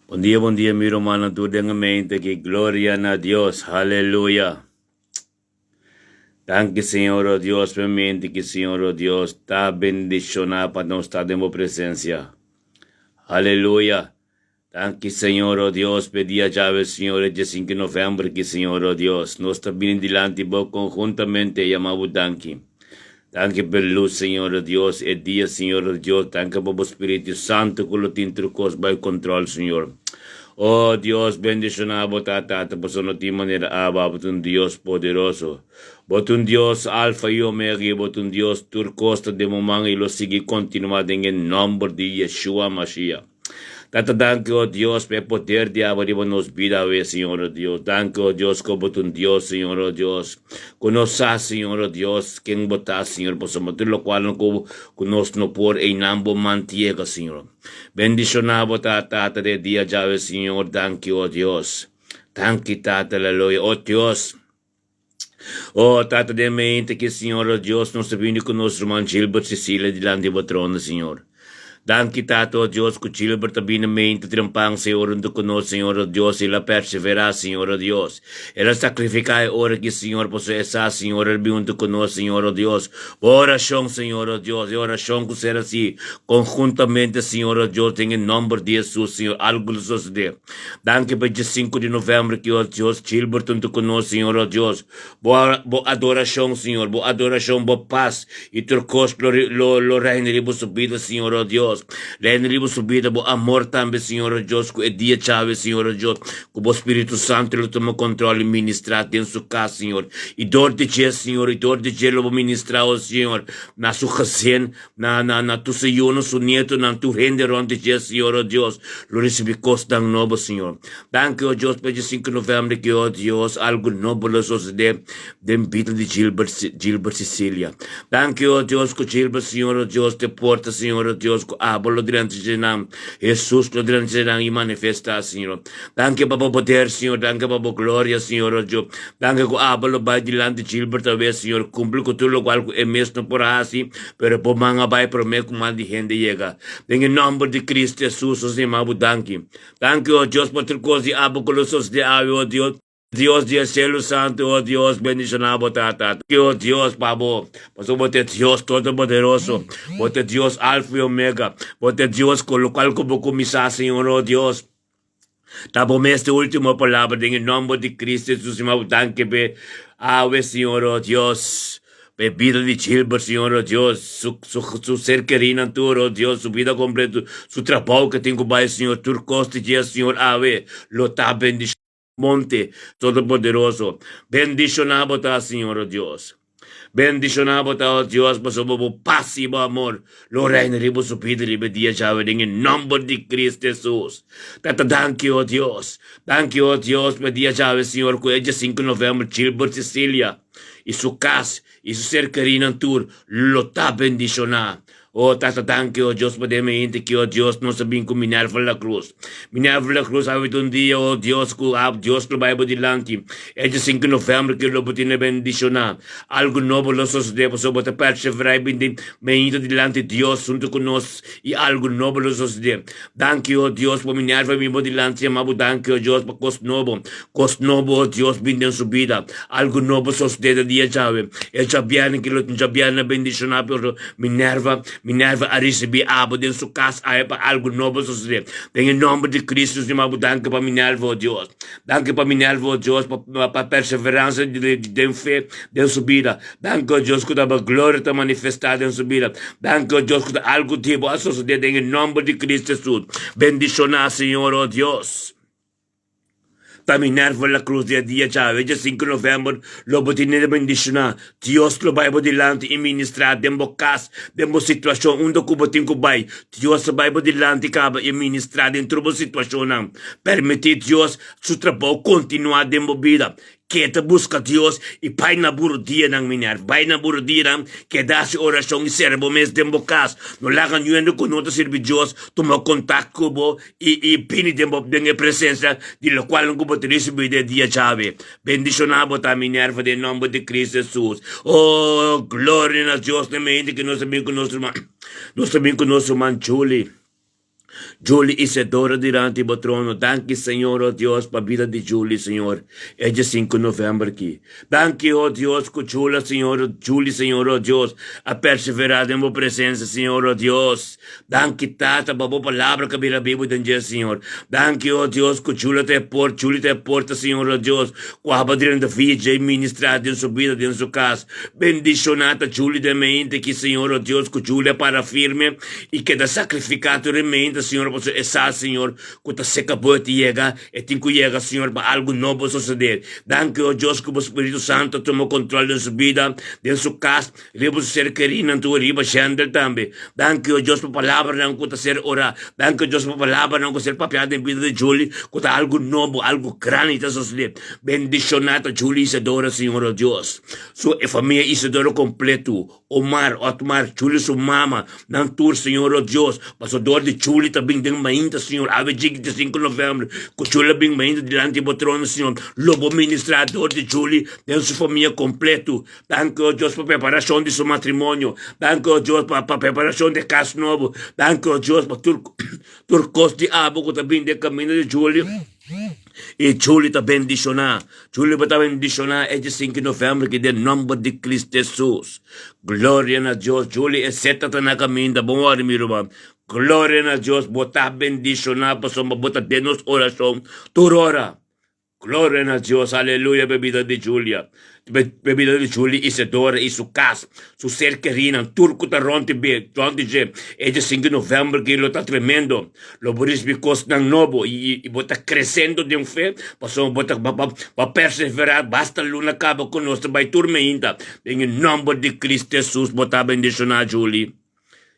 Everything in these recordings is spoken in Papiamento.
Bon dia, bon dia, mi rumannan tur den gemeente aki. Gloria na Dios. Haleluya. Danki, Señor, oh Dios, pa e mente ki, Señor, oh Dios, ta bendishoná pa nos ta den bo presensia. Haleluya. Danki, Señor, oh Dios, pa e dia djawe, Señor, e diesinku novèmber ki, Señor, oh Dios, nos ta bini dilanti bo konhuntamente yama bo danki. Danki p'e lus, Señor o Dios, e dia, Señor o Dios, danki pa bo Spiritu Santu ku lo tin tur kos bai kontrol, Señor. O Dios, bendishoná bo ta, Tata, pasobra no tin manera aba, bo ta un Dios poderoso. Bo ta un Dios Alfa i Omega i bo ta un Dios tur kos ta den bo man i lo sigui kontinuá den e nòmber di Yeshua Mashiach. Tata danki o Dios pa e poder di abo riba nos bida awe Señor o Dios danki o Dios ku bo ta un Dios Señor o Dios ku nos sa Señor o Dios ken bo ta Señor pasobra tur lokual ku ku nos no por einan bo man tiega Señor bendishoná bo ta Tata den e dia djawe Señor danki o Dios danki Tata aleluya o Dios. Oh, Tata den mente ki Señor, oh Dios, nos ta bini ku nos ruman Gilbert Cecilia dilanti bo trono, Señor. Danki, Tata, oh Dios, ku Gilbert ta bini mente trempan, Señor, huntu ku nos, Señor, oh Dios, el a perseverá, Señor, oh Dios. El a sakrifiká e ora ki, Señor, pasobra e sa, Señor, el bin huntu ku nos, Señor, oh Dios. Bo orashon, Señor, oh Dios, e orashon ku ser hasi konhuntamente, Señor, oh Dios, den e nòmber di Hesus, Señor, algu lo sosodé. Danki pa dje sinku di novèmber ki oh Dios Gilbert huntu ku nos Señor oh Dios bo bo adorashon Señor bo adorashon bo pas i tur kos lo lo lo reina riba su bida Señor oh Dios reina riba su bida bo amor tambe Señor oh Dios ku e dia djawe Señor oh Dios ku bo Spiritu Santu lo tuma kontrol i ministra den su kas Señor i dor di dje Señor i dor di dje lo bo ministra oh Señor na su gezin Na, na, na tur su yunan, su nietonan, tur hende rond di dje, Señor, oh Dios, lo ricibi cosnan nobo, Señor. Danki, oh Dios, pa e diesinco november ki, oh Dios, algo nobo lo sosode den bida di Gilbert, Gilbert Cecilia. Danki, oh Dios, cu Gilbert, Señor, oh Dios, te porta, Señor, oh Dios, cu abo lo drenta dje nan, Jesus lo drenta dje nan y manifesta, Señor. Danki pa bo poder, Señor, danki pa bo gloria, Señor, oh Dios. Danki ku abo lo bai dilanti Gilbert awe, Señor, kumpli ku tur lokual ku e mes no por a hasi, pero bo man a bai promé ku man di hende yega. Den e nòmber di Kristu Hesus nos yama bo danki. Danki, o Dios, pa tur kos di abo ku lo sosodé awe, o Dios. Dios di e selu santu, o Dios, bendishoná bo Tata. Danki, o Dios, pa bo, pasobra bo ta e Dios Todopoderoso, bo ta e Dios Alfa i Omega, bo ta e Dios ku lokual ku bo kuminsá, Señor, o Dios. Ta bo mes e ultimo palabra den e nomber di Cristo Jesus mi abo danki p'e awe Señor oh Dios p'e bida di Gilbert Señor oh Dios su su su ser kerinan tur oh Dios su bida completo su trabou ke tin ku bai Señor tur kos di dje Señor awe lo ta bendicion monte todopoderoso bendiciona bo ta Señor oh Dios. Bendishoná bo ta, o Dios, pasobra bo pas i bo amor lo reina riba su bida riba e dia djawe den e nòmber di Cristo Hesus. Tata, danki, o Dios. Danki, o Dios, pa e dia djawe, Señor, ku e djasinku novèmber Gilbert Cecilia i su kas i su ser kerinan tur lo ta bendishoná. O Tata, danki, o Dios, pa den mente ki, o Dios, nos a bin ku Minerva La Cruz. Minerva La Cruz a wit un dia, o Dios, ku a Dios lo bai bo dilanti. E dja sinku novèmber ki lo bo tin a bendishoná. Algu nobo lo sosodé pasobra bo ta perseverá i bin den mente dilanti Dios huntu ku nos i algu nobo lo sosodé. Danki, o Dios, pa Minerva bin bo dilanti. Yama bo danki, o Dios, pa kos nobo. Kos nobo, o Dios, bin den su bida. Algu nobo sosodé den dia djawe. E djabièrnè ki lo tin djabièrnè bendishoná, pero Minerva, Minerva a risibí abo den su kas awe pa algu nobo sosodé. Den e nòmber di Cristo, nos yama bo danki pa Minerva, o Dios. Danki pa Minerva, o Dios, pa pa perseveransa den fe den su bida. Danki, o Dios, ku ta bo gloria ta manifestá den su bida. Danki, o Dios, ku ta algu di bo a sosodé den e nòmber di Cristo Hesus. Bendishoná, Señor, o Dios. Ta Minerva La Cruz di e dia djawe, dja sinku novèmber, lo bo tene di bendishoná. Dios lo bai bo dilanti i ministrá den bo kas, den bo situashon, unda ku bo tin ku bai. Dios lo bai bo dilanti kaba i ministrá den tur bo situashonnan. Permití Dios su trabou kontinuá den bo bida. Keda buska Dios i bai na bo rudianan, Minerva. Bai na bo rudianan, keda hasi orashon i sera bo mes den bo kas. No laga niun ku no ta sirbi Dios tuma kontak ku bo i i bini den bo den e presensia di lokualnan ku bo ta risibí den e dia djawe. Bendishoná bo ta, Minerva, den nòmber di Kristu Hesus. O, gloria na Dios na mente ku nos ta bin ku nos ruman, nos ta bin ku nos ruman Julie. Julie Isidora dilanti bo trono. Danki Señor, oh Dios, pa bida di Julie, Señor, e dje sinku november ki. Danki, oh Dios, ku Jula, Señor, Julie, Señor, oh Dios, a perseverá den bo presensia, Señor, oh Dios. Danki, Tata, pa bo palabra ku a bira bibu den dje, Señor. Danki, oh Dios, ku Jula ta e por, Julie ta e porta, Señor, oh Dios, ku aba drenta via dje i ministrá den su bida, den su kas. Bendishoná ta Julie den mente ki, Señor, oh Dios, ku Julie a para firme I keda sakrifiká tur e meinta, Señor, pasobra e sa, Señor, ku ta seka bo e ta yega, e tin ku yega, Señor, pa algu nobo sosodé. Danki, o Dios, ku bo Spiritu Santu a tuma kontrol den su bida, den su kas, riba su ser kerínan tur, riba Shendel tambe. Danki, o Dios, pa palabranan ku ta ser orá. Danki, o Dios, pa palabranan ku ser papiá den bida di Julie, ku ta algu nobo, algu grandi ta sosodé. Bendishoná ta Julie Isadora, Señor, o Dios. Su e famia Isadora kompletu. Omar, Otmar, Chuli su mama, nan tur Señor o Dios, paso dor di Chuli ta bin den mainta Señor, awe djiki di sinku november, ku Chuli a bin mainta dilanti bo trono Señor, lo bo ministra dor di Chuli den su famia kompletu. Danki o Dios pa preparashon di su matrimonio, danki o Dios pa pa preparashon di e kas nobo, danki o Dios pa tur tur kos di abo ku ta bin den kaminda di Chuli. I Juli ta bendishoná. Juli bo ta bendishoná e di sinku novèmber ki den nòmber di Kristu Hesus. Gloria na Dios. Juli e seta ta na kaminda. Bon wòrdu mi ruman. Gloria na Dios. Bo ta bendishoná pasobra bo ta den nos orashon tur ora. Gloria na Dios. Aleluya pa e bida di Julia. P'e bida di Julie Isidora i su kas, su ser kerinan, tur ku ta rònt di rònt di dje. E dia sinku di novèmber ki lo ta tremendo. Lo bo risibí kosnan nobo i i bo ta kresendo den fe pasobra bo ta bo a perseverá basta luna kaba ku nos ta bai tur meinta. Den e nòmber di Kristu Hesus bo ta bendishoná Julie.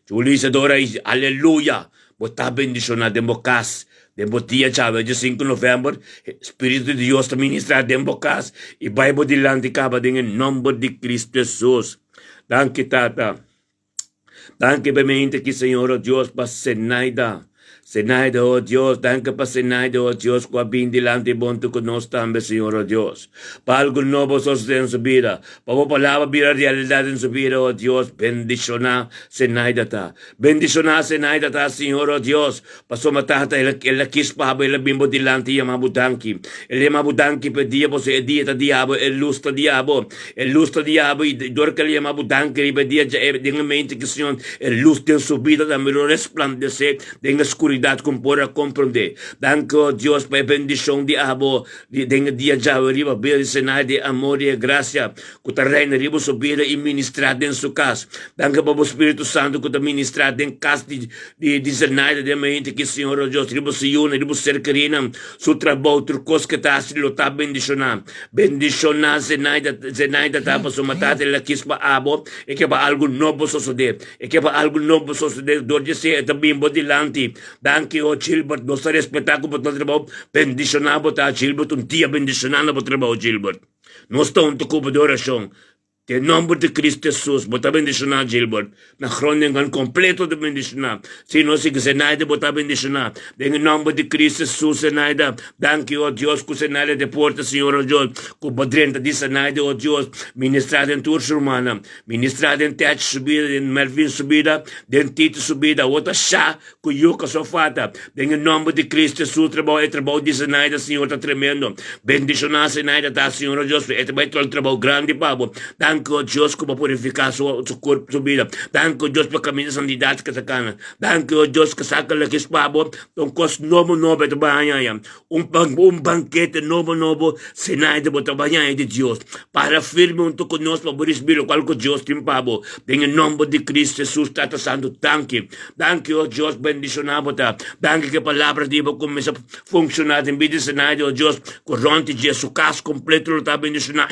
Julie Isadora i aleluya! Bo ta bendishoná den bo kas, den bo dia djawe dje sinku novèmber, Spiritu di Dios ta ministrá den bo kas i bai bo dilanti kaba den e nòmber di Kristu Hesus. Danki Tata. Danki pa e mente aki Señor o Dios pa Senaida. Senaida o Dios, danki pa Senaida o Dios ku a bin dilanti bontu ku nos tambe Señor o Dios. Pa algu nobo sosode den su bida, pa bo palabra bira realidat den su bida o Dios, bendishoná Senaida ta. Bendishoná Senaida ta Señor o Dios, pasobra Tata el a kis pa bo, el a bin bo dilanti i yama bo danki. El a yama bo danki pa e dia, pasobra e dia ta di abo, e lus ta di abo. E lus ta di abo i dor ku el yama bo danki riba e dia dja e den e mente ku Señor e lus den su bida tambe lo resplandesé den e skuridat ku por a komprondé. Danki o Dios pa e bendishon di abo di den e dia djawe riba bida di Senai di e amor i e grasia ku ta reina riba su bida i ministrá den su kas. Danki pa bo Spiritu Santu ku ta ministrá den kas di di Zenaida den mente ku Señor o Dios riba su yunan riba su ser kerinan su trabou tur kos ku e ta hasi lo ta bendishoná. Bendishoná Zenaida, Zenaida ta pasobra tata el a kis pa abo, e ke pa algu nobo sosodé, e ke pa algu nobo sosodé, dor di esei e ta bin bo dilanti. Danki o Gilbert, nos ta respetá ku bo ta trabou, bendishoná bo ta Gilbert, un dia bendishoná na bo trabou Gilbert. Nos ta huntu ku bo den orashon. Den nomber di Cristo Jesus, bo ta bendiciona Gilbert. Na Groningen completo ta bendiciona. Si no si Zenaida bo ta bendiciona. Den e nomber di Cristo Jesus, Zenaida, danki o Dios cu Zenaida te porta, Señor o Dios, cu bo drenta di Zenaida o Dios, ministra den tur su rumannan. Ministra den Tetch su bida, den Melvin su bida, den Tito su bida. Awor ta sha Ku yuka so fata. Den e nomber di Cristo Jesus trabou e trabou di Zenaida Señor ta tremendo. Bendiciona Zenaida ta Señor o Dios e ta bai traha un trabou grandi pa bo. Danki o Dios ku bo purifica su su kurp su bida. Danki o Dios pa kaminda santidad ke ta kana. Danki o Dios ke saka lakis pa bo ta un kos nobo nobo e ta bai haña ya. Un un bankete nobo nobo Zenaida bo ta bai haña di Dios. Para firme hunto ku nos pa bo risibi lokual ku Dios tin pa bo. Den e nomber di Cristo Jesus Tata Santo danki. Danki o Dios bendiciona bo ta. Danki ke palabra di bo cuminsa funciona den bida di Zenaida o Dios cu rond di dje su cas completo lo ta bendiciona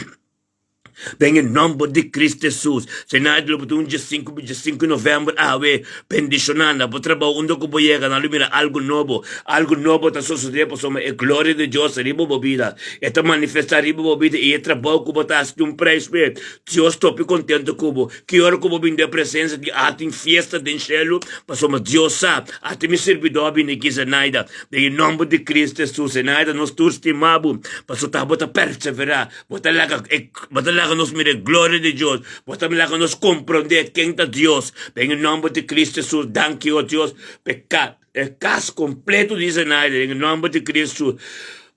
den e nomber di Cristo Jesus. Zenaida lo bo ta un dje sinku dje sinku november awe bendiciona na bo trabao unda cu bo yega nan lo mira algo nobo algo nobo ta sosode pasobra e gloria di Dios riba bo bida e ta manifesta riba bo bida y e trabao cu bo ta haci tin un prijs p'e Dios topi contento cu bo. Ki ora ku bo bin den presensia di a tin fiesta den shelu, pasobra Dios sa, ati mi sirbidó a bini aki, Zenaida, den e nòmber di Kristu Hesus. Zenaida, nos tur stima bo, pasobra bo ta perseverá, bo ta laga e, bo ta laga. laga nos mira e gloria di Dios. Bo ta laga nos komprondé ken ta Dios. Den e nòmber di Kristu Hesus, danki, o Dios, pa e ka, e kas kompleto di Zenaida, den e nòmber di Kristu,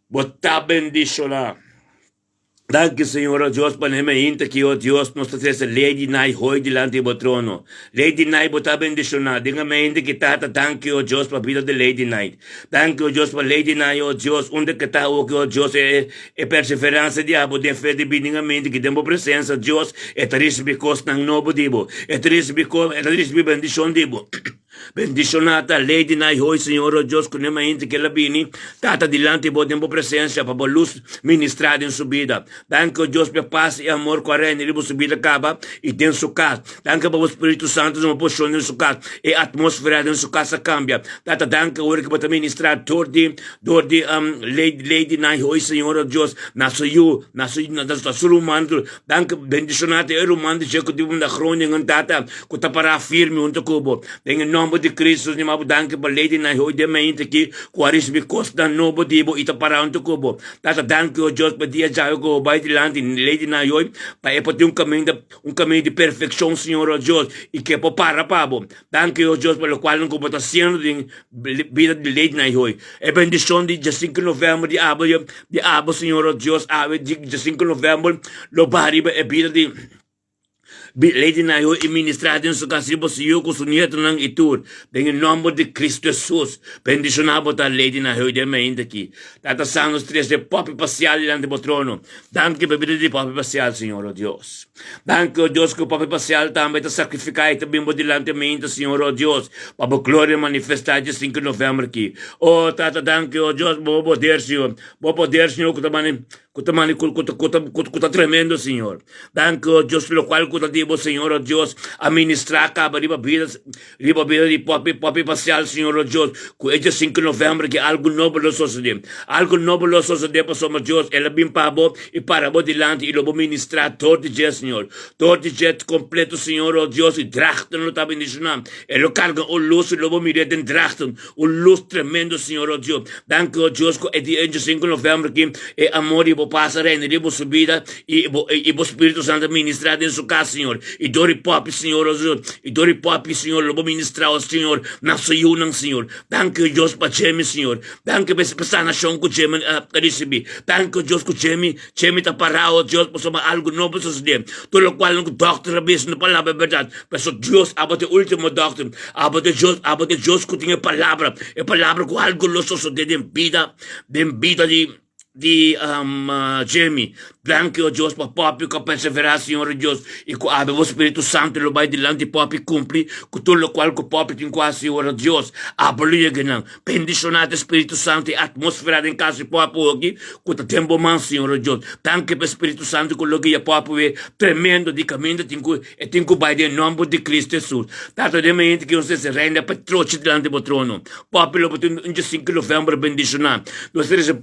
bo ta bendishoná. Danki, Señor, o Dios, pa n'e mainta aki, o Dios, nos ta trese Lady Nai Hoy dilanti di bo trono. Lady Nai, bo ta bendishoná. Den e mainta aki, Tata, danki, o Dios, pa bida di Lady Nai. Danki, o Dios, pa Lady Nai, o Dios, unda ke ta awoki, o Dios, e e perseveransia di abo den fe di bini den e mainta aki den bo presensia, Dios, e ta risibi kosnan nobo di bo. E ta risibi ko, e ta risibi bendishon di bo. Bendishoná ta Lady Nai Hoy, Señor, o Dios, ku n'e mainta ke el a bini, Tata, dilanti bo den bo presensia, pa bo lus ministrá den su bida. Danki, o Dios, p'e pas i amor ku a reina riba su bida kaba i den su kas. Danki pa bo Spiritu Santu duna porshon den su kas. E atmósfera den su kas a kambia. Tata, danki ora ku bo ta ministrá dor di, dor di Lady, Lady Nai Hoy, Señor, o Dios, na su yu, na su, na su ruman tur. Danki, bendishoná ta e ruman di dje ku tin na Groningen, Tata, ku ta pará firme huntu ku bo. Den e nòmber di Kristu, Señor, bo danki pa Lady Nahoy den mainta aki ku a risibí kosnan nobo di bo i ta pará huntu ku bo. Tata, danki, o Dios, pa dia djawe ku bo bai dilanti Lady Nahoy pa e por tin un kaminda, un kaminda di perfekshon, Señor, o Dios, i ku e por para pa bo. Danki, o Dios, pa lokualnan ku bo ta hasiendo den bida di Lady Nahoy. E bendishon di djasinko novèmber di abo, di abo, Señor, o Dios, awe di djasinko novèmber lo baha riba e bida di. Lady Nayo i ministrá den su kas riba su yu ku su nietonan i tur, den e nòmber di Kristu Hesus. Bendishoná bo ta, Lady Nayo, den mainta aki. Tata Santu, nos trese Poppy Pasial dilanti bo trono. Danki pa e bida di Poppy Pasial, Señor, o Dios. Danki, o Dios, ku Poppy Pasial tambe ta sakrifiká i ta bin bo dilanti mainta, Señor, o Dios, pa bo gloria manifestá dje sinku novèmber aki. O Tata, danki, o Dios, pa bo poder, Señor. Bo poder, Señor, ku ta mani. Ku ta mani ku ku ta ku ta tremendo Señor. Danki o Dios lokual ku ta di bo Señor o Dios a ministra kaba riba bida riba bida di popi popi pasial Señor o Dios ku e dia sinku november ki algu nobo lo sosode. Algu nobo lo sosode pasobra Dios el a bin pa bo i para bo dilanti i lo bo ministra tur di dje Señor. Tur di dje kompleto Señor o Dios i drachten lo ta bendishoná. E lo karga un lus i lo bo mir'é den drachten un lus tremendo Señor o Dios. Danki o Dios ku e dia 25 november ki e amor di bo pas a reina riba su bida i bo i bo Spiritu Santo a ministra den su kas Señor i dor di popi Señor o Dios i dor di popi Señor lo bo ministra o Señor na su yunan Señor. Danki o Dios pa Jemy Señor. Danki pa e sanashon ku Jemy a risibi. Danki o Dios ku Jemy Jemy ta pará o Dios pasobra algu nobo a sosodé. Tur lokual ku dòkter a bisa no palabra bèrdat. Pasobra Dios abo ta e último dòkter. Abo ta Dios, abo ta Dios ku tin e palabra, e palabra ku algu lo sosodé den bida, den bida di di Jemy. Danki, o Dios, pa Poppy ku a perseverá, Señor Dios, i ku awe bo Spiritu Santu lo bai dilanti Poppy kumpli ku tur lokual ku Poppy tin ku hasi, ora Dios. Abo lo yega nan. Bendishoná ta e Spiritu Santu e atmósfera den kas di Poppy oki ku ta den bo man, Señor Dios. Danki pa e Spiritu Santu ku lo guia Poppy we tremendo di kaminda tin ku E tin ku bai den nòmber di Kristu Hesus. Tata, den mainta ki nos ta renda pa trochi dilanti bo trono. Popi lo bo tin un djasinku novèmber bendishoná. Nos ta resa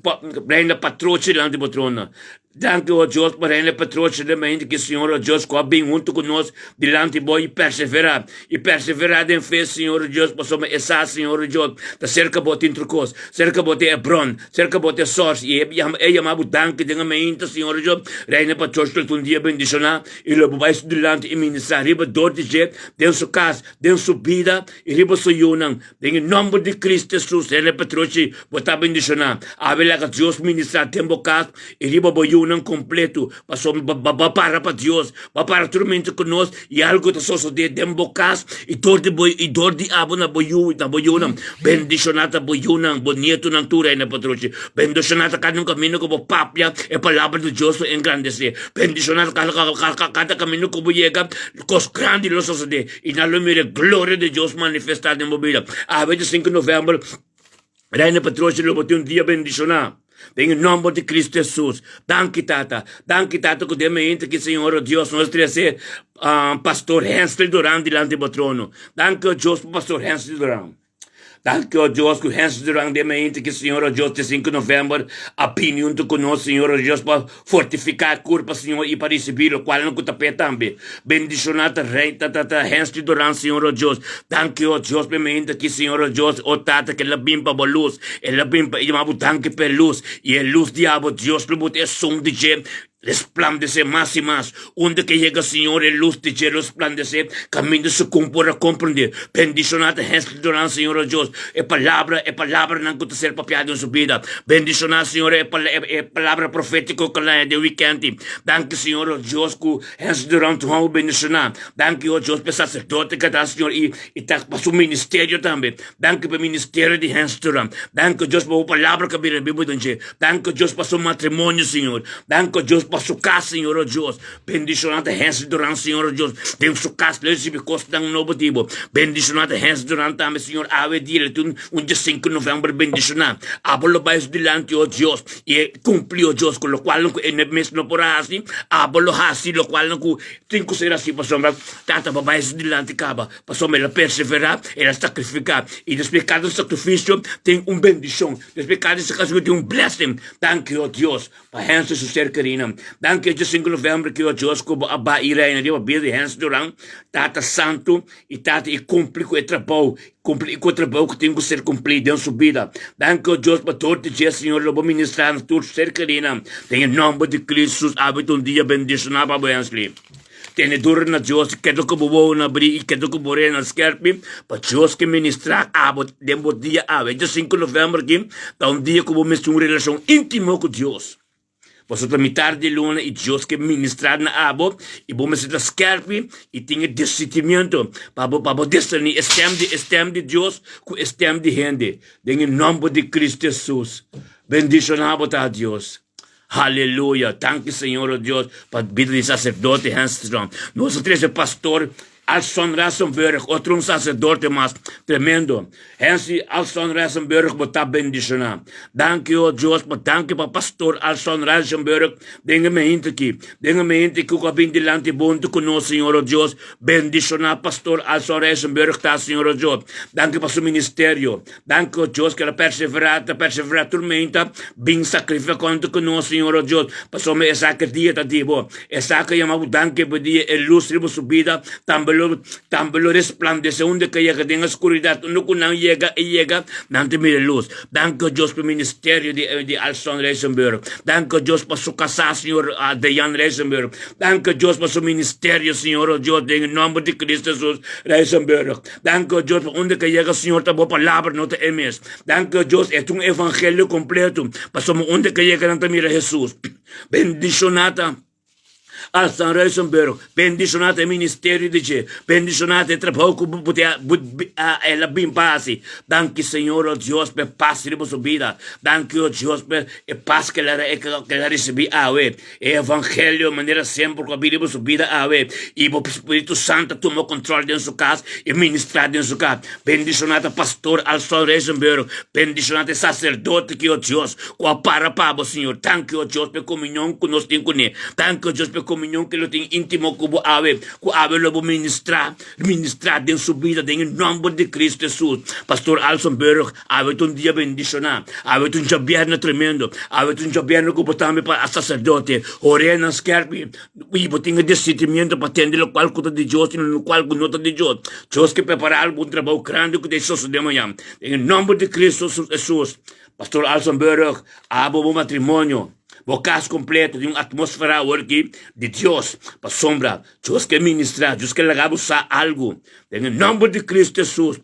renda pa trochi dilanti bo trono. Danki, o Dios, pa renda pa trochi den mainta ki Señor, o Dios, ku a bin huntu ku nos dilanti bo i perseverá. I perseverá den fe, Señor, o Dios, pasobra e sa, Señor, o Dios, ta serka bo tin tur kos. Serka bo tin e bron. Serka bo ta e sors. I e yama bo danki den e mainta, Señor, o Dios. Renda pa trochi lo tin un dia bendishoná. I lo bo bai su dilanti i ministrá riba dor di dje, den su kas, den su bida i riba su yunan. Den e nòmber di Kristu Hesus, hende patrochi, bo ta bendishoná. Awe laga Dios ministrá den bo kas i riba bo yunan kompletu, pasobra bo a para pa Dios, bo a para tur mente ku nos i algu ta sosodé den bo kas i dor di bo i dor di abo na bo yu na bo yunan. Bendishoná ta bo yunan, bo nietunan tur, hende patrochi. Bendishoná ta kada un kaminda ku bo papia e palabra di Dios lo engrandesé. Bendishoná kada kaminda ku bo yega, kos grandi lo sosodé i nan lo mira e gloria di Dios manifestá den bo bida. Awe di sinku novèmber, Reina Patrochi lo bo tin un dia bendishoná den e nòmber di Kristu Hesus. Danki Tata. Danki Tata ku den mainta ki Señor o Dios nos trese Pastor Hensley Duran dilanti bo trono. Danki o Dios pa Pastor Hensley Duran. Danki, o Dios, ku Hensley Duran den mainta ki Señor, o Dios, di sinku novèmber a bini huntu ku nos, Señor, o Dios, pa fortifiká e kurpa, Señor, i pa risibí lokualnan ku ta p'e tambe. Bendishoná ta Rei, ta, ta, ta Hensley Duran, Señor, o Dios. Danki, o Dios, p'e mainta aki, Señor, o Dios, o Tata, ku el a bin pa bo lus. El a bin pa, i yama bo danki p'e lus. I e lus di abo, Dios, lo buta esun di dje. Resplandesé mas i mas. Unda ke yega Señor e lus di dje lo resplandesé kaminda su kun por a komprendé. Bendishoná ta hende durante Señor o Dios e palabra e palabranan ku ta ser papiá den su bida. Bendishoná Señor e e palabra profétiko ku a laña den wikènti. Danki Señor o Dios ku hende durante un hou bendishoná. Danki o Dios pa e saserdote ku ta Señor i i ta pa su ministerio tambe. Danki pa e ministerio di hende durante. Danki o Dios pa bo palabra ku a bira bibu den dje. Danki Dios pa su matrimonio, Señor. Danki Dios pa su cas, Señor, oh Dios. Bendiciona ta Hens Duran, Señor, oh Dios. Den su cas lo recibi cosnan nobo di bo. Bendiciona ta Hens Duran tambe, Señor. Awe dia le tin un dia 5 november bendiciona. Abo lo bai su dilanti, oh Dios. Y e cumpli, oh Dios, cu locual cu e mes no por a haci, abo lo haci locual cu tin cu ser haci pasobra Tata bo bai su dilanti caba. Pasobra el a perseverá, el a sakrifiká. I despues kada sakrifisio tin un bendishon. Despues kada sakrifisio tin un blessing. Danki, o Dios, pa Hensley su ser kerinan. Danki e djesinku novèmber ki, o Dios, ku bo a baha i reina riba bida di Hensley Duran, Tata Santu, i Tata i kumpli ku e trabou, kumpli ku e trabou ku tin ku ser kumplí den su bida. Danki, o Dios, pa dor di dje, Señor, lo bo ministrá na tur ser kerinan. Den e nòmber di Kristu, awe ta un dia bendishoná pa bo, Hensley. Tene duro na Dios i keda ku bo wowonan abrí i keda ku bo oreanan skerpi pa Dios ke ministrá abo den bo dia awe. Dia sinku novèmber aki ta un dia ku bo mester un relashon íntimo ku Dios. Pasobra ta mitar di luna i Dios ke ministrá na abo i bo mester ta skerpi i tin e disitimiento pa bo pa bo diserní e stèm di e stèm di Dios ku e stèm di hende. Den e nòmber di Kristu Hesus bendishoná bo ta Dios. Haleluya! Danki Señor o Dios pa bida di sacerdote Henstrom. Nos a trece pastor Alson Rassenburg, otro un sacerdote mas tremendo. Hensi Alson Rassenburg bo ta bendiciona. Danki o Dios pa danki pa pastor Alson Rassenburg den e meinte aki. Den e meinte aki cu a bin dilanti bo hunto cu nos Señor o Dios. Bendiciona pastor Alson Rassenburg ta Señor o Dios. Danki pa su ministerio. Danki, o Dios, ku el a perseverá, ta perseverá tur meinta, bin sakrifika kontra ku nos, Señor, o Dios, pasobra esaki dia ta di bo. Esaki a yama bo danki pa dia e lus riba su bida tambe lo tambe lo resplandesé unda ku e yega den e skuridat, unda ku nan yega e yega, nan ta mira e lus. Danki, o Dios, pa e ministerio di di Alson Reisenburg. Danki, o Dios, pa su kasá, Señor, Deyan Reisenburg. Danki, o Dios, pa su ministerio, Señor, o Dios, den e nòmber di Cristo Jesus Reisenburg. Danki o Dios pa unda ke yega Señor ta bo palabra no ta e mes. Danki o Dios e ta un evangelio kompleto pasobra unda ke yega nan ta mira Hesus. Bendishoná ta Alsan Ruysenburg, bendishoná ta e ministerio di dje, bendishoná ta e trabou ku bo a el a bin pa hasi. Danki Señor o Dios pa e pas riba su bida. Danki o Dios pa e pas ke el a risibí awe. E evangelio manera semper ku a bini riba su bida awe i bo Spiritu Santu a tuma kontrol den su kas i ministrá den su kas. Bendishoná ta Pastor Alson Reisenberg, bendishoná ta e saserdote ki, o Dios, ku a para pa bo, Señor. Danki, o Dios, pa e komunion ku nos tin kuné. Danki, o Dios, pa e komunion ku lo tin íntimo ku bo awe, ku awe lo bo ministrá, ministrá den su bida den e nòmber di Kristu Hesus. Pastor Alson Berg, Awe ta un dia bendishoná. Awe ta un djabièrnè tremendo. Awe ta un djabièrnè ku bo tambe pa a saserdote. Oreanan skèrpi i bo tin e disitimiento pa tende lokual ku ta di Dios i lokual ku no ta di Dios. Dios ke prepará algun trabou grandi ku ta e sosodé mañan. Den e nòmber di Kristu Hesus, Pastor Alson Burgh, abo bo matrimonio, bo kas kompleto den un atmósfera awor aki di Dios, pasobra Dios ke ministrá, Dios ke laga bo sa algu. Den e nòmber di Kristu Hesus.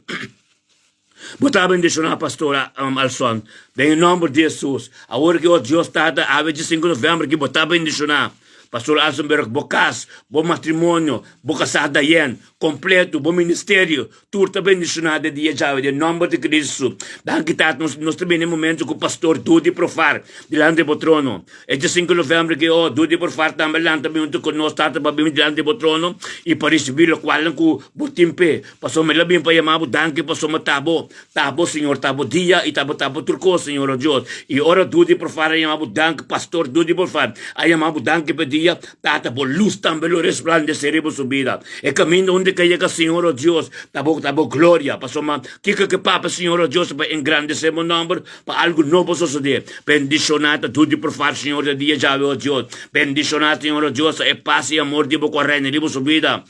Bo ta bendishoná Pastor Alson den e nòmber di Hesus. Awor ki o Dios Tata awe dje sinku novèmber ki bo ta bendishoná Pastor Alsonberg, bo kas, bo matrimonio, bo kasá Diane, kompleto, bo ministerio, tur ta bendishoná den dia djawe den nòmber di Kristu. Danki Tata nos nos ta bini e momento ku Pastor Dudi Profar dilanti bo trono. E dje sinku novèmber ki o Dudi Profar tambe lanta bin huntu ku nos Tata pa bin dilanti bo trono i pa risibí lokualnan ku bo tin p'e. Pasobra mi lo bin pa yama bo danki pasobra ta bo, ta bo Señor, ta bo dia i ta bo ta bo tur kos, Señor o Dios. I ora Dudi Profar a yama bo danki, Pastor Dudi Profar a yama bo danki pa e dia, Tata, bo lus tambe lo resplandesé riba su bida. E kaminda unda ke yega, Señor o Dios, ta bo, ta bo gloria. Pasobra kiko ke papia, Señor o Dios, pa engrandesé bo nòmber, pa algu nobo sosodé. Bendishoná ta Dudi Profar, Señor, e dia djawe, o Dios. Bendishoná, Señor o Dios, ta e pas i amor di bo ku a reina riba su bida.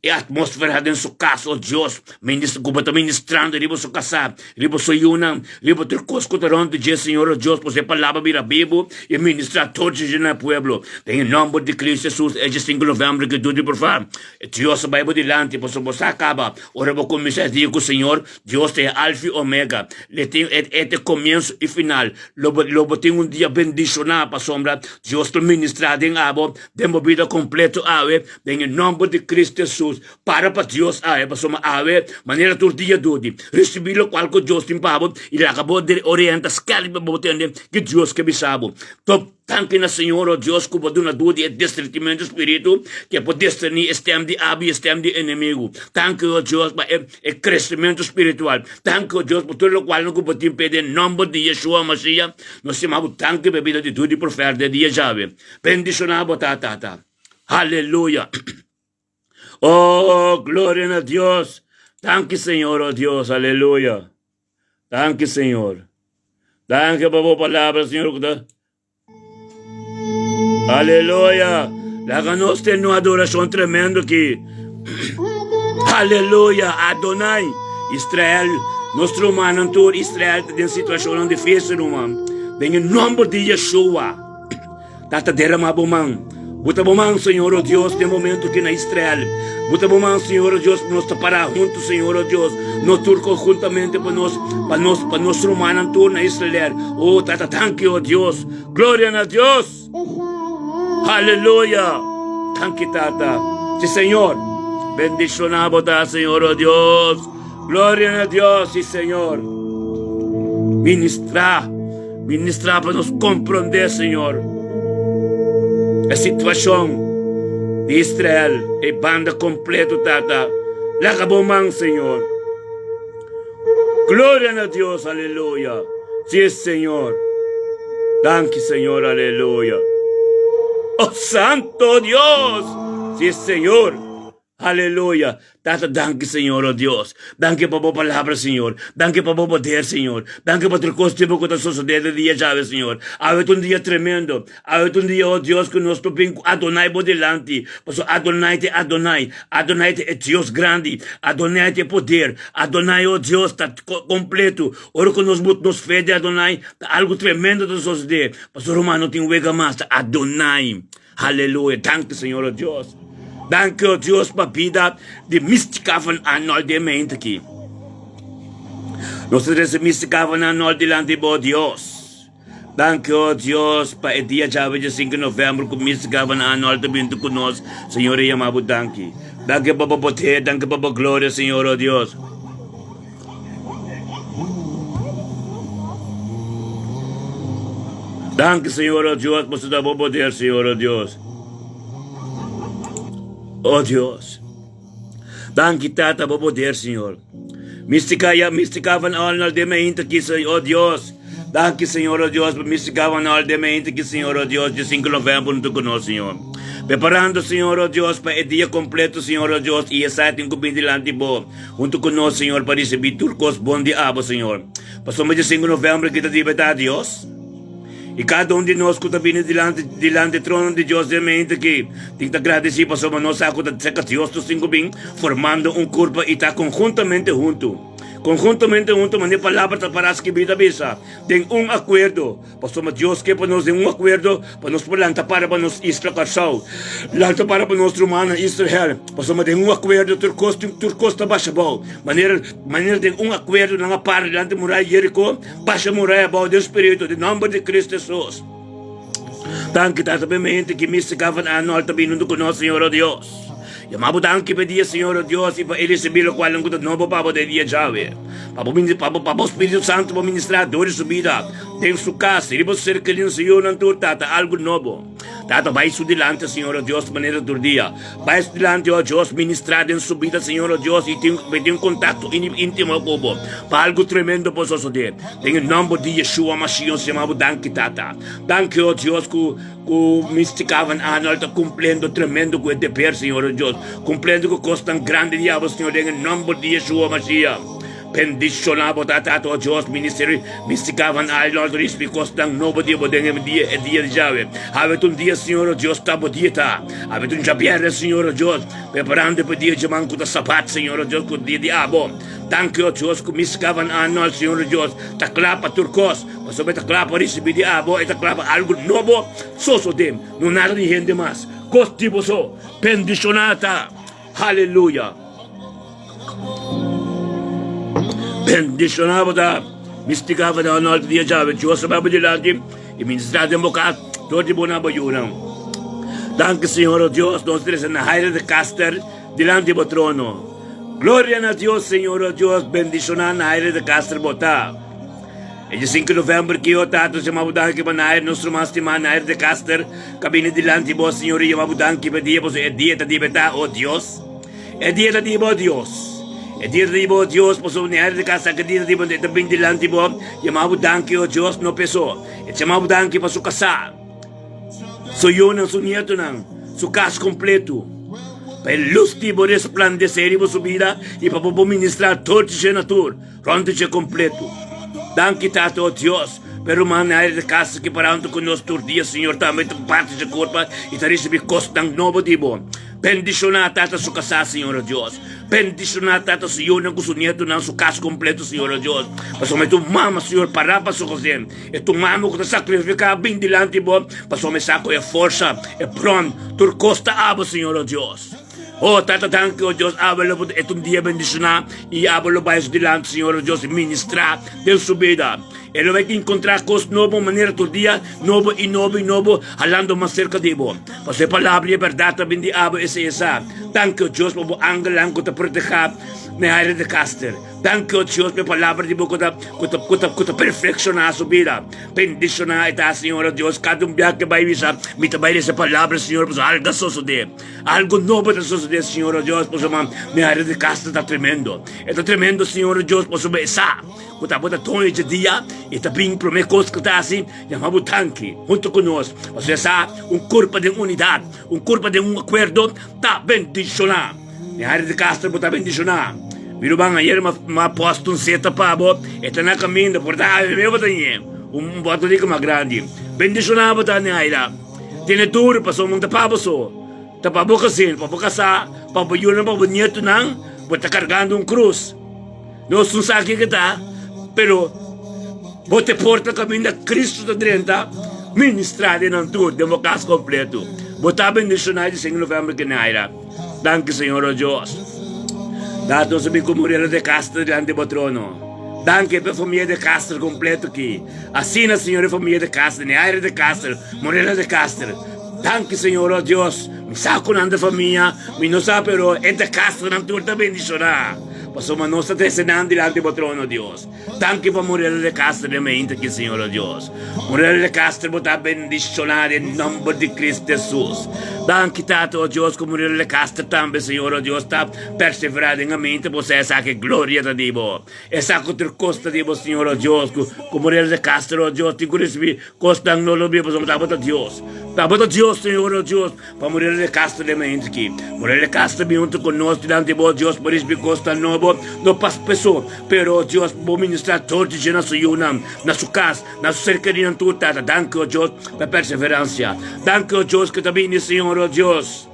E atmósfera den su kas, o Dios, ministra ku bo ta ministrando riba su kasá, riba su yunan, riba tur kos ku ta rònt di dje, Señor, o Dios, pues e palabra bira bibu i ministrá tur dje na e pueblo. Den e nòmber di Cristo Jesus, e dje sinku novèmber ki duri por fa, Dios a bai bo dilanti, pasobra bo sa kaba ora bo kuminsá e dia ku Señor, Dios ta e Alfa i Omega, E tin e ta e komienso i final. Lo bo lo bo tin un dia bendishoná pasobra Dios ta ministrá den abo, den bo bida kompleto awe, den e nòmber di Cristo Jesus. Para pa Dios awe, pasobra awe, manera tur dia dudi, risibí lokual ku Dios tin pa bo i laga bo orienta skèrpi pa bo tende ke Dios ke bisa bo. Top. Danki na Señor, o Dios, ku bo duna dor di e discernimentu spiritu ke por discerní e stèm di abo i e stèm di enemigu. Danki, o Dios, pa e e kresimentu spiritual. Danki, o Dios, pa tur lokual ku bo tin p'e den nòmber di Yeshua Masiya. Nos stima bo danki pa e bida di tur di profeta di dia djawe. Bendishoná bo ta, Tata. Aleluya. Oh, gloria na Dios. Danki, Señor, o Dios. Aleluya. Danki, Señor. Danki pa bo palabra, Señor, ku ta Aleluya. Laga nos tene un adorashon tremendo aki. Aleluya. Adonai. Israel, nos rumannan tur, Israel ta den situashonnan difísil, ruman. Den e nòmber di Yeshua. Tata derama bo man. Bo ta bo man, Señor, o Dios, den momento ki na Israel. Bo ta bo man, Señor, o Dios, nos ta para huntu, Señor, o Dios. Nos tur conjuntamente pa nos, pa nos, pa nos rumannan tur na Israel. O Tata, danki, o Dios. Gloria na Dios. Aleluya. Danki, Tata. Si, Señor. Bendiciona bo ta, Señor, o Dios. Gloria na Dios, si, Señor. Ministra. Ministrá pa nos komprondé, Señor, e situashon di Israel, e banda kompleto, Tata. Laga bo man, Señor. Gloria na Dios, aleluya. Sí, Señor. Danki, Señor, aleluya. Oh, Santo Dios! Sí, Señor. Aleluya! Tata danki Señor oh Dios. Danki pa bo palabra Señor. Danki pa bo poder Señor. Danki pa tur kos di bo ku ta sosodé den dia djawe Señor. Awe ta un dia tremendo. Awe ta un dia oh Dios ku nos por bin ku Adonai bo dilanti. Pasobra Adonai ta e Adonai. Adonai ta e Dios grandi. Adonai ta e poder. Adonai oh Dios ta kompleto. Ora ku nos but nos fe den Adonai ta algu tremendo ta sosodé. Pasobra ruman no tin wega mas. Ta Adonai. Aleluya, danki Señor o Dios. Danki o Dios pa bida di Mystica van Arnold den mente aki. Nos ta trese Mystica van Arnold dilanti bo Dios. Danki o Dios pa e dia djawe dje 5 november ku Mystica van Arnold ta bintu ku nos. Señor e yama bo danki. Danki pa bo poder, danki pa bo gloria Señor o Dios. Danki Señor o Dios pa su da bo poder Señor o Dios. O Dios. Danki Tata bo poder Señor. Mistica ya mistica van Arnold de me inta ki o Dios. Danki Señor o Dios pa mistica van Arnold de me inta ki Señor o Dios di 5 november no ku nos Señor. Preparando Señor o Dios pa e dia completo Señor o Dios y esai tin ku bin dilanti bo. Huntu ku nos, Señor, pa risibí tur kos bon di abo, Señor. Pasobra dje sinku novèmber ki ta libertá Dios, i kada un di nos ku ta bini dilanti dilanti e trono di Dios den mente aki tin ta gradisí pasobra nos sa ku ta serka Dios nos tin ku bin formando un kurpa i ta konhuntamente huntu konhuntamente huntu manera e palabra ta pará skibí ta bisa den un akuerdo. Pasobra Dios ke pa nos den un akuerdo pa nos por lanta para pa nos isla Kòrsou, lanta para pa nos rumannan Israel. Pasobra den un akuerdo tur kos tin tur kos ta basha abou. Manera manera den un akuerdo nan a para dilanti muraya Jeriko, basha muraya abou den spiritu den nòmber di Kristu Hesus. Danki Tata pa e mente ki Mister Gavin Arnold ta bini huntu ku nos Señor o Dios. Yama bo danki pa e dia Señor o Dios i pa e risibí lokual nan ku ta nobo pa bo den e dia djawe. Pa bo pa bo pa bo Spiritu Santu por ministrá dor di su bida den su kas i riba su ser kerí su yunan tur Tata algu nobo. Tata bai su dilanti Señor o Dios manera tur dia. Bai su dilanti o Dios ministrá den su bida Señor o Dios i tin i tin kontakto íntimo ku bo pa algu tremendo por sosodé. Den e nòmber di Yeshua Mashiach nos yama bo danki Tata. Danki o Dios ku Ku Mister Calvin Arnold ta kumpliendo tremendo ku e deber, Señor o Dios. Kumpliendo ku kosnan grandi di abo, Señor, den e nomber di Yeshua Mashiach. Bendishoná bo ta Tata, o Dios, Ministerio Mystica van Arnold risbi kosnan nobo di bo den e dia e dia di djawe. Awe ta un dia, Señor, o Dios, ta bo dia ta. Awe ta un djabièrnè, Señor, o Dios, preparando pa e dia djaman ku ta Sabat, Señor, o Dios, ku dia di abo. Danki, o Dios, ku Mystica van Arnold, Señor, o Dios, ta kla pa tur kos, pasobra e ta kla pa risibí di abo, e ta kla pa algu nobo sosodé, no nada di hende mas. Kos di bo so. Bendishoná ta. Haleluya! Bendishoná bo ta, Mistica pa da honor di dia djawe. Dios ta bai bo dilanti i ministrá den bo kas dor di bo na bo yunan. Danki Señor o Dios, nos trese na Haile de Caster dilanti bo trono. Gloria na Dios, Señor o Dios, bendishoná na Haile de Caster bo ta. E dia sinku november ki o Tata nos yama bo danki pa Nair, nos ruman stimá Nair de Caster, ka bini dilanti bo, Señor, i yama bo danki pa e dia, pasobra e dia ta di betá, o Dios. E dia ta di bo, Dios. E dia ta di bo, Dios, pasobra Nair de Caster ka dia ta di bo, e ta bini dilanti bo, yama bo danki, o Dios, no peso. E ta yama bo danki pa su kasá, su yunan, su nietonan, su kas kompletu, pa e lus di bo resplandesé riba su bida i pa bo por ministrá tur dje na tur. Rond dje kompleto. Danki Tata o Dios pa e ruman na aire di kasa ki para huntu ku nos tur dia Señor tambe ta parti dje kurpa i ta risibi kosnan nobo di bo. Bendishoná Tata su kasá Señor o Dios. Bendishoná Tata su yunan ku su nietonan su kas kompleto Señor o Dios. Pasobra e ta un mama Señor pará pa su gezin. E ta un mama ku ta sakrifiká bin dilanti bo pasobra e sa ku e forsa e bron tur kos ta abo Señor o Dios. Oh, Tata, danki, oh Dios, abo lo por e ta un dia bendishoná i abo lo bai su dilanti, Señor, oh Dios, i ministrá den su bida. E lo bai enkontrá kos nobo manera tur dia, nobo i nobo i nobo, halando mas serka di bo. Pasobra e palabra i e bèrdat ta bin di abo, esei e sa. Danki, oh Dios, pa bo angelnan ku ta protehá mi Haile de Caster. Danki, oh Dios, pa e palabra di bo ku ta, ku ta, ku ta, ku ta perfekshoná su bida. Bendishoná e ta, Señor, oh Dios, kada un biaha ku e bai bisa, mi ta bai resa e palabra, Señor, pasobra algu a sosodé. Algo nobo ta sosodé, Señor, oh Dios, pasobra mi área di kasa ta tremendo. E ta tremendo, Señor, oh Dios, pasobra e sa ku ta bo ta doño dje dia i ta bin promé kos ku ta hasi, yama bo danki huntu ku nos, pasobra e sa un kurpa den unidat, un kurpa den un akuerdo ta bendishoná. Mi área di kasa bo ta bendishoná. Mi ruman, ayer mi a post un seta pa bo, e ta na kaminda, por ta awe mi bo ta ñe un bòtel di mas grandi. Bendishoná bo ta, Nehaira. Tene duru pasobra no ta pa bo so, ta pa bo gezin, pa bo kasá, pa bo yunan, pa bo nietunan, bo ta kargando un krus. Nos no sa kiko ta, pero bo ta e porta kaminda Kristu ta drenta ministrá den nan tur, den bo kas kompletu. Bo ta bendishoná di Señor November Kenaira. Danki Señor o Dios. Dat nos a bin ku Muriel de Castro dilanti bo trono. Danki pa e famia de Castro kompleto ki. Asina Señor e famia de Castro, Neaira de Castro, Morela de Castro. Danki Señor o Dios. Mi sa ku nan ta famia, mi no sa pero e de Castronan tur ta bendishoná. Pasobra nos ta trese nan dilanti bo trono Dios. Danki pa Morela de Castro den mente aki Señor o Dios. Morela de Castro bo ta bendishoná den nomber di Cristo Jesus. Danki Tata o Dios ku Morela de Castro tambe Señor o Dios ta perseverá den mente bo sa esaki gloria ta di bo. Esaki otro kos ta di bo Señor o Dios ku ku Morela de Castro o Dios tin ku risibi kosnan no lo pasobra ta bo ta Dios. Ta bo ta Dios Señor o Dios. Pa Muriel de Castro den mente ki. Muriel de Castro bin hunto ku nos dilanti bo, Dios, por risbi kosnan nobo, no pas peso, pero, Dios, bo ministra tur di dje na su yunan, na su kas, na su ser kerinan tur, Tata. Danki, o Dios, pa perseveransia. Danki, o Dios, ku ta bini, Señor, o Dios.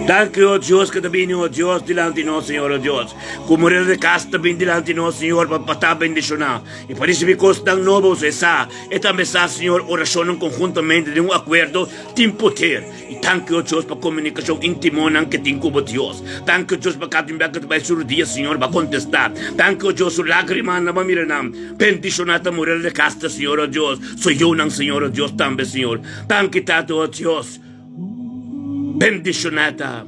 Danki, o Dios, ku ta bini, o Dios, dilanti nos, Señor, o Dios. Ku Muriel de Castro ta bin dilanti nos, Señor, pa pa ta bendishoná i pa risibí kosnan nobo, e sa. E tambe sa, Señor, orashonnan konhuntamente den un akuerdo tin poder. I danki, o Dios, pa komunikashon intimonan ke tin ku bo, Dios. Danki, o Dios, pa kada un bia ke ta bai su rudia, Señor, bo a kontestá. Danki, o Dios, su lágrimanan bo a mira nan. Bendishoná ta Muriel de Castro, Señor, o Dios, su yunan, Señor, o Dios, tambe, Señor. Danki, Tata, o Dios. Bendishoná ta.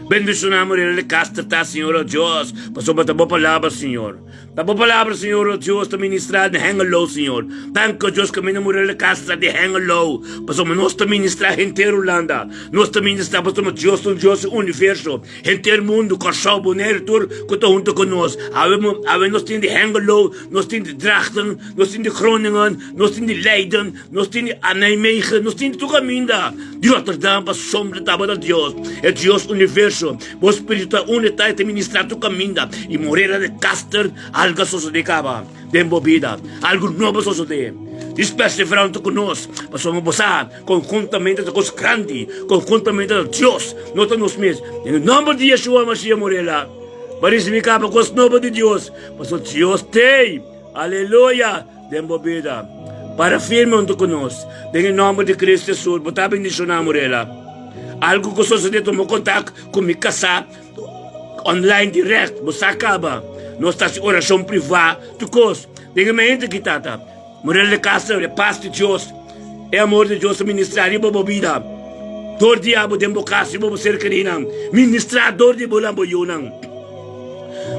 Bendishoná Muriel de Castro ta, Señor, o Dios, pasobra ta bo palabra, Señor. Ta bo palabra, Señor, o Dios, ta ministrá den Hengelo, Señor. Danki, o Dios, kaminda murel di kas ta di Hengelo, pasobra nos ta ministrá henter Hulanda. Nos ta ministrá pasobra Dios ta un Dios di universo, henter mundu, Kòrsou, Boneiru, tur ku ta huntu ku nos. Awe, awe nos tin di Hengelo, nos tin di Drachten, nos tin di Groningen, nos tin di Leiden, nos tin di Nijmegen, nos tin di tur kaminda di Rotterdam, pasobra tabata Dios, e Dios universo. Bo spiritu ta unda ta i ta ministrá tur kaminda i morera di kaster algu a sosodé kaba den bo bida, algu nobo a sosodé. Dis perseverá huntu ku nos, pasobra bo sa konhuntamente ta kos grandi, konhuntamente ta Dios, no ta nos mes. Den e nòmber di Yeshua Mashiach morela bo risibí kaba kos nobo di Dios, pasobra Dios t'ei, aleluya, den bo bida. Para firme huntu ku nos, den e nòmber di Kristu Hesus, bo ta bendishoná morela. Algu ku sosodé tuma kontak ku mi kasá online dirèkt, bo sa kaba. Nos ta hasi orashon privá, tur kos. Den e mente aki, Tata, morel di kasa, e pas di Dios, e amor di Dios ta ministrá riba bo bida. Dor di abo den bo kas, riba bo ser kerinan, ministrá dor di bo nan bo yunan.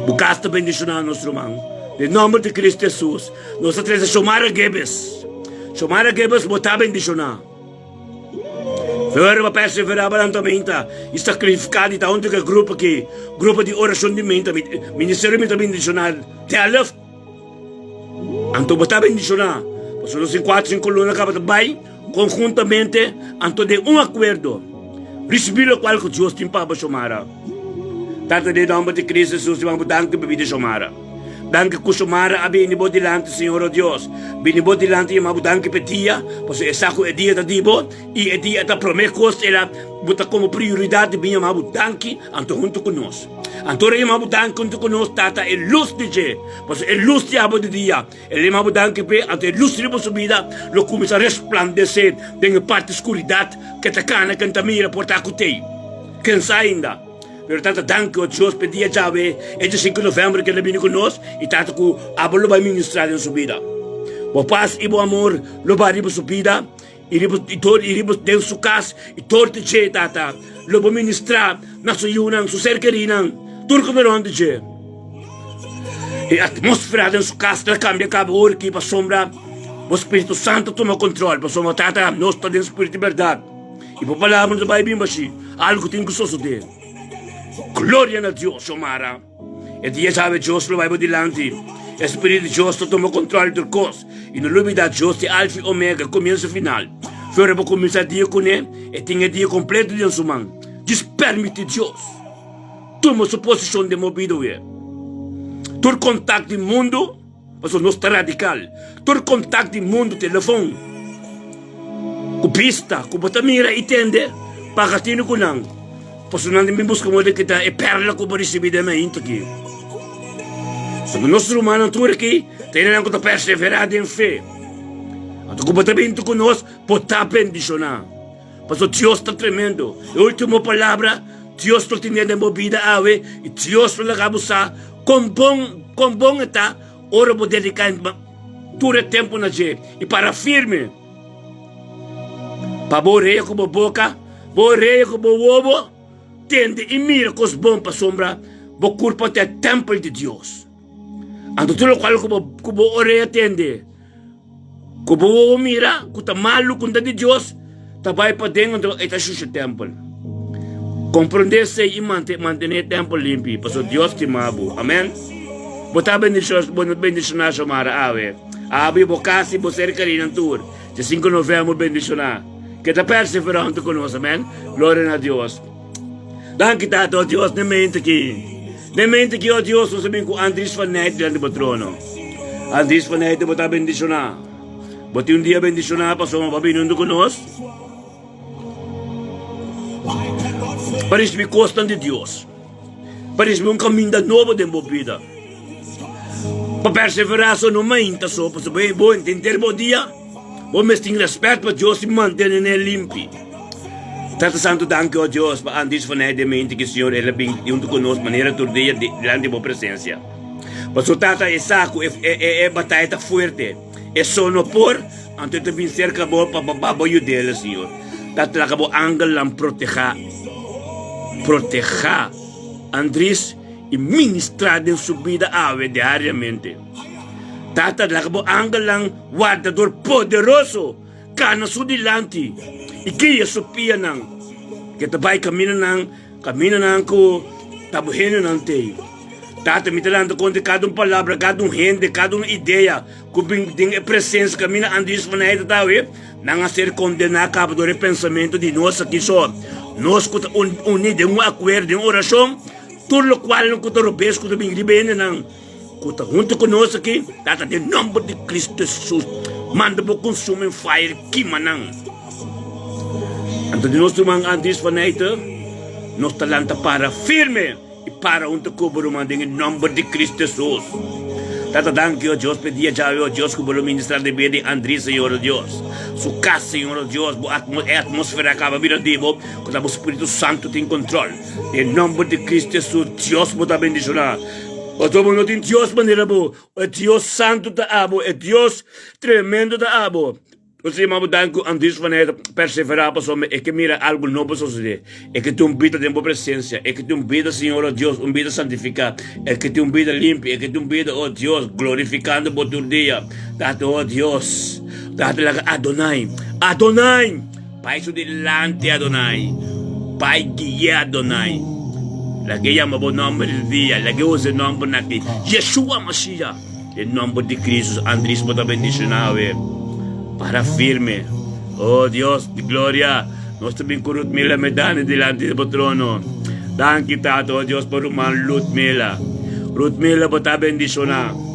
Bo kas ta bendishoná, nos ruman. Den nòmber di Kristu Hesus, nos ta trese Shomara Gebes. Shomara Gebes, bo ta bendishoná. Verba perseverá balantamenta i sakrifiká di ta huntu ku e grupo aki, grupo di orashon di menta, ministerio mi ta bendishoná Delft. Anto bo ta bendishoná, pasobra nos tin kuater sinku luna kaba ta bai konhuntamente anto den un akuerdo risibí lokual ku Dios tin pa bo Shomara. Tata den nòmber di Kristu Hesus di bo danki pa bida Shomara. Danki ku Shomara a bini bo dilanti, Señor o Dios. Bini bo dilanti yama bo danki p'e dia, pasobra e sa ku e dia ta di bo, i e dia ta promé kos el a bo ta komo prioridat di bin yama bo danki anto huntu ku nos. Anto ora yama bo danki huntu ku nos, Tata, e lus di dje, pasobra e lus di abo di dia, el yama bo danki p'e, anto e lus riba su bida lo kuminsá resplandesé den e parti skuridat ke ta kana, ke no ta mira por ta ku tei. Ken sa ainda? Pero tata danki o Dios p'e dia djawe e diesinku november ke el a bini ku nos i tata ku abo lo bai ministra den su bida. Bo pas i bo amor lo bai riba su bida i riba i tor i riba den su kas i tor di dje tata lo bo ministra na su yunan su ser kerinan tur ku ta rond di dje. E atmosfera den su kas ta kambia kaba ora ki pasobra bo Spiritu Santu tuma kontrol pasobra tata nos ta den spiritu i bèrdat. I bo palabra no ta bai bin bashí. Algu tin ku sosodé. Gloria na Dios, Xiomara. E dia djawe Dios lo bai bo dilanti. E Spiritu di Dios ta tuma kontrol di tur kos. I no lubidá Dios ta e Alfa i Omega, e komienso i final. Fe ora bo kuminsá dia kuné, e tin e dia kompleto den su man. Djis permití Dios tuma su posishon den bo bida oe. Tur kontak di mundu. Pasobra nos ta radikal. Tur kontak di mundu, telefon, ku bista ku bo ta mira i tende, paga tinu ku nan. Pasobra nan ta bin buska moda di kita e pèrla ku bo risibí den mainta aki. Pasobra nos rumannan tur aki ta hende nan ku ta perseverá den fe. Anto ku bo ta binti ku nos, bo ta bendishoná. Pasobra Dios ta tremendo. E ultimo palabra Dios lo tene den bo bida awe i Dios lo laga bo sa kon bon kon bon e ta ora bo dediká tur e tempu na dje i para firme. Pa bo orea ku bo boka, bo orea ku bo wowo tende i mira kos bon pasobra bo kurpa ta e tèmpel di Dios. Anto tur lokual ku bo orea tende. Ku bo wowo mira ku ta malu ku ta di Dios ta bai paden anto e ta shusha tempel. Komprondé esei i mantené e tempel limpi pasobra Dios stima bo. Amen. Bo ta bendishoná Xiomara awe. Abo i bo kas i bo ser kerinan tur. Dje sinku novèmber bendishoná. Ke ta perseverá huntu ku nos. Amen. Gloria na Dios. Danki Tata, o Dios, n'e mente aki. N'e mente aki, o Dios, nos a bin ku Andries van Nijt dilanti bo trono. Andries van Nijt, bo ta bendishoná. Bo tin un dia bendishoná pasobra bo a bini huntu ku nos pa risibí kosnan di Dios, pa risibí un kaminda nobo den bo bida, pa perseverá so no mainta so, pasobra bo henter bo dia. Bo mes tin respet pa Dios i mantene ne limpi. Tata Santu danki o Dios pa antes fanai den mente ki Señor el a bin huntu ku nos manera tur dia dilanti bo presencia. Paso Tata e sa ku e e bataya ta fuerte e so no por anto e ta bin serka bo pa pa bo yud'el Señor. Tata laga bo angelnan proteha proteha Andries. i ministrá den su bida awe diariamente. Tata, laga bo angelnan wardador poderoso kana su dilanti i guia su pianan ke ta bai kamindanan, kamindanan ku ta bo hendenan t'ei. Tata, mi ta lanta kontra kada un palabra, kada un hende, kada un idea ku bin den e presensia kaminda Andries van Heijden ta awe, nan a ser kondená kaba dor e pensamentu di nos aki so. Nos ku ta uní den un akuerdo, den orashon, tur lokualnan ku ta robes ku ta bin riba hendenan ku ta huntu ku nos aki, Tata, den nòmber di Kristu Hesus, manda bo consuming fire kima nan. Anto di nos ruman Andries van Heijden, nos ta lanta para firme. I para huntu ku bo ruman den e nòmber di Kristu Hesus. Tata danki, o Dios, p'e dia djawe, o Dios, ku bo lo ministrá den bida di Andries, Señor, o Dios. Su kas, Señor, o Dios, bo atmo, e atmósfera kaba bira di bo, ku ta bo Spiritu Santu tin kontròl. Den nòmber di Kristu Hesus, Dios, bo ta bendishoná. Pasobra bo no tin Dios manera bo, e Dios santu ta abo, e Dios tremendo ta abo. Nos ta yama bo danki ku Andries van Heijden perseverá pasobra e ke mira algu nobo sosodé. E ke tin un bida den bo presensia. E ke tin un bida, Señor, o Dios, un bida santifiká. E ke tin un bida limpi. E ke tin un bida, o Dios, glorifikando bo tur dia. Tata, o Dios, Tata, laga Adonai, Adonai, bai su dilanti, Adonai, bai gui'é, Adonai. Lag'é yama bo nòmber di dia. Lag'é usa e nòmbernan aki, Yeshua Mashiach. Den nomber di Cristo, Andries bo ta bendiciona awe. Para firme. Oh Dios di gloria, nos ta bin cu Rutmila Medani dilanti di bo trono. Danki Tata, oh Dios, pa ruman Lutmila. Rutmila bo ta bendiciona.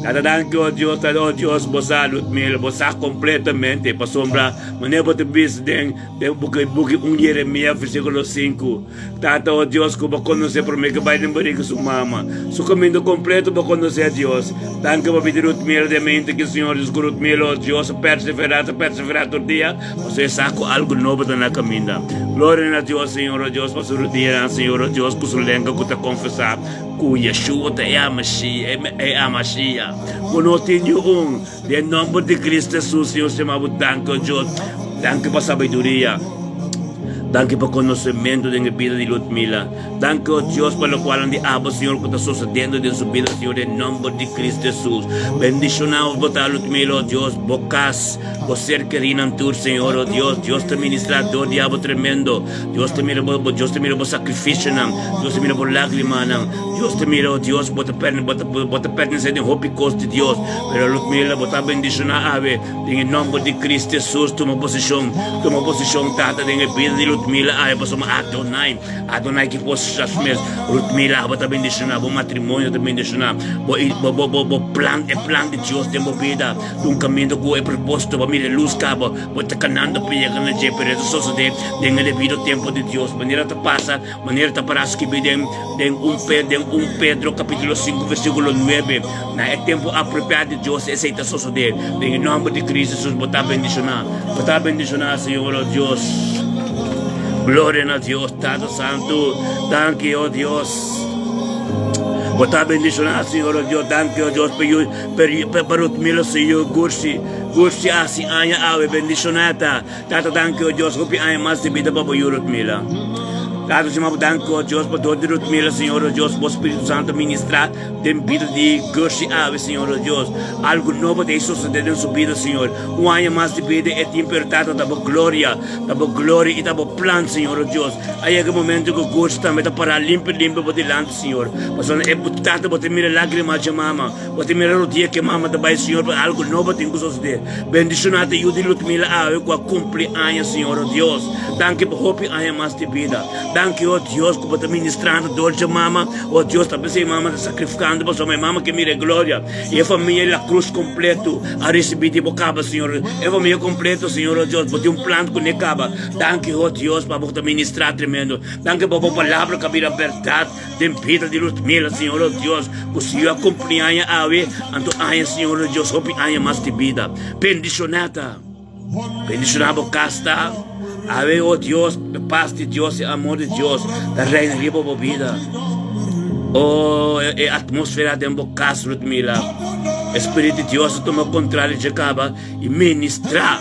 Tata danki, oh Dios, Tata, oh Dios, bo sa Lutmila, bo sa completamente, pasobra manera bo ta bisa den den buki buki 1 Jeremia versiculo 5. Tata, o Dios, ku bo konosé promé ku bai den bariga su mama, su kaminda kompleto bo konosé, Dios. Danki pa bida Rutmila den mente ki Señor Dios ku Rutmila, o Dios, a perseverá, ta perseverá tur dia, pasobra e sa ku algu nobo ta na kaminda. Gloria na Dios, Señor, o Dios, pa su rudianan, Señor, o Dios, ku su lenga ku ta konfesá ku Yeshua ta e Amashiah, ku no tin niun. Den nòmber di Kristu Hesus, Señor, stima bo danki, o Dios. Danki pa sabiduria. Danki pa konosementu den e bida di Ludmila. Danki, o Dios, pa lokualnan di abo, Señor, ku ta sosediendo den su bida, Señor, den nòmber di Kristu Hesus. Bendishoná bo ta, Ludmila, o Dios, bo kas, bo ser kerínan tur, Señor, o Dios. Dios ta ministrá dor di abo tremendo. Dios ta mira bo, Dios ta mira bo sakrifisionan. Dios ta mira bo lágrimanan. Dios ta mira, o Dios, bo ta bo ta, bo ta pertenesé den hopi kos di Dios. Pero Ludmila, bo ta bendishoná awe den e nòmber di Cristo Hesus. Tuma posishon, tuma posishon, Tata, den e bida di Ludmila awe, pasobra Adonai, Adonai ki por sas mes. Ludmila, bo ta bendishoná, bo matrimonio ta bendishoná, bo, bo, bo, bo, bo plan, e plan di Dios den bo bida ta un kaminda ku e propósito pa mira e lus kaba, bo ta kanando pa yega na dje, pero e ta sosodé den e debido tempu di Dios. Manera ta pasa. Manera ta pará skibí den den un den un Pedro kapítulo sinku versíkulo nuebe, Na e tempu apropiá di Dios esei ta sosodé. Den e nòmber di Cristo Jesus bo ta bendishoná. Bo ta bendishoná, Señor, o Dios. Gloria na Dios, Tata Santu. Danki, o Dios. Bo ta bendishoná, Señor, o Dios. Danki, o Dios, pa yu pa pa Rutmilo, Señor, Gursi. Gursi hasi aña awe. Bendishoná ta. Tata danki o Dios hopi aña mas di bida pa bo yu Rutmila. Tata sima bo danki o Dios pa dor di Rutmila Señor o Dios bo Spiritu Santo ministra den bida di Gersie awe Señor o Dios algo nobo ta e sosode den su bida Señor un aña mas di bida e tin pero Tata ta bo gloria ta bo gloria y ta bo plan Señor o Dios a yega e momento ku Gersie tambe ta para limpi limpi bo dilanti Señor pasobra e Tata bo ta mira lagrima dje mama. Bo ta mira rodia ke mama ta bai, Señor, pa algu nobo tin ku sosodé. Bendishoná ta yu di Ludmila awe ku a kumpli aña, Señor, o Dios. Danki pa hopi aña mas di bida. Danki, o Dios, ku bo ta ministrando dor dje mama. O Dios, ta p'esei mama ta sakrifikando pasobra e mama ke mira e gloria. I e famia La Cruz kompleto a risibí di bo kaba, Señor. E famia kompleto, Señor, o Dios, bo tin un plan ku n'e kaba. Danki, o Dios, pa bo ta ministrá tremendo. Danki pa bo palabra ku a bira bèrdat. Den bida di Ludmila, Señor o Dios, ku si yo a kumpli aña awe, anto aña, Señor o Dios, hopi aña mas di bida. Bendishoná ta. Bendishoná bo kas ta. Awe, o Dios, e pas di Dios, e amor di Dios ta reina riba bo bida. O, e atmósfera den bo kas, Ludmila. E Spiritu di Dios ta tuma kontrol dje kaba i ministrá,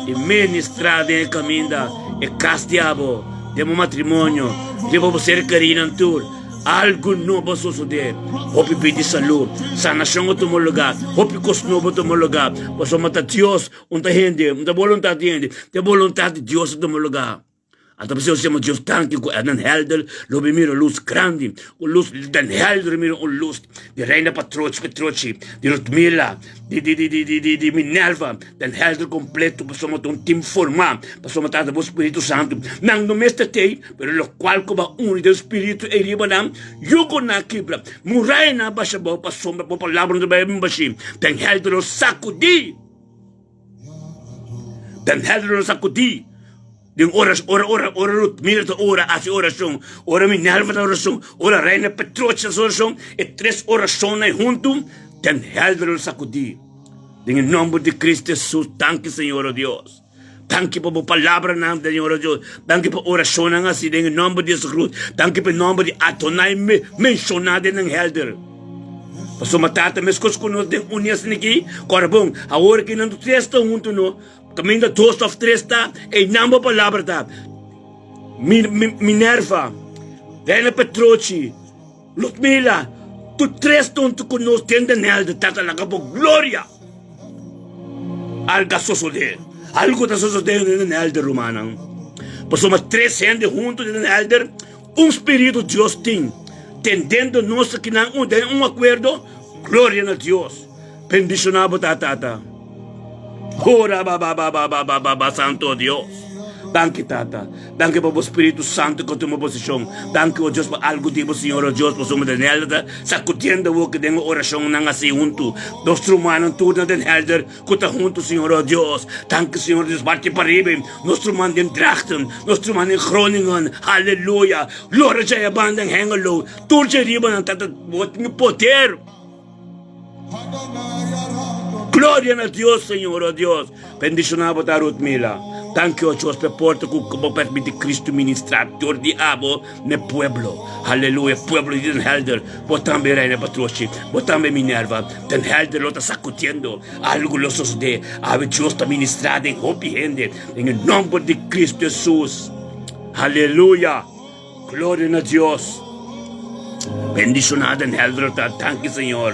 i ministrá den e kaminda, e kas di abo. Den bo matrimonio, riba bo ser kerinan tur. Algu nobo a sosodé. Hopi pidi salú. Sanashon a tuma lugá. Hopi kos nobo a tuma lugá. Pasobra ta Dios, un ta hende, un ta boluntat di hende, ta e boluntat di Dios a tuma lugá. Ata p'esei nos yama Dios danki ku den hèlder lo mi mira lus grandi, un lus den hèlder lo mira un lus di Reina Patrochi Petrochi, di Ludmila, di di di di di di Minerva, den hèlder kompleto pasobra ta un tim formá, pasobra ta bo Spiritu Santu. Nan no mester t'ei, pero lokual ku bo a uni den Spiritu ei riba nan, yugonan a kibra, murayanan a basha abou pasobra bo palabra no ta bai bashí. Den hèlder lo sakudí, den hèlder lo sakudí. Den ora, ora, ora, ora Ludmila ta ora, hasi orashon, ora Minerva ta orashon, ora Reina Petrochi ta hasi orashon, e tres orashonnan huntu, den hèlder lo sakudí. Den e nòmber di Cristo Hesus, danki Señor o Dios. Danki pa bo palabranan, Señor o Dios. Danki pa orashonnan hasi den e nòmber di Hesus. Danki pa e nòmber di Adonai menshoná den nan hèlder. Pasobra Tata, meskos ku nos den uni asin'aki, kòrda bon, awor ki nan tur tres ta huntu no, Kaminda dos òf tres ta, einan bo palabra ta. Minerva, Reina Petrochi, Ludmila, tur tres ta huntu ku nos den den hèlder. Tata, laga bo gloria alga sosodé. Algu ta sosodé den den hèlder, rumannan. Pasobra tres hende huntu den den hèlder, un spiritu Dios tin, tendendo nos akinan den un akuerdo. Gloria na Dios. Bendiciona bo ta Tata. Ora ba ba ba ba ba ba ba ba Santo Dios. Danki Tata. Danki pa bo Spiritu Santo ku tuma posishon. Danki o Dios pa algu di bo Señor o Dios pasobra den helder ta sakudiendo bo ku den orashonnan hasi huntu. Nos rumannan tur na den helder ku ta huntu Señor o Dios. Danki Señor Dios parti pariba nos ruman den Drachten, nos ruman den Groningen. Haleluya. Gloria djaya banda den Hengelo. Tur dje riba nan Tata bo tin poder. Gloria na Dios, Señor, oh Dios. Bendiciona bo ta Ruth Mila. Danki, oh Dios, p'e porta cu bo permiti Cristo ministra dor di abo n'e pueblo. Aleluya, pueblo di Den Helder, bo tambe Reina Patrochi, bo tambe Minerva. Den Helder lo ta sacudiendo, algo lo sosode. Awe Dios ta ministra den hopi hende, den e nomber di Cristo Jesus. Aleluya. Gloria na Dios. Bendiciona den helder ta. Danki Señor.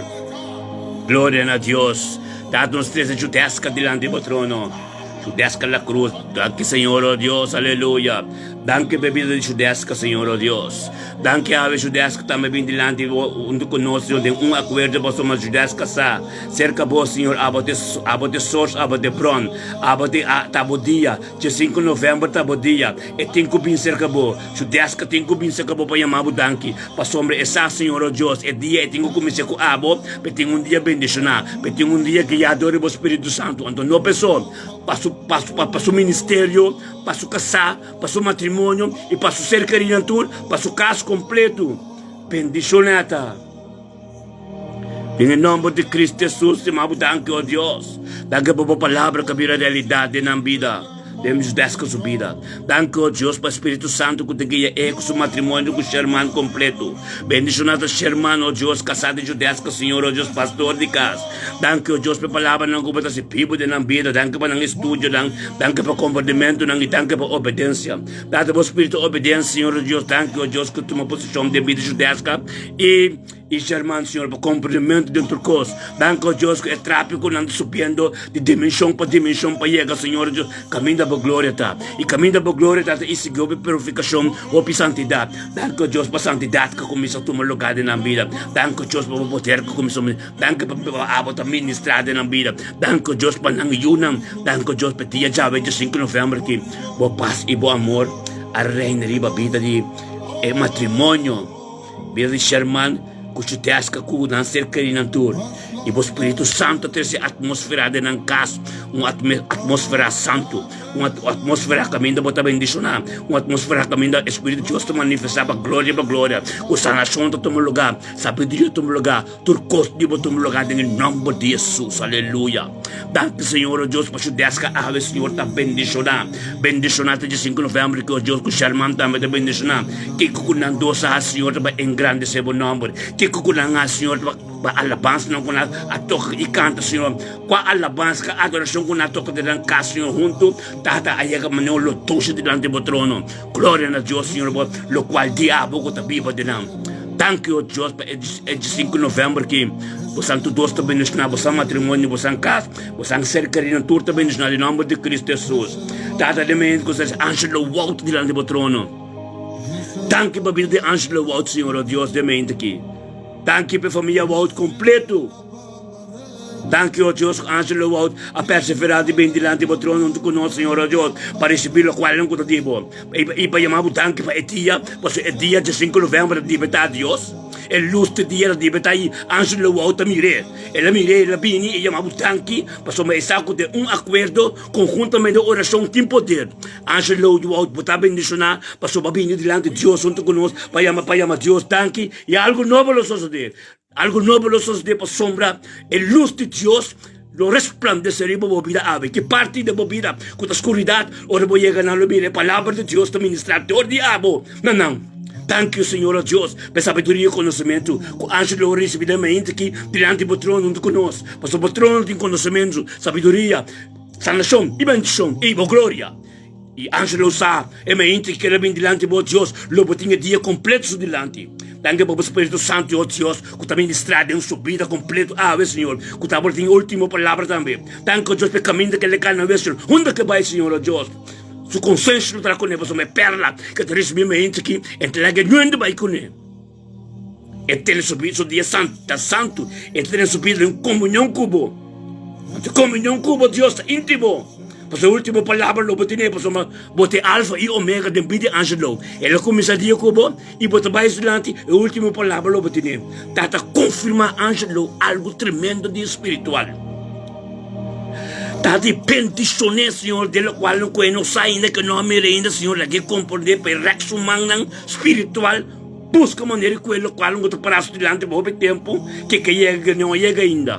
Gloria na Dios. Tata nos trece Judesca dilanti bo trono. Judesca la cruz. Danki Señor oh Dios. Aleluya. Danki p'e bida di Judesca Señor oh Dios. Danki awe Judesca tambe bin dilanti bo hunto cu nos Señor den un acuerdo pasobra Judesca sa cerca bo Señor abo te abo te source abo te bron abo te ta bo dia. Dje sinku novèmber ta bo dia, e tin ku bin serka bo. Su dèska tin ku bin serka bo pa yama bo danki. Pasobra e sa, Señor, o Dios, e dia e tin ku kuminsá ku abo, p'e tin un dia bendishoná, p'e tin un dia guiá dor di bo Spiritu Santu. Anto no pensó pa su, pa su, pa su ministerio, pa su kasá, pa su matrimonio i pa su ser kerinan tur, pa su kas kompletu. Bendishoná ta. Den e nomber di Cristo Jesus, stima bo danki, o Dios. Danki pa bo palabra ku a bira realidat den nan bida, den Jusdeska su bida. Danki, o Dios, pa Spiritu Santu ku ta guia e ku su matrimonio ku Sherman kompleto. Bendishoná ta Sherman, o Dios, kasá di Jusdeska, Señor, o Dios, pastor di kas. Danki, o Dios, pa e palabranan ku bo ta hasi bibu den nan bida. Danki pa nan estudionan, danki pa komprendimentunan i danki pa obedensia. Data bo spiritu obedensia, Señor, o Dios. Danki, o Dios, ku tuma posishon den bida di Jusdeska i. I Sherman, Señor, pa komprimentu den tur kos. Danki, o Dios, ku e tráfikonan ta subiendo di dimenshon pa dimenshon pa yega, Señor Dios, kaminda bo gloria ta. I kaminda bo gloria ta, ta isigí hopi purifikashon, hopi santidat. Danki, o Dios, pa santidat ku a kuminsá tuma lugá den nan bida. Danki, o Dios, pa bo poder ku a kuminsá Danki pa abo ta ministrá den nan bida. Danki, o Dios, pa nan yunan. Danki, o Dios, pa e dia djawe, djasinko novèmber aki, bo pas i bo amor a reina riba bida di e matrimonio. Bida di Sherman ku Chuteska ku nan ser keri nan tur. I bo Spiritu Santu a trese atmosfera den nan kas, un atmosfera santu, un atmosfera kaminda bo ta bendishoná, un atmosfera kaminda e Spiritu di Dios ta manifestá pa gloria pa gloria, ku sanashon ta tuma lugá, sabiduria ta tuma lugá, tur kos di bo tuma lugá den e nòmber di Hesus. Aleluya! Danki Señor o Dios pa Chudeska awe Señor ta bendishoná. Bendishoná ta djesinku novèmber ki o Dios ku Sherman tambe ta bendishoná. Kiko ku nan dos a hasi Señor ta pa engrandesé bo nòmber. Kiko ku nan a hasi Señor ta pa alabansanan ku nan a toka i kanta Señor. Kua alabansa kua adorashon ku nan a toka den nan kas Señor huntu Tata a yega manera un lotoshi dilanti bo trono. Gloria na Dios Señor bo lokual diablo ku ta biba den nan. Danki, o Dios, pa e diesinku novèmber ki bosan tur dos ta bendishoná, bosan matrimonio, bosan kas, bosan ser kerido, tur ta bendishoná den nòmber di Kristu Hesus. Tata, den mente ku nos Angelo Wout dilanti bo trono. Danki pa bida di Angelo Wout, Señor, o Dios, den mente aki. Danki pa e famia Wout kompleto. Danki, o Dios, ku Angelo Wout a perseverá di bin dilanti bo trono huntu ku nos, Señor, o Dios, pa risibí lokualnan ku ta di bo. I pa yama bo danki pa e dia, pasobra e dia diesinku novèmber ta dibetá Dios. E lus di dia ta dibetá i Angelo Wout ta mir'é. El a mir'é, el a bini i yama bo danki, pasobra e sa ku den un akuerdo konhuntamente orashon tin poder. Angelo Wout, bo ta bendishoná pasobra bo a bini dilanti Dios huntu ku nos pa yama pa yama Dios danki i algu nobo lo sosodé. Algu nobo lo sosodé pasobra e lus di Dios lo resplandesé riba bo bida awe. Ki parti den bo bida ku ta skuridat, ora bo yega nan lo mira e Palabra di Dios ta ministrá dor di abo na nan. Danki, Señor o Dios, pa e sabiduria i konosementu ku anchi lo risibí den mainta aki dilanti bo trono huntu ku nos. Pasobra bo trono tin konosementu, sabiduria, sanashon i bendishon i bo gloria. I Angelo sa e mainta ki keda bin dilanti bo, Dios, lo bo tin e dia kompleto su dilanti. Danki pa bo Spiritu Santu, o Dios, ku ta ministrá den su bida kompleto awe, Señor, ku ta bo tin e ultimo palabra tambe. Danki, o Dios, pa e kaminda ke el a kana awe, Señor. Unda ke bai, Señor, o Dios, su konsenshi lo tra kuné, pasobra e perla ke ta risibí mainta aki, e ta laga ñuende bai kuné. E tene su bida, su dia santu ta santu, e tene su bida den komunion ku bo. Anto komunion ku bo Dios ta íntimo. Pasobra e último palabra lo bo tene, pasobra bo ta e Alfa i Omega den bida di Angelo. El a kuminsá dia ku bo i bo ta bai su dilanti, e último palabra lo bo tene. Ta ta konfirmá Angelo algu tremendo di spiritual. Ta di bendishoné, Señor, den lokual ku e no sa ainda, ku e no a mira ainda, Señor, laga e komprondé pa e rèk su mannan spiritual. Buska manera ku e lokual ku ta para su dilanti pa hopi tempu ke ke yega ke no a yega ainda.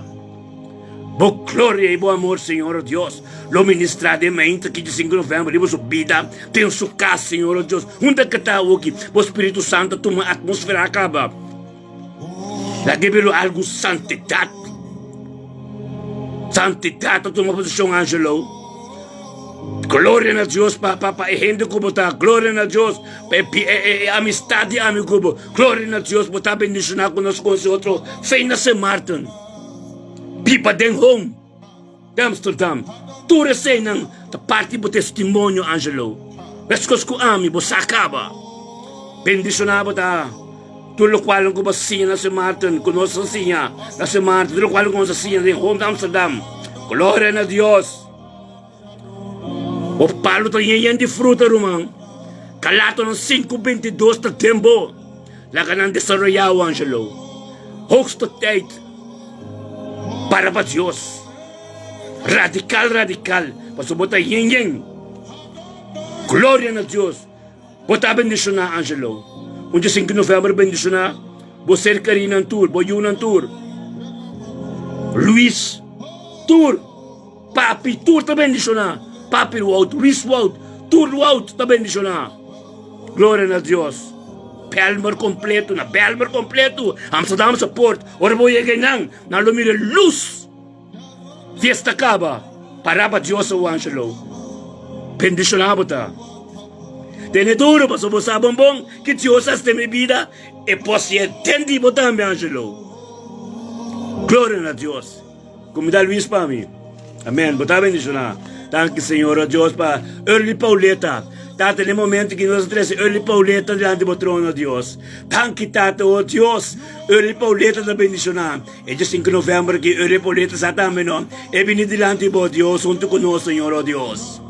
Bo gloria i bo amor, Señor o Dios, lo ministra den mainta ki di sinku novembro riba su bida, den su kas, Señor o Dios, unda ke ta awoki, bo Spiritu Santu a tuma atmosfera kaba. Laga e bira algu santidat. Santidat a tuma posishon, Angelo. Gloria na Dios pa pa pa e hende ku bo ta. Gloria na Dios pa e e e e amistad di ami ku bo. Gloria na Dios bo ta bendishoná ku nos konse otro fe na Sint Maarten. Biba den home di Amsterdam. Tur eseinan ta parti bo testimonio, Angelo. Meskos ku ami bo sa kaba. Bendishoná bo ta. Tur lokual ku bo a siña na Sint Maarten, ku nos a siña na Sint Maarten, tur lokual ku nos a siña den home di Amsterdam. Gloria na Dios. Bo palu ta yen yen di fruta, ruman. Galatonan 5:22 ta den bo. Laga nan desaroyá, o Angelo. Hoogste tijd para pa Dios. Radical, radical. Pasobra bo ta yen yen. Gloria na Dios. Bo ta bendishoná, Angelo. Un dia sinku novèmber bendishoná bo ser kerinan tur, bo yunan tur. Luis tur. Papi tur ta bendishoná. Papi Wout, Luis Wout, tur Wout ta bendishoná. Gloria na Dios. Belmer kompleto, na Belmer kompleto, Amsterdamse Poort, ora bo yega einan, nan lo mira lus. Fiesta kaba, para pa Dios awo Angelo. Bendishoná bo ta. Tene duro pasobra bo sa bon bon ki Dios hasi den mi bida, e por hasié den di bo tambe Angelo. Gloria na Dios. Kumida Luis pa mi. Amen. Bo ta bendiciona. Danki Señor o Dios pa Early Pauleta. Tata, den momento ki nos a trece Early Pauleta dilanti bo trono, Dios. Danki Tata, o Dios. Early Pauleta ta bendiciona. E dia 5 november ki Early Pauleta sa tambe no. E bini dilanti bo, Dios, hunto cu nos, Señor, o Dios.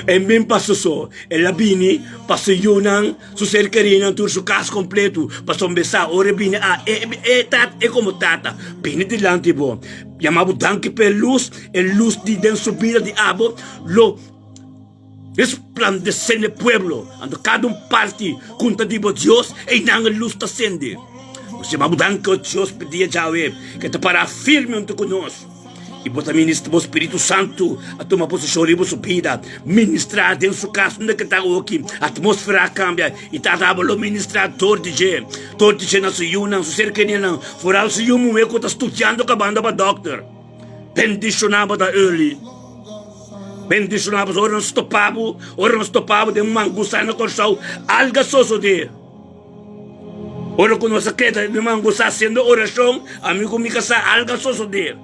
En bin pa su so. El a bini pa su yunan. Su ser kerinan tur su kas kompletu, pasobra mi sa ora e bini a e e tata e komo tata bini dilanti bo yama bo danki pa e lus, e lus di den su bida di abo lo resplandesé na e pueblo, anto kada un parti ku ta di bo Dios einan e lus ta sende. Nos yama bo danki o Dios pa e dia djawe ke ta para firme huntu ku nos. I bo ta ministra, bo Spiritu Santu a tuma posishon riba su bida, ministrá den su kas unda ke ta awoki, atmósfera a kambia i ta abo lo ministrá dor di dje, dor di dje na su yunan, su ser kerinan, foral su yu muhé ku ta studiando kabando pa dòkter. Bendishoná bo ta early. Bendishoná bo ora nos topa bo, ora nos topa bo den un mangusá na Kòrsou, alga sosodé. Ora ku nos a keda mi man gosa hasiendo orashon, ami ku mi kasá algu a sosodé.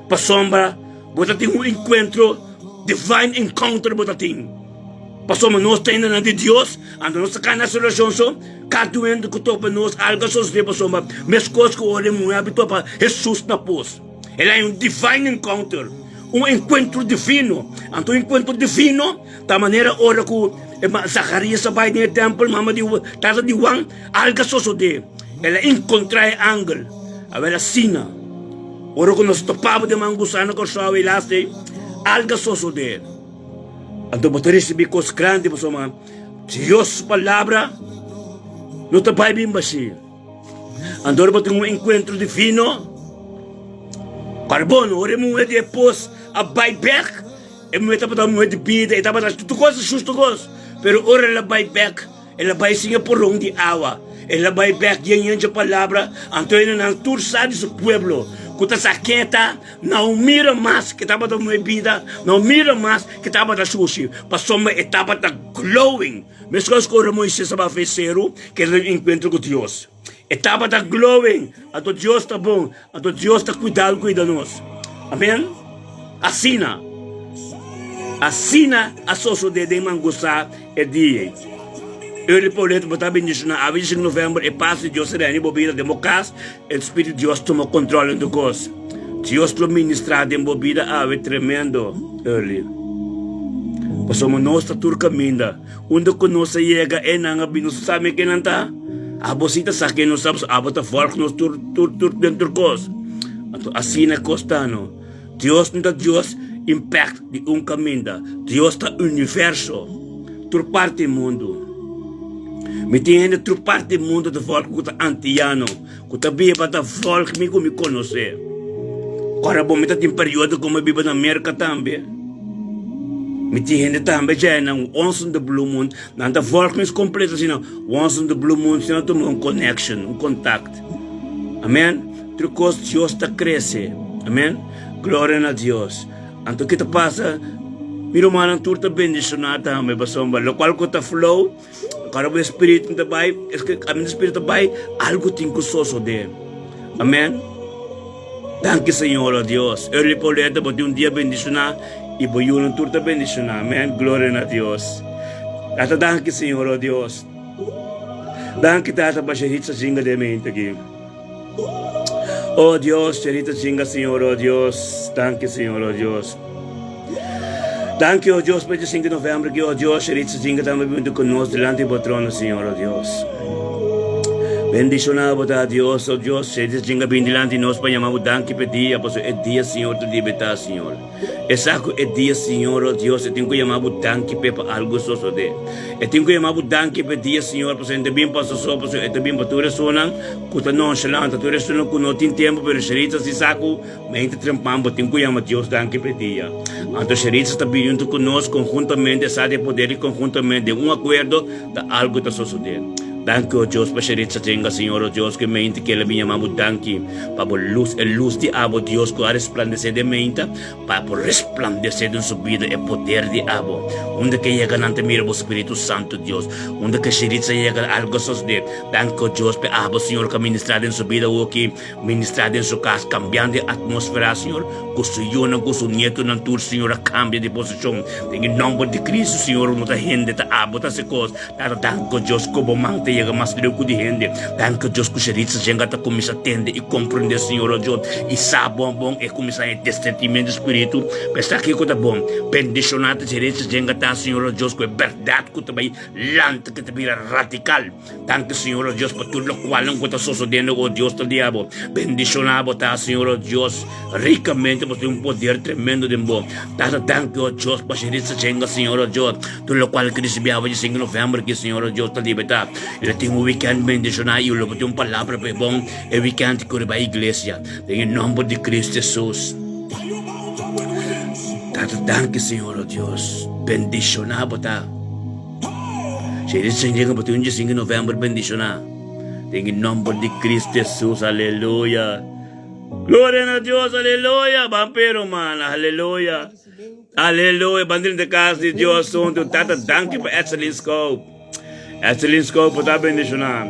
Pasobra bo ta tin un enkuentro, divine encounter bo ta tin. Pasobra nos ta hendenan di Dios, anto nos ta kai na salbashon so, kada un hende ku topa nos algu a sosodé pasobra meskos ku ora e muhé a bin topa Hesus na pos. El a haña un divine encounter, un enkuentro divino. Anto un enkuentro divino ta manera ora ku Zacharias a bai den e tèmpel, mama di tata di Juan, algu a sosodé. El a enkontrá e angel. Awel asina, ora ku nos topaba den man gusano Kòrsou e las ei, algu a sosodé. Anto bo ta risibí kos grandi pasobra Dios su palabra no ta bai bin bashí. Anto ora bo tin un enkuentro divino, karbon, ora e muhé di e pos a bai bèk, e muhé tabata un muhé di bida, e tabata hasi tur kos, justu kos, pero ora el a bai bèk, el a bai sin e poron di awa, el a bai bèk yen yen dje palabra, anto e nan tur sa di su pueblo ku ta sa ken e ta, no mira mas ke tabata un muhé bida, no mira mas ke tabata shushi, pasobra e tabata glowing. Meskos ku ora Moises a bafa e seru, ke el a tin un enkuentro ku Dios. E tabata glowing! Anto Dios ta bon, anto Dios ta kuida i kuida nos. Amen. Asina, asina a sosodé den Mangosá e dia ei. Early Paulette, bo ta bendishoná. Awe di sinku novèmber, e pas di Dios ta reina den bo bida, den bo kas, e Spiritu di Dios tuma kontròl den tur kos. Dios lo ministrá den bo bida awe tremendo, Early. Pasobra nos ta tur kaminda. Unda ku nos a yega e nan a bin, nos sa men ken nan ta? Abo si ta sa ken nos ta, pasobra abo ta vòlg nos tur tur tur den tur kos. Anto asina e kos ta no. Dios no ta Dios impact di un kaminda, Dios ta universo, tur parti di mundu. Mi tin hende tur parti di mundu ta vòlg ku ta antiano, ku ta biba ta vòlg mi ku mi konosé. Ora bo mi ta tin periodo ku mi biba na Merka tambe. Mi tin hende tambe dja nan once in the blue moon nan ta volg mes completo asina once in the blue moon si nan tuma un connection un contact amen tur cos Dios ta crece amen gloria na Dios anto ke ta pasa mi rumannan tur ta bendiciona tambe pasobra locual cu ta flow ora bo espiritu ta bay esaki espiritu ta bay algo tin cu sosode amen. Danki Señor, oh Dios. Early Paulette, bo tin un dia bendiciona y bo yunan tur ta bendiciona. Amen. Gloria na Dios. Tata danki Señor, oh Dios. Danki Tata pa Sheritza Jinga den mente aki. Oh Dios, Sheritza Jinga Señor, oh Dios. Danki Señor, oh Dios. Danki, oh Dios, pa e 5 di november aki, oh Dios, Sheritza Jinga tambe binti ku nos dilanti di bo trono, Señor, oh Dios. Bendishoná bo ta, Dios, oh Dios, Sheritza Jinga bin dilanti nos pa yama bo danki pa e dia, pasobra e dia, Señor, ta libertá, Señor. E sa ku e dia, Señor, oh Dios, e tin ku yama bo danki p'e pa algu sosodé. E tin ku yama bo danki p'e dia, Señor, pasobra e no ta bin pa soso, pasobra e ta bin pa tur esunnan ku ta nonchalant, tur esunnan ku no tin tempu, pero Sheritza si sa ku Mente trempan bo tin ku yama Dios danki p'e dia. Anto Sheritza ta bini huntu ku nos konhuntamente sa di e poder di konhuntamente den un akuerdo ta algu ta sosodé. Danki o Dios pa Sheritza tenga Señor o Dios ku e mente ku el a bin yama bo danki pa bo lus e lus di abo Dios ku a resplandesé den mente pa por resplandesé den su bida e poder di abo. Unda ke yega nan ta mira bo Spiritu Santu Dios. Unda ke Sheritza yega algu a sosodé. Danki o Dios p'e abo Señor ku a ministra den su bida awoki. Ministrá den su kas, kambiando e atmósfera, Señor, ku su yunan, ku su nietonan tur, Señor, a kambia di posishon. Den e nòmber di Cristo, Señor, no ta hende ta abo ta hasi kos. Tata, danki Dios ku bo man ta yega mas leu ku di hende. Danki Dios ku Sheritza Jenga ta kuminsá tende i komprendé, Señor, o Dios, i sa bon bon e kuminsá haña discernimiento di spiritu pa e sa kiko ta bon. Bendishoná ta Sheritza Jenga ta, Señor, o Dios, ku e bèrdat ku ta bai lanta, ku ta bira radikal. Danki Señor o Dios pa tur lokualnan ku ta sosodiendo o Dios ta dia bo. Bendishoná bo ta Señor o Dios rikamente pasobra tin un poder tremendo den bo. Tata danki o Dios pa Sheritza Chenga Señor o Dios tur lokual ki risibi awe di 5 november ki Señor o Dios ta libertá. E lo tin un weekend bendishoná i lo bo tin un palabra pa e bon e weekend ku riba iglesia den e nomber di Cristo Jesus. Tata danki Señor o Dios bendishoná bo ta. Si e Señor pa tin un dje di november bendiciona den e nomber di Cristo Jesus aleluya gloria na Dios aleluya ban pero man aleluya aleluya ban drenta cas di Dios hunto tata danki pa Etselin Scope Etselin Scope bo ta bendiciona.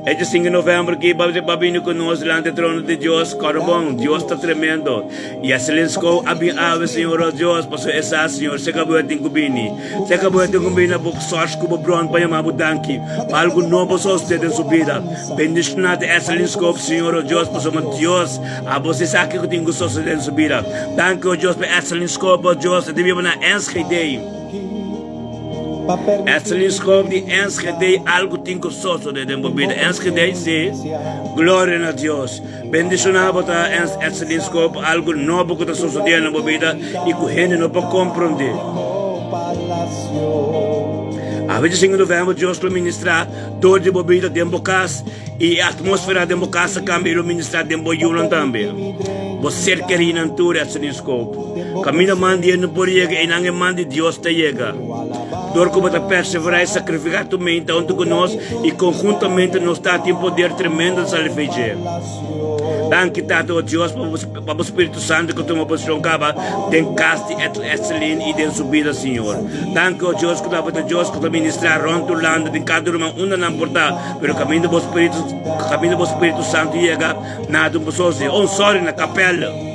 E dje sinku novèmber ki ba bini ku nos dilanti e trono di Dios. Kòrda bon, Dios ta tremendo. I Eselin Skou a bin awe, Señor, o Dios, pasobra e sa, Señor, seka bo e tin ku bini. Seka bo e tin ku bini na bo sòrs ku bo bron pa yama bo danki pa algu nobo sosodé den su bida. Bendishoná ta Eselin Skou, Señor, o Dios, pasobra Dios, abo si sa kiko tin ku sosodé den su bida. Danki, o Dios, pa Eselin Skou, o Dios, e ta biba na Enschede. Estelin Schoof di Enschede algu tin ku sosode den bo bida Enschede si Gloria na Dios Bendishoná bo ta Estelin Schoof algu nobo ku ta sosodé na bo bida i ku hende no por komprondé Awe di sinku novèmber Dios lo ministrá dor di bo bida den bo kas i e atmósfera den bo kas a kambia i lo ministrá den bo yunan tambe bo ser kerínan tur Estelin Schoof. Kaminda man di hende por yega, einan e man di Dios ta yega. Dor ku bo ta perseverá i sakrifiká tu mente huntu ku nos i konhuntamente nos ta tin poder tremendo di sali fe dje. Danki Tata o Dios pa bo Spiritu Santu ku tuma posishon kaba den kas di Ethel Estelin i den su bida Señor. Danki o Dios ku tabata Dios ku ta ministrá rònt Hulanda den kada ruman unda nan por ta, pero kaminda bo Spiritu kaminda bo Spiritu Santu yega nada un por sosodé. Oh sorry na kapèl.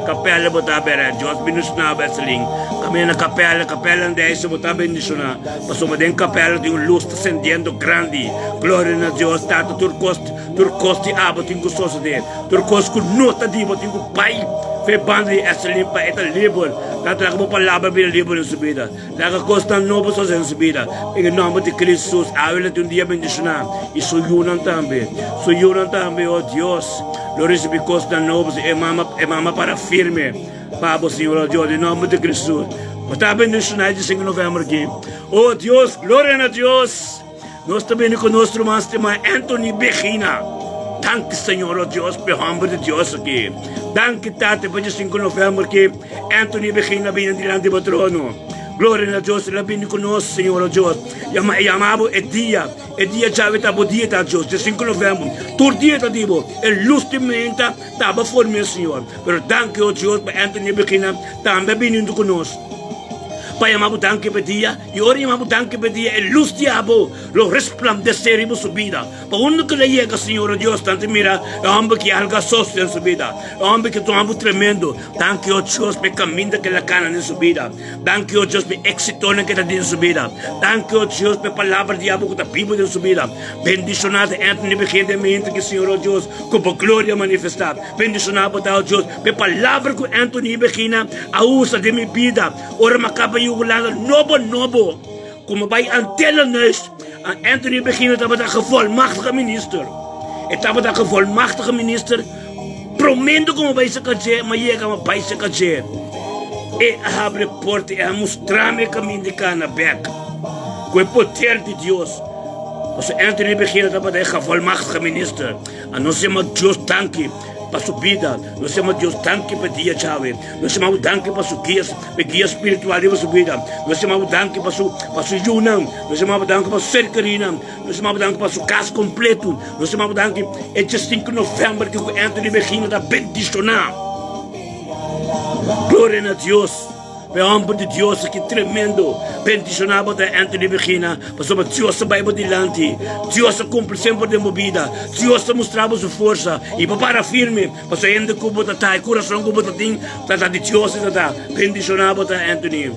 Kapèla bo ta bera, Dios bendishoná bo Esselin. Kaminda na kapèla, kapèla na Deise bo ta bendishoná. Pasobra den kapèla tin un lus ta sendiendo grandi. Gloria na Dios Tata tur kos tur kos di abo tin ku sosodé. Tur kos ku no ta di bo tin ku bai fe banda di Esselin pa e ta liber. Tata laga bo palabra bira liber den su bida. Laga kosnan nobo sosodé den su bida. Den e nòmber di Cristo Jesus awe lo tin un dia bendishoná i su yunan tambe. Su yunan tambe, o Dios. Lo ricibi cosnan nobo si e mama e mama para firme pa bo Señor oh Dios den nomber di Cristo bo ta bendiciona e 5 november aki oh Dios gloria na Dios nos ta bini cu nos ruman stima Anthony Begina danki Señor oh Dios pa e homber di Dios aki danki Tata pa e 5 november aki Anthony Begina bini dilanti bo trono gloria na Dios el a bini cu nos Señor oh Dios yama e yama bo e dia E dia djawe ta bo dia ta Dios, dia sinku november. Tur dia ta di bo. E lus di menta ta bo for mi, Señor. Pero danki, o Dios, pa Anthony Begina tambe a bini huntu ku nos pa yama bo danki pa e dia. I ora yama bo danki pa e dia, e lus di abo lo resplandesé riba su bida. Pa unda ku el a yega, Señor, o Dios, nan ta mira e hòmber ki algu a sosodé den su bida. E hòmber ki ta un hòmber tremendo. Danki, o Dios, pa e kaminda ku el a kana den su bida. Danki, o Dios, pa e éksitonan ku e ta tin den su bida. Danki, o Dios, pa e palabra di abo ku ta bibu den su bida. Bendishoná ta Anthony Begin den mente ki Señor, o Dios, ku bo gloria manifestá. Bendishoná bo ta, o Dios, pa e palabra ku Anthony Begina a usa den mi bida ora mi a kaba yu Hulanda nobo nobo. Ku mi bai Antillenhuis, Anthony Begina tabata gevolmachtige minister. E tabata gevolmachtige minister. Promendo ku mi bai saka dje, mi a yega mi bai saka dje. E a habri e porta, e a mustra mi e kaminda di kana bek ku e poder di Dios. Pasobra Anthony Begina tabata e gevolmachtige minister. A nos yama Dios danki pa su bida, nos yama Dios danki pa e dia djawe, nos yama bo danki pa su guia, pa e guia spiritual riba su bida, nos yama bo danki pa su pa su yunan, nos yama bo danki pa su ser kerinan. Nos ta maba danki pa su kas kompletu. Nos ta maba danki e djesinku novèmber ki ku Anthony Begina ta bendishoná. Gloria na Dios pa e hòmber di Dios aki tremendo. Bendishoná bo ta Anthony Begina pasobra Dios ta bai bo dilanti. Dios ta kumpli semper den bo bida. Dios ta mustra bo su forsa i bo para firme pasobra hende ku bo ta ta e kurason ku bo ta tin ta ta di Dios e ta ta. Bendishoná bo ta Anthony.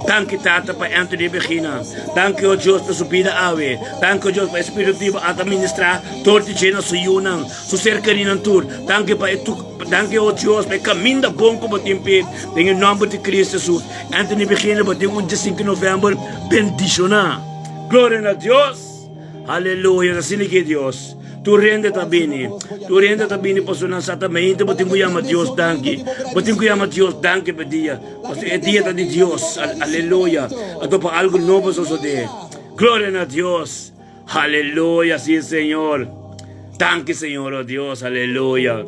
Danki Tata pa Anthony Begina. Danki o Dios pa su bida awe. Danki o Dios pa e Spiritu di bo a ta ministra dor di dje na su yunan, su ser kerinan tur. Danki pa e danki o Dios pa e kaminda bon ku bo tin p'e. Den e nomber di Cristo Jesus. Anthony Begina bo tin un dje sinku november bendiciona. Gloria na Dios. Aleluya, ta asina ki Dios. Tur hende ta bini, tur hende ta bini pasobra nan sa ta mente bo tin ku yama Dios danki. Bo tin ku yama Dios danki pa e dia, pasobra e dia ta di Dios. Aleluya. Anto pa algu nobo sosodé. Gloria na Dios. Aleluya, si Señor. Danki Señor, oh Dios, aleluya.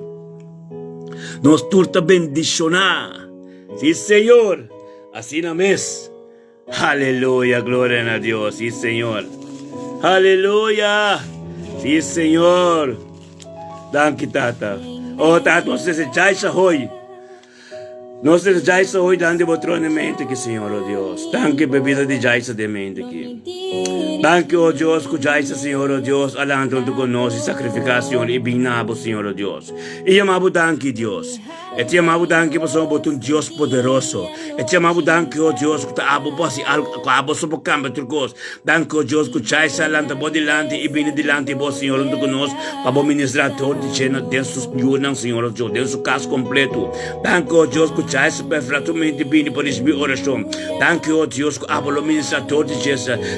Nos tur ta bendishoná. Si Señor. Asina mes. Aleluya, gloria na Dios, sí Señor. Aleluya, sí Señor. Danki Tata. Oh Tata, nos desea Jaisha hoy. Nos ta Jaisa hoy dilanti bo trono e mente aki, Señor, o Dios. Danki pa e bida di Jaisa den mente aki. Danki, o Dios, ku Jaisa, Señor, o Dios, a lanta huntu ku nos i sakrifiká, Señor, i bin na bo, Señor, o Dios. I yama bo danki, Dios. E ta yama bo danki pasobra bo ta un Dios poderoso. E ta yama bo danki, o Dios, ku ta abo por hasi algu, ku abo so por kambia tur kos. Danki, o Dios, ku Jaisa a lanta bo dilanti i bini dilanti bo, Señor, huntu ku nos, pa bo ministrá tur di dje den su yunan, Señor, o Dios, den su kas kompletu. Danki, o Dios, ku Jaisa perfectamente bini pa risibí orashon. Danki, o Dios, ku abo lo ministrá tur di dje.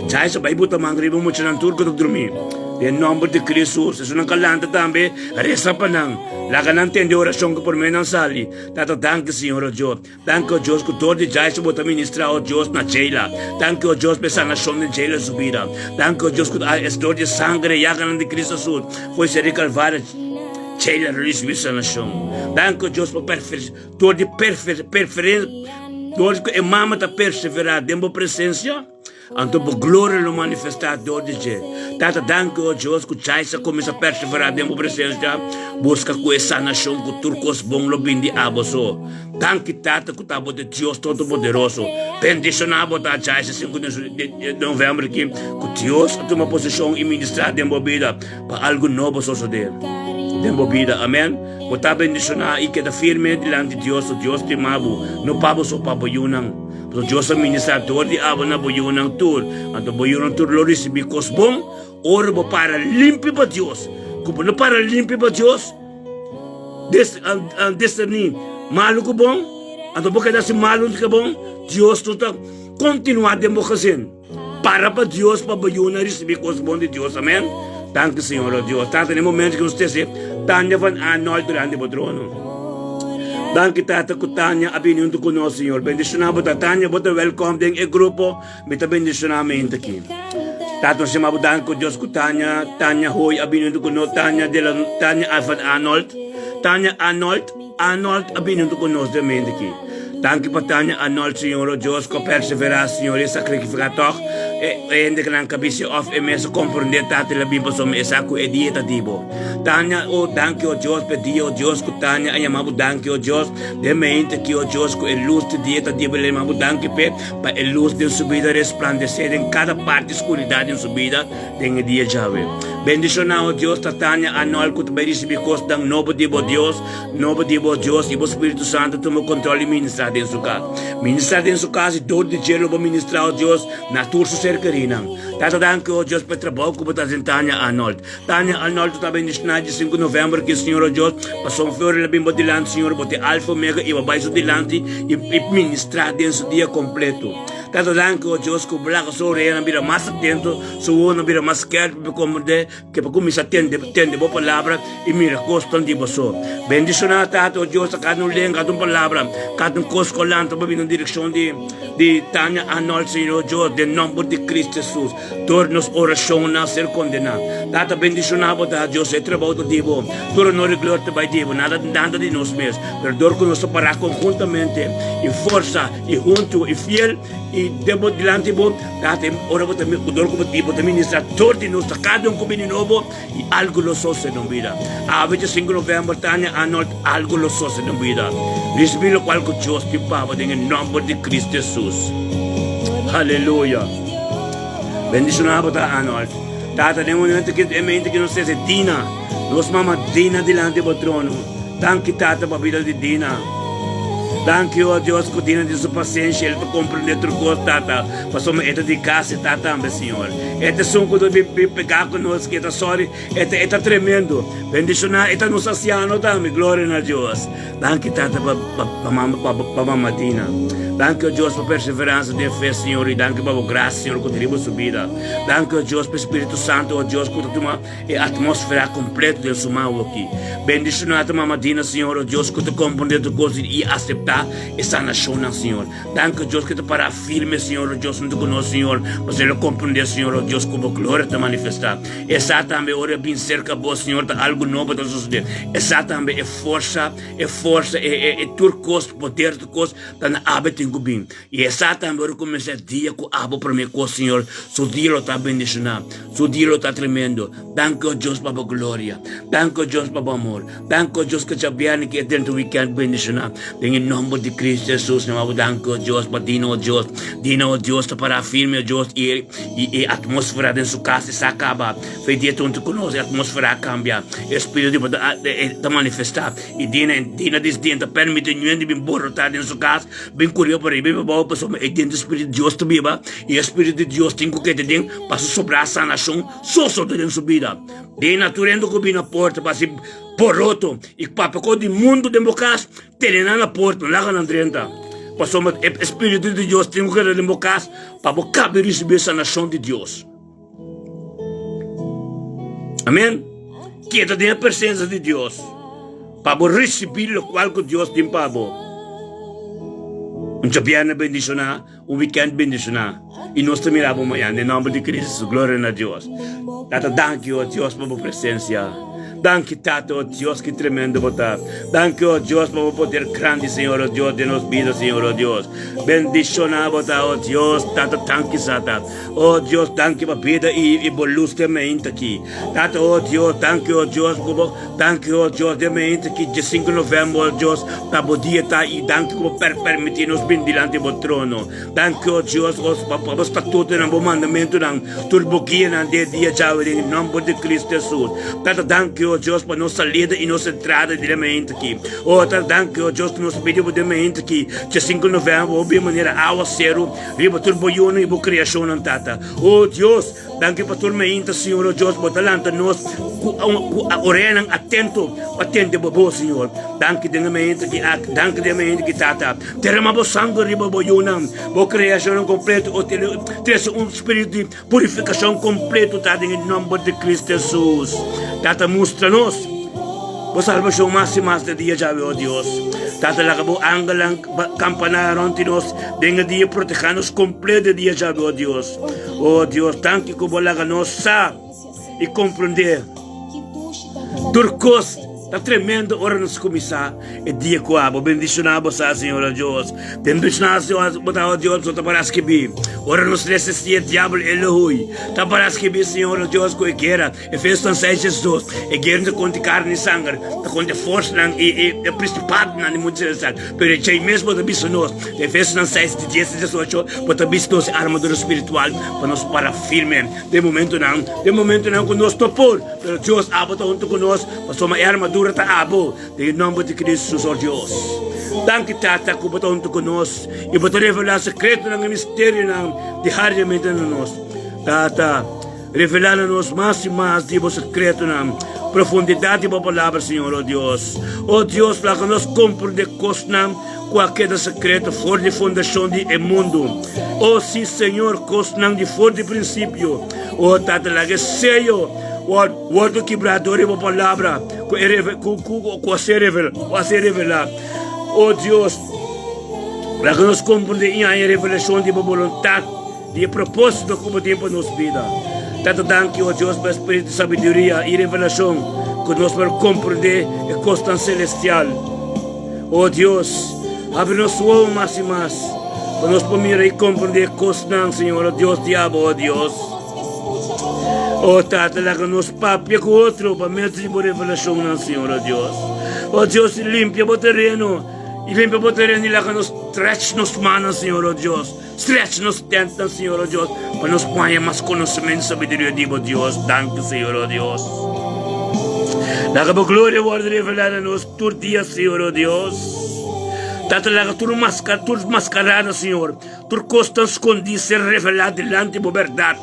Jaisa bai buta man riba muchanan tur ku ta drumí. Den nòmber di Kristu, esunnan ka lanta tambe, resa pa nan. Laga nan tende orashon ku promé nan sali. Tata, danki, Señor, o Dios. Danki, o Dios, ku dor di Jaisa bo ta ministrá, o Dios, na Jayla. Danki, o Dios, pa e sanashon den Jayla su bida. Danki, o Dios, ku es dor di e sangre e yaganan di Cristo su foi seri Calvario, Jayla lo risibí sanashon. Danki, o Dios, pa dor di dor di ku e mama ta perseverá den bo presensia. Anto bo gloria lo manifestá dor di dje. Tata, danki, o Dios, ku Chais a kuminsá perseverá den bo presensia, buska ku e sanashon ku tur kos bon lo bin di abo so. Danki, Tata, ku ta bo ta Dios Todopoderoso. Bendishoná bo ta, Chais, e sinku di novèmber aki, ku Dios a tuma poseshon i ministrá den bo bida pa algu nobo sosodé den bo bida. Amèn. Bo ta bendishoná i keda firme dilanti Dios, o Dios stima bo, no pa bo so, pa bo yunan. Pasobra Dios a ministrá dor di abo na bo yunan tur, anto bo yunan tur lo risibí kos bon ora bo para limpi pa Dios. Ku bo no para limpi pa Dios, diserní malu ku bon, anto bo keda hasi malu ku bon, Dios no ta kontinuá den bo gezin. Para pa Dios pa bo yunan risibí kos bon di Dios. Amèn. Danki Señor, o Dios. Tata, den e momento ku nos ta hasi Tania van Arnold durante bo trono. Danki Tata ku Tania a bini huntu ku nos, Señor. Bendishoná bo ta. Tania, bo ta wèlkòm den e grupo. Mi ta bendishoná mente aki. Tata, nos yama bo danki ku Dios ku Tania, Tania Hoy a bini huntu ku nos, Tania de la, Tania van Arnold, Tania Arnold, Arnold a bini huntu ku nos den mente aki. Danki pa Tania Arnold, Señor, o Dios, ku a perseverá, Señor, i sakrifiká tòg e hende ku nan kabisa òf e mes a komprondé, Tata, el a bin pasobra e sa ku e dia ta di bo. Tania, o danki, o Dios, pa e dia, o Dios, ku Tania a yama bo danki, o Dios, den mente aki, o Dios, ku e lus di dia ta di bo, el a yama bo danki p'e, pa e lus den su bida resplandesé den kada parti skuridat den su bida den e dia djawe. Bendishoná, o Dios, ta Tania Arnold ku ta bai risibí kosnan nobo di bo, Dios, nobo di bo, Dios, i bo Spiritu Santu tuma kontrol i ministrá den su kas. Ministrá den su kas i dor di dje lo bo ministrá, o Dios, na tur su serkerinan. Tata, danki, o Dios, pa e trabou ku bo ta hasi den Tania Arnold. Tania Arnold ta bendishoná di sinku novèmber ki Señor o Dios pasó un flor el a bin bo dilanti Señor bo te alfa omega i bo bai su dilanti i ministrá den su dia kompleto. Tata danki o Dios ku bo laga su oreanan bira mas atento su wowonan bira mas skèrpi pa komprendé ke pa kuminsá tende tende bo palabra i mira kosnan di bo so. Bendishoná Tata o Dios ta kada un lenga kada un palabra kada un kos ku a lanta pa bini na direkshon di di Tania Arnold Señor o Dios den nòmber di Cristo Jesus. Tur nos orashonnan a ser kondená. Tata, bendishoná bo ta, Dios, e trabou ta di bo. Tur honor i gloria ta bai di bo, nada nada di nos mes. Pero dor ku nos ta pará konhuntamente i forsa i huntu i fiel i den bo dilanti bo, Tata, ora bo ta dor ku bo di bo ta ministrá tur di nos, ta kada un ku bini nobo i algu lo sosede den bida. Awe dja sinku novèmber, Tania Arnold, algu lo sosede den bida. Risibí lokual ku Dios tin pa bo den e nòmber di Kristu Hesus. Aleluya! Bendishoná bo ta, Arnold. Tata, den momento ki e mente ki nos trese Dina, nos mama Dina dilanti bo trono. Danki, Tata, pa bida di Dina. Danki, o Dios, ku Dina tin su pasenshi, el ta komprendé tur kos, Tata, pasobra e ta di kas, e ta tambe, Señor. E ta esun ku ta bin pegá ku nos, ku e ta sòri, e ta, e ta tremendo. Bendishoná, e ta nos ansiano tambe. Gloria na Dios. Danki Tata pa pa mama pa pa mama Dina. Danki o Dios pa perseveransa den fe Señor y danki pa bo gracia Señor cu ta riba su bida. Danki o Dios pa Spiritu Santo o Dios cu ta tuma e atmosfera completo den su man awoki. Bendiciona ta mama Dina Señor o Dios cu ta comprende tur cos y acepta e sanacionnan Señor. Danki o Dios cu ta para firme Señor o Dios hunto cu nos Señor pasobra el a comprende Señor o Dios cu bo gloria ta manifesta. Esa tambe ora e bin cerca bo Señor ta algo nobo ta sucede. Esa tambe e. Forsa, e forsa, e, e, e tur kos, poder tur kos, ta na abe tin. tin ku bin. I e sa tambe ora kuminsá dia ku abo promé kos, Señor, su dia lo ta bendishoná, su dia lo ta tremendo. Danki, o Dios, pa bo gloria. Danki, o Dios, pa bo amor. Danki, o Dios, ku djabièrnè ki e drenta wikènt bendishoná. Den e nòmber di Kristu Hesus, nos abo danki, o Dios, pa dina, o Dios. Dina, o Dios, ta pará firme, o Dios, i i e atmósfera den su kas sa kaba. Fe dia tonto ku nos, e atmósfera a kambia. E spiritu di bo ta ta manifestá. I dina, dina dis dia ta permití niun di bin borotá den su kas. Bin kuria pa riba i pa bou pasobra e den di Spiritu di Dios ta biba i e Spiritu di Dios tin ku keda den pa su sobrá sanashon soso ta den su bida. Den naturendo ku bin na porta pa hasi boroto i papia kos di mundu den bo kas, tene nan na porta, no laga nan drenta pasobra e Spiritu di Dios tin ku keda den bo kas pa bo kabe risibí e sanashon di Dios. Amen. Keda den e presensia di Dios pa bo risibí lokual ku Dios tin pa bo. Un djabièrnè bendishoná, un wikènt bendishoná i nos ta mira bo mañana den nòmber di Cristo. Gloria na Dios. Tata danki o Dios pa bo presensia. Danki Tata o Dios ki tremendo bo ta. Danki o Dios pa bo poder grandi Señor o Dios den nos bida Señor o Dios. Bendishoná bo ta o Dios Tata danki Sata. Oh Dios, danki pa bida i i bo lus den meinta aki. Tata, oh Dios, danki, oh Dios, ku bo, danki, oh Dios, den meinta aki, diesinku november, oh Dios, ta bo dia ta i danki ku bo per permiti nos bin dilanti bo trono. Danki, oh Dios, oh, pa pa bo statutonan, bo mandamentunan, tur bo guianan den e dia djawe den e nomber di Cristo Jesus. Tata, danki, oh Dios, pa nos salida i nos entrada den e meinta aki. Oh, Tata, danki, oh Dios, ku nos pidi bo den e meinta aki, diesinku november, bo bin manera awaseru, Riba tur bo yunan i bo kriashonnan, Tata. O Dios, danki pa tur meinta, Señor. O Dios, bo ta lanta nos ku ku oreanan atento pa tende bo bos, Señor. Danki den e meinta ki aki, danki den e meinta ki, Tata. Derama bo sanger riba bo yunan, bo kriashonnan kompleto, o trese un spiritu di purifikashon kompleto, Tata, den e nomber di Cristo Jesus. Tata, mustra nos bo salbashon mas i mas den dia djawe, o Dios. Tata, laga bo angelnan kampaná rònt di nos den e dia, protehá nos kompleto den dia djawe, o Dios. O Dios, danki ku bo laga nos sa i komprondé tur kos. Ta tremendo ora nos kuminsá e dia ku abo bendishoná bo sa, Señor, o Dios. Bendishoná, Señor, bo ta, o Dios, bo ta para skibí. Ora nos resistí e diabel, e lo hui. Ta para skibí, Señor, o Dios, ku e guera, Efesonan seis diesdos, e guera no ta kontra karni i sanger, ta kontra e forsanan i e prinsipadonan di mundu selestial. Pero e djei mes bo ta bisa nos, den Efesonan seis di dies te diesocho, bo ta bisa nos e armadura spiritual pa nos para firme den momentonan, den momentonan ku nos no por. Pero Dios abo ta huntu ku nos, pasobra e armadura ta abo, den e nomber di Cristo Jesus, o Dios. Danki, Tata, ku bo ta huntu ku nos i bo ta revelá sekretonan i misterionan diariamente na nos. Tata, revelá na nos mas i mas di bo sekretonan, profundidat di bo Palabra, Señor, o Dios. O Dios, laga nos komprendé kosnan ku a keda sekreto for di fundashon di e mundu. O sí, Señor, kosnan di for di prinsipio. O Tata, laga e seyo wòrdu kibrá dor di bo palabra ku a ser revelá. O Dios, laga nos komprendé i haña revelashon di bo boluntat, di e propósito ku bo tin pa nos bida. Tata, danki, o Dios, pa e spiritu di sabiduria i revelashon ku nos por komprendé e kosnan selestial. O Dios, habri nos wowo mas i mas, pa nos por mira i komprendé e kosnan, Señor, o Dios di abo, o Dios. O Tata, laga nos papia ku otro pa medio di bo revelashonnan, Señor, o Dios. O Dios, limpia bo tereno, i limpia bo tereno i laga nos stretch nos mannan, Señor, o Dios. Stretch nos tentnan, Señor, o Dios, pa nos por haña mas konosementu i sabiduria di bo, Dios. Danki, Señor, o Dios. Laga bo gloria wòrdu revelá na nos tur dia, Señor, o Dios. Tata, laga tur maska, tur maskarada, Señor, tur kos tan skondí ser revelá dilanti bo bèrdat.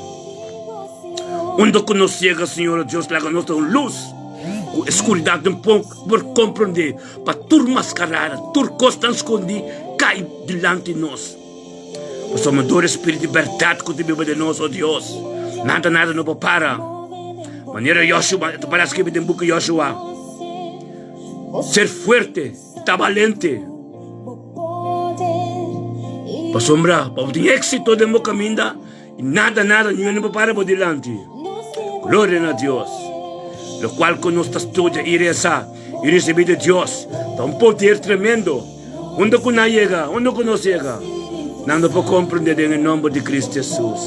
Unda ku nos yega, Señor, o Dios, laga nos ta un lus ku e skuridat no por komprondé, pa tur maskarada, tur kos tan skondí kai dilanti nos. Pasobra dor e Spiritu di bèrdat ku ta biba den nos, o Dios, nada nada no por para. Manera Joshua, e ta para skibi den buki Joshua, Ser fuerte i ta balente. Pasobra pa bo tin éksito den bo kaminda, i nada nada niun no por para bo dilanti. Gloria na Dios! Lokual ku nos ta studia i resa i risibí di Dios ta un poder tremendo. Unda ku nan yega, unda ku nos yega. Nan no por komprendé den e nòmber di Kristu Hesus.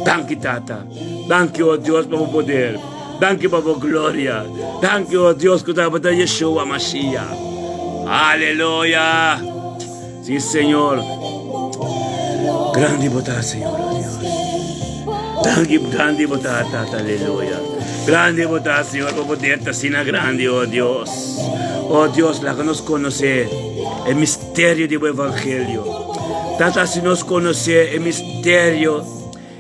Danki, Tata. Danki, o Dios, pa bo poder. Danki pa bo gloria. Danki, o Dios, ku tabata Yeshua Mashiach. Aleluya! Sí, Señor. Grandi bo ta, Señor, o Dios. Danki, grandi bo ta, Tata. Aleluya. Grandi bo ta, Señor, bo poder ta asina grandi, o Dios. O Dios, laga nos konosé e misterio di bo evangelio. Tata, si nos konosé e misterio,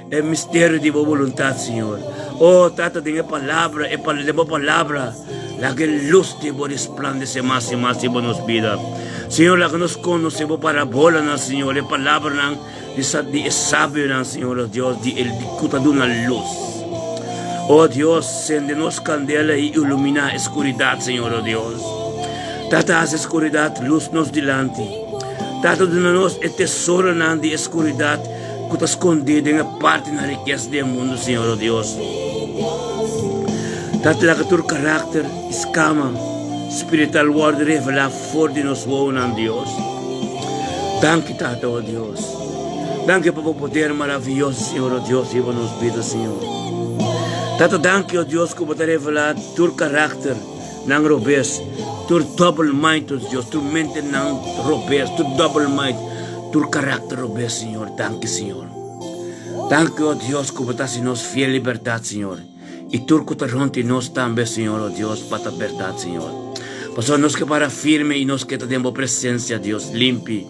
e misterio di bo boluntat, Señor. O Tata, den e palabra, e pal den bo palabra, laga e lus di bo resplandesé mas i mas riba nos bida. Señor, laga nos konosé bo parabolanan, Señor, e palabranan di sa di e sabionan, Señor, o Dios, di el di ku ta duna lus. O Dios, sende nos kandela i iluminá e skuridat, Señor, o Dios. Tata, hasi e skuridat lus nos dilanti. Tata, duna nos e tesoronan di e skuridat ku ta skondí den e partinan rikesa di e mundu, Señor, o Dios. Tata, laga tur karakter i skama spiritual wòrdu revelá for di nos wowonan, Dios. Danki, Tata, o Dios. Danki pa bo poder maravioso, Señor, o Dios, riba nos bida, Señor. Tata, danki, o Dios, ku bo ta revelá tur karakter nan robes, tur double mind, o Dios, tur mente nan robes, tur double mind, tur karakter robes, Señor. Danki, Señor. Danki, o Dios, ku bo ta hasi nos fiel i bèrdat, Señor. I tur ku ta rònt di nos tambe, Señor, o Dios, pa ta bèrdat, Señor. Pasobra nos ke para firme i nos ke ta den bo presensia, Dios, limpi.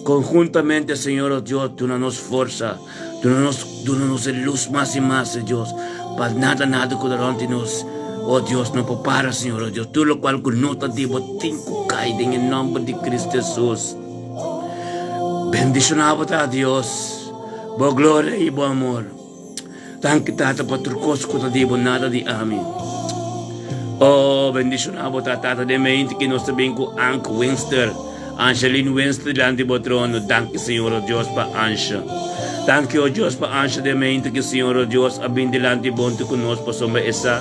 Konhuntamente, Señor, o Dios, duna nos forsa, duna nos, duna nos e lus mas i mas, Dios, pa nada, nada ku ta rònt di nos, o Dios, no por para, Señor, o Dios. Tur lokual ku no ta di bo tin ku kai den e nòmber di Kristu Hesus. Bendishoná bo ta, Dios, bo gloria i bo amor. Danki Tata pa tur kos ku ta di bo nada di ami. Oh, bendishoná bo ta Tata den mente ki nos ta bin ku Ank Winster, Angeline Winster dilanti bo trono. Danki Señor oh Dios pa Ansha. Danki oh Dios pa Ansha den mente ki Señor oh Dios a bin dilanti bo huntu ku nos pasobra e sa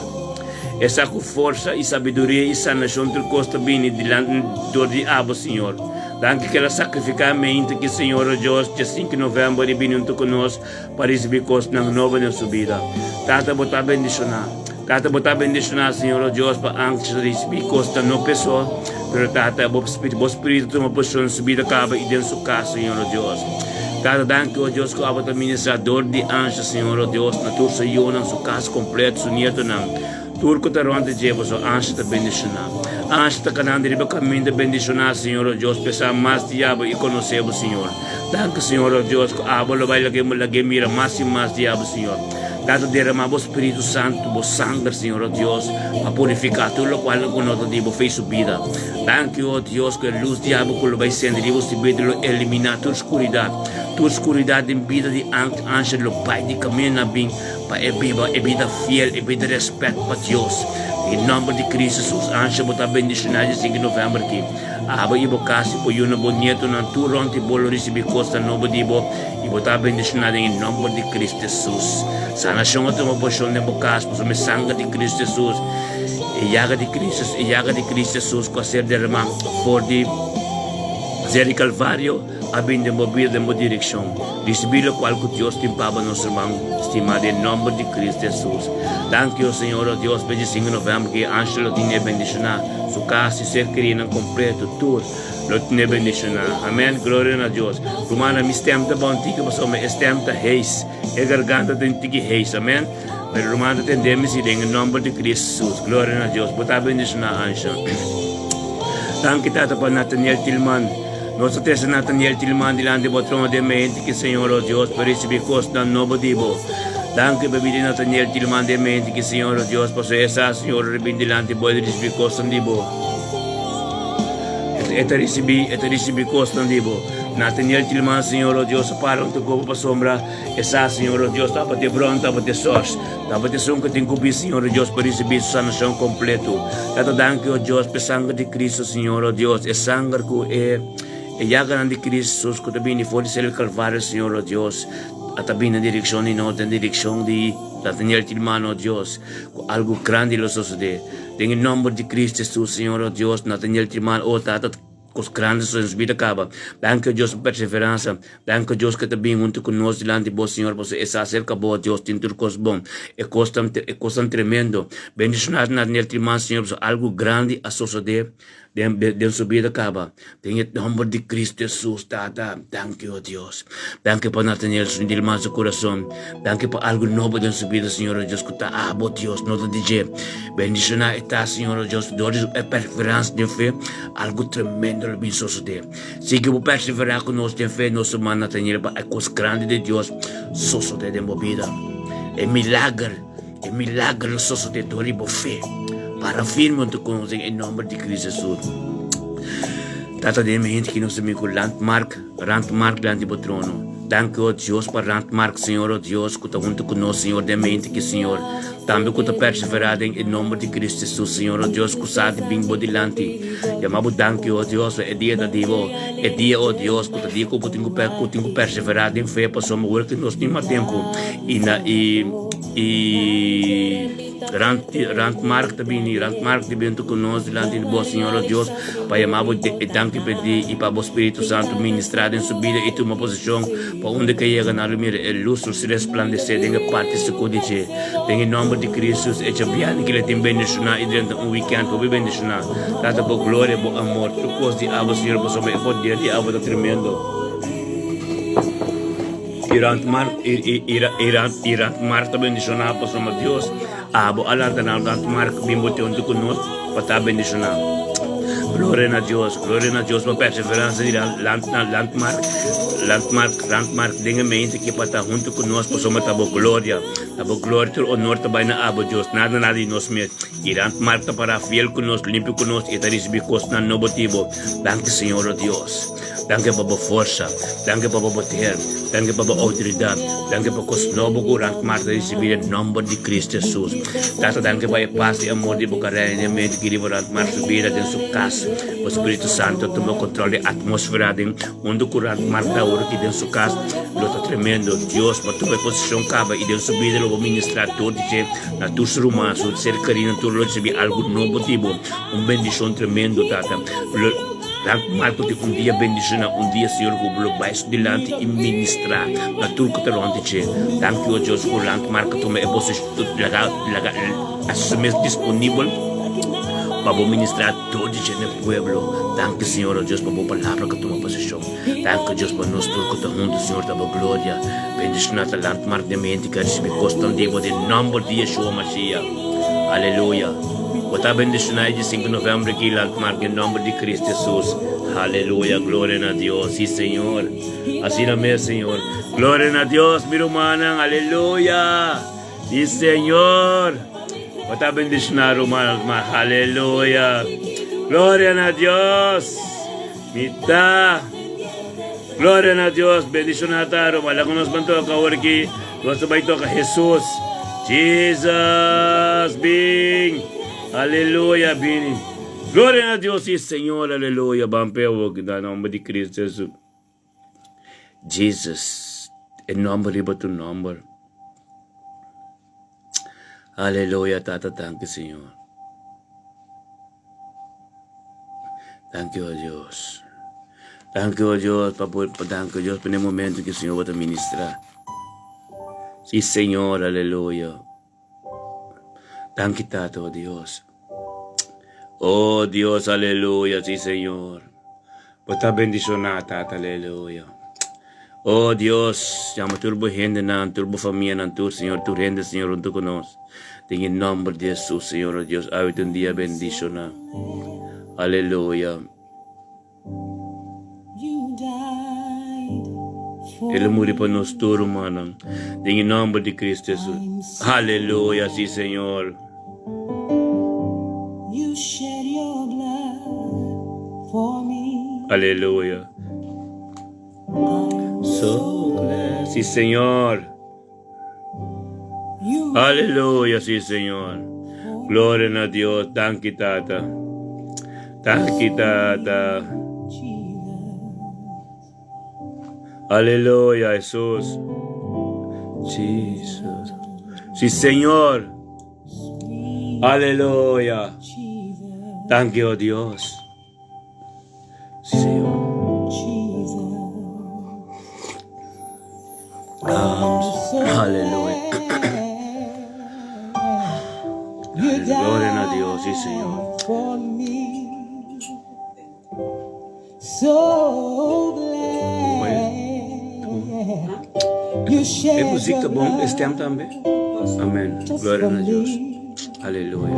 e sa ku forsa i sabiduria i sanashon tur kos ta bini dilanti dor di abo Señor. Danki ku el a sakrifiká mente ki Señor oh Dios dje sinku novèmber i bini huntu ku nos pa risibi kosnan nobo den su bida. Tata bo ta bendishoná. Tata bo ta bendishoná Señor o Dios pa antes risibi kosnan no peso, pero Tata bo bo spiritu tuma posishon den su bida kaba i den su kas Señor o Dios. Tata danki o Dios ku abo ta ministra dor di ansha Señor o Dios na tur su yunan su kas kompleto su nietonan. Tur ku ta rònt di dje boso ansha ta bendishoná. Ansha ta kanando riba kaminda bendishoná, Señor o Dios, pesa mas di abo i konosé bo, Señor. Danki, Señor o Dios, ku abo lo bai lag'é lag'é mira mas i mas di abo, Señor. Tata, derama bo Spiritu Santu, bo sanger, Señor o Dios, pa purifiká tur lokual ku no ta di bo fe i su bida. Danki, o Dios, ku e lus di abo ku lo bai sende riba su bida lo eliminá tur skuridat. Tur skuridat den bida di ansha lo bai di kaminda na bin. Pa e biba e bida fiel, e bida respet pa Dios. Den nomber di Cristo Jesus, Ansha bo ta bendiciona di 5 november ki. Abo y bo casa y bo yunan, bo nietonan, tur rond di bo lo ricibi cosnan nobo di bo y bo ta bendiciona den e nomber di Cristo Jesus. Sanacion a tuma posicion den bo cas pasobra e sanger di Cristo Jesus, e yaga di Cristo, e yaga di Cristo Jesus cu a ser derama for di ser di Calvario. A bin den bo bida den bo direkshon. Risibí lokual ku Dios tin pa bo nos ruman stimá den nòmber di Kristu Hesus. Danki o Señor o Dios pa e diesinku novèmber ku e Angel lo tine bendishoná su kas i ser kerinan kompleto tur lo tine bendishoná. Amèn gloria na Dios. Rumannan mi stèm ta bon tiki pasobra e stèm ta heis e garganta ta un tiki heis amèn pero ruman ta tende mi si den e nòmber di Kristu Hesus gloria na Dios bo ta bendishoná Angel. Danki Tata pa Nathaniel Tilman. Nos ta trese Nathaniel Tilman dilanti bo trono den mente ki Señor o Dios pa ricibi cosnan nobo di bo. Danki pa bida di Nathaniel Tilman den mente ki Señor o Dios paso e sa Señor ora bin dilanti bo e ta ricibi cosnan di bo. E ta ricibi e ta ricibi cosnan di bo. Nathaniel Tilman Señor o Dios a para un tocobo pasobra e sa Señor o Dios tabata e bron tabata e source. Tabata esun ku tin ku bin, Señor o Dios, pa risibí su sanashon kompleto. Tata, danki, o Dios, pa e sanger di Kristu, Señor, o Dios, e sanger ku e e yaganan di Kristu ku ta bini for di sel Kalvario, Señor, o Dios, a ta bini na direkshon di nos, den direkshon di Nathaniel Tilman, o Dios, ku algu grandi lo sosodé. Den e nòmber di Kristu Hesus, Señor, o Dios, Nathaniel Tilman, o Tata. kos grandi sosodé den su bida kaba. Danki, o Dios, pa perseveransa. Danki, o Dios, ku e ta bin huntu ku nos dilanti bo, Señor, pasobra e sa aserka bo, o Dios, tin tur kos bon. E kosnan, e kosnan tremendo. Bendishoná Natniel Triman, Señor, pasobra algu grandi a sosodé den, den su bida kaba. Den e nòmber di Kristu Hesus, Tata, danki, o Dios. Danki pa Nataniel su Dilman su kurason. Danki pa algu nobo den su bida, Señor, o Dios, ku ta abo, Dios, no ta di dje. Bendishoná e ta, Señor, o Dios, dor di su perseveransia den fe, algu tremendo lo bin sosodé. Sigui bo perseverá ku nos den fe, nos ruman Nataniel, pa e kos grandi di Dios sosodé den bo bida. E milager, e milager lo sosodé dor di bo fe. Para firme huntu ku nos den e nòmber di Kristu Hesus. Tata den mi hende ki nos ta bin ku landmark, randmark dilanti bo trono. Danki, o Dios, pa randmark, Señor, o Dios, ku ta huntu ku nos, Señor, den mi hende ki, Señor. Tambe ku ta perseverá den e nòmber di Kristu Hesus, Señor, o Dios, ku sa di bin bo dilanti. Yama bo danki, o Dios, pa e dia ta di bo, e dia, o Dios, ku ta dia ku bo tin ku ku tin ku perseverá den fe, pasobra awor ku nos tin mas tempu i na i i rant rant mark ta bini, rant mark ta bini huntu ku nos dilanti di bo, Señor, o Dios, pa yama bo e danki pa di i pa bo Spiritu Santu ministrá den su bida i tuma poseshon pa unda ke yega nan lo mira e lus lo resplandesé den e parti sikur di dje. Den e nòmber di Kristus, echa biaha ki lo tin bendishoná i drenta un wikènt hopi bendishoná. Tata, bo gloria, bo amor, tur kos di abo, Señor, pasobra e poder di abo ta tremendo. I rant mar, i, i, i rant, i rant mar ta bendishoná, pasobra Dios, abo a lanta nan rant mar bin bo te huntu ku nos pa ta bendishoná. Gloria na Dios, gloria na Dios pa perseveransa di land, landmark, landmark, landmark den e mente ki pa ta huntu ku nos pasobra ta bo gloria, ta bo gloria, tur honor ta bai na abo Dios, nada nada di nos mes. I landmark ta para fiel ku nos, limpio ku nos i ta risibí kosnan nobo di bo. Danki Señor o Dios. Danki pa bo forsa, danki pa bo poder, danki pa bo outoridat, danki pa kos nobo ku Randmar ta risibí den nòmber di Kristu Hesus. Tata, danki pa e pas i amor di bo ka reina den medio ki riba Randmar su bida den su kas. Bo Spiritu Santu tuma kontrol di atmósfera den unda ku Randmar ta awor aki den su kas. Lo ta tremendo. Dios, bo tuma e posishon kaba i den su bida lo bo ministrá tur di dje na tur su ruman, su ser kerí, tur lo risibí algu nobo di bo. Un bendishon tremendo, Tata. Lo. Nan mal ku tin un dia bendishoná, un dia Señor ku bo lo bai su dilanti i ministrá na tur ku ta rònt di dje. Danki o Dios ku Landmark a tuma e posishon laga laga hasi su mes disponibel pa bo ministrá dor di dje na e pueblo. Danki Señor o Dios pa bo palabra ku a tuma posishon. Danki o Dios pa nos tur ku ta huntu Señor ta bo gloria. Bendishoná ta Landmark den mente ku a risibí kosnan di bo den nòmber di Yeshua Mashiach. Aleluya! Bo ta bendishoná e di sinku novèmber aki, Landmark, den nòmber di Kristu Hesus. Aleluya! Gloria na Dios! Sí, Señor! Asina mes, Señor! Gloria na Dios, mi rumannan! Aleluya! Sí, Señor! Bo ta bendishoná, ruman Landmark. Aleluya! Gloria na Dios! Mi ta! Gloria na Dios! Bendishoná ta, ruman. Laga nos ban toka awor aki. Nos ta bai toka Hesus. Jesus bin. Aleluya bini. Gloria na Dios si Señor aleluya. Ban pe awor na nomber di Cristo Jesus. Jesus e nomber riba tur nomber. Aleluya tata danki Señor. Danki o Dios. Danki o Dios pa por danki o Dios pa ne momento que Señor bota ministra. Sí Señor, aleluya. Danki Tata o Dios. Oh Dios, aleluya, sí Señor. Bota bendiciona Tata, aleluya. Oh Dios, llama tur bo hendenan, tur bo famianan, tur Señor, tur hende Señor hunto ku nos. Den e nomber di Jesus, Señor, oh Dios, awe ta un dia bendiciona. Aleluya. El a muri pa nos tur, rumannan. Den e nomber di Cristo Jesus. Aleluya, si Señor. Aleluya. So glad. Sí, Señor. Aleluya, sí, Señor. Gloria na Dios. Danki, Tata. Danki, Tata. Aleluya, Jesús. Jesus. Sí, Señor. Aleluya. Danki, oh Dios. Señor. Aleluya. Gloria na Dios, sí, Señor. E muziek ta bon, e stem tambe. Amen. Gloria na Dios. Aleluya.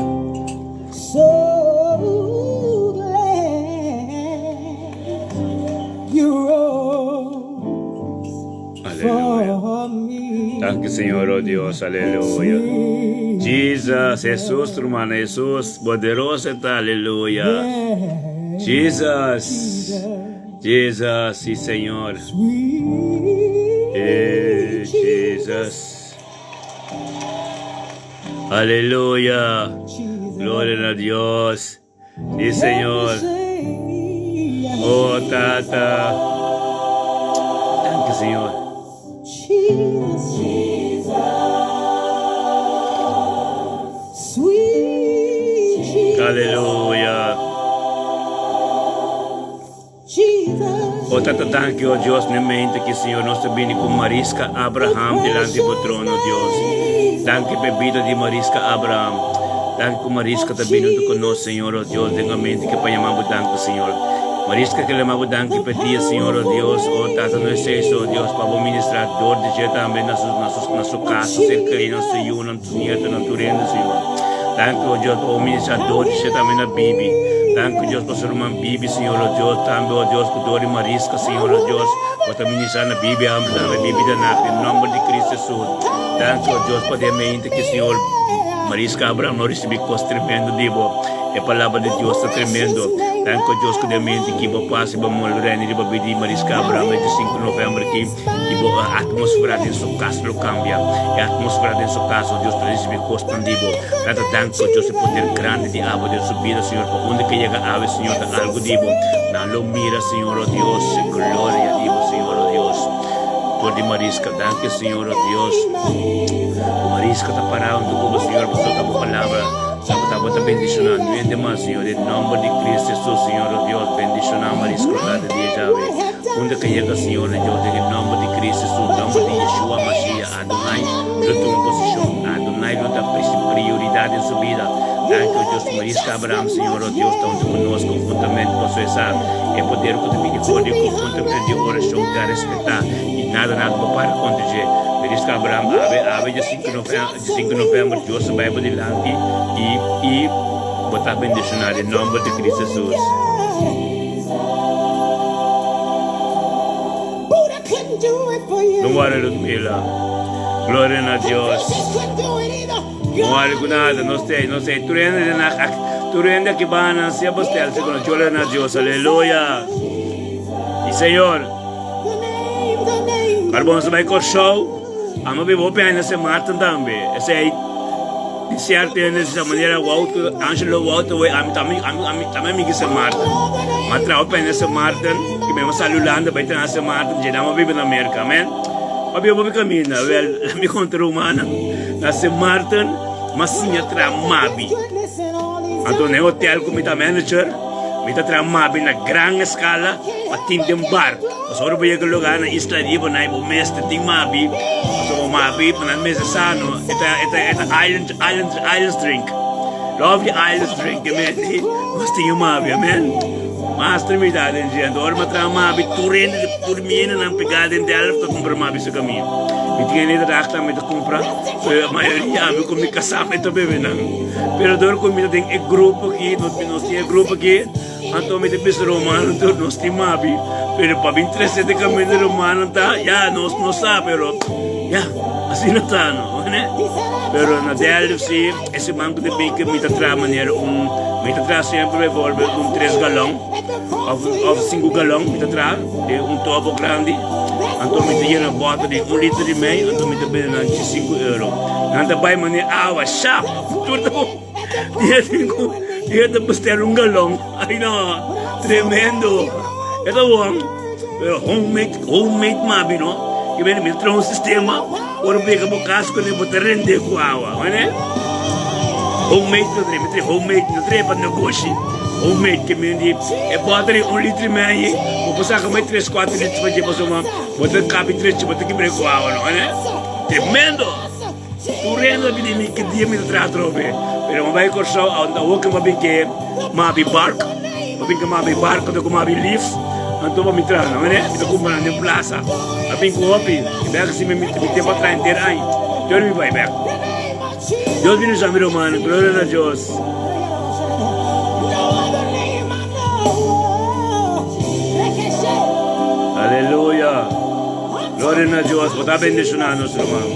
Aleluya. Danki Señor, oh Dios, aleluya. Jesus, Jesus, hermano, Jesus, poderoso ta, aleluya. Jesus, Jesus, sí, Señor. Eh, Jesus. Aleluya. Gloria a Dios. Sí, Señor. Oh, Tata. Danki, Señor. Aleluya. O Tata, danki, o Dios, mi mente ki, Señor, nos ta bini ku Mariska Abraham dilanti bo trono, Dios. Danki p'e bida di Mariska Abraham. Danki ku Mariska ta bini huntu ku nos, Señor, o Dios, den mente ki pa yama bo danki, Señor. Mariska ke lema bo danki p'e dia, Señor, o Dios, o Tata, no esei so, Dios, pa bo ministra dor di dje tambe na su, na su, na su kas, su ser kerinan, su yunan, su nietonan, tur hende, Señor. Danki, o Dios, pa bo ministra dor di dje tambe na Bibi. Danki, Dios, pa su ruman. Bibi, Señor, o Dios, tambe, o Dios, ku dor di Mariska, Señor, o Dios, bo ta ministrá na Bibi hambre tambe, Bibi ta nafi, den nomber di Cristo Jesus. Danki, o Dios, pa den mente ki, Señor, Mariska Abraham no risibí kos tremendo di bo. E palabra di Dios ta tremendo. Danki, o Dios, ku den mente ki bo pas i bo amor lo reina riba bida di Mariska Abraham e di sinku november ki, i bo atmosfera den su kas lo kambia. E atmosfera den su kas, o Dios, ta risibí kosnan di bo. Tata danki Dios e poder grandi di abo den su bida Señor pa unda ke yega awe Señor ta algo di bo nan lo mira Señor oh Dios e gloria di bo Señor oh Dios dor di Mariska danki Señor oh Dios ku Mariska ta para huntu ku bo Señor pasobra ta bo palabra sa ku ta bo ta bendiciona nuende mas Señor den nomber di Cristo Jesus Señor oh Dios bendiciona Mariska lo tata di e djawe unda ke yega Señor oh Dios den e nomber di Cristo Jesus nomber di Yeshua Mashiach. Adonai lo tuma posishon. Adonai lo ta prioridat den su bida. Danki, o Dios, Mariska Abraham, Señor, o Dios, ta huntu ku nos konhuntamente pasobra e sa e poder ku ta bini for di konhuntamente di orashon ta respetá i nada nada por para kontra dje. Mariska Abraham, awe, awe dia sinku novèmber, dia sinku novèmber, Dios a bai bo dilanti i, i bo ta bendishoná den nòmber di Cristo Jesus. No wòrdu Ludmila. Gloria na Dios. No wòrdu ku nada. No stay, no stay. Tur hende den ak, ak, tur hende aki bana sia bo stel si kono. Gloria na Dios. Aleluya. Y Señor. Ora bo nos bai Kòrsou, amo biba hopi aña na Sint Maarten tambe. Esei di sierto hende sa manera Wouter, Angelo Wouter, wey ami tambe, ami, ami tambe amiga Sint Maarten. Ma traha hopi aña na Sint Maarten, ki mi a sali Hulanda bai traha na Sint Maarten, dje nan a biba na Merka, amen. Ma biba hopi kaminda, wel, mi konta rumannan, na Sint Maarten mi a siña traha mabi. Anto na e hotel ku mi ta manager, mi ta traha mabi na gran eskala pa tin den bar. Pasobra ora bo yega lugar na Isla Riba na bo mester tin mabi, pasobra bo mabi pa nan mester sano, e ta e ta e ta island island islands drink. Love di islands drink e menti nos tin e mabi, amen. Mas tremida den dje, anto ora mi a traha mabi tur hende tur mi hendenan pegá den Delft ta kumpra mabi su kaminda. Mi tin hende ta mi ta kumpra, pero mayoria ami ku mi kasá mi ta bebe nan. Pero dor ku mi ta den e grupo aki, nos nos tin e grupo aki. Anto mi ta bisa romano tur nos tin mabi, pero pa bin trese de caminda romano ta, ya, nos no sa, pero ya, asina ta no, ne? Pero na Delft si, e siman cu ta bin cu mi ta traha manera un, mi ta traha semper bijvoorbeeld un tres galon, of, of cinco galon mi ta traha, den un tobo grandi, anto mi ta yena bota di un liter y mei, anto mi ta bende nan cinco euro. Nan ta bay manera awa, shap, tur ta. Dia tin ku dia ta bestel un galon. Ay no, tremendo. E ta bon. Pero homemade, homemade mabi no. Ke bene mi traha un sistema ora bo yega bo kas kuné bo ta rende ku awa, wene? Homemade no trae, mi trae homemade, no trae pa negoshi. Homemade ke men di e bòter di un litro i mei, bo por saka mai tres kuater litro pa dje pasobra bo ta kabi tres bo ta kibra ku awa no ane. Tremendo! Tur hende ta pidi mi ki dia mi ta traha atrobe, pero mi a bai Kòrsou awor ke mi a bin ke mabi bark, mi a bin ke mabi bark anto ku mabi lif anto pa mi traha no ane. Mi ta kumpra nan den plasa, a bin ku hopi i bek si mi tin pa traha henter aña, tur mi bai bek. Dios bendicion mi ruman, gloria na Dios. Aleluya. Gloria na Dios. Bo ta bendiciona nos ruman.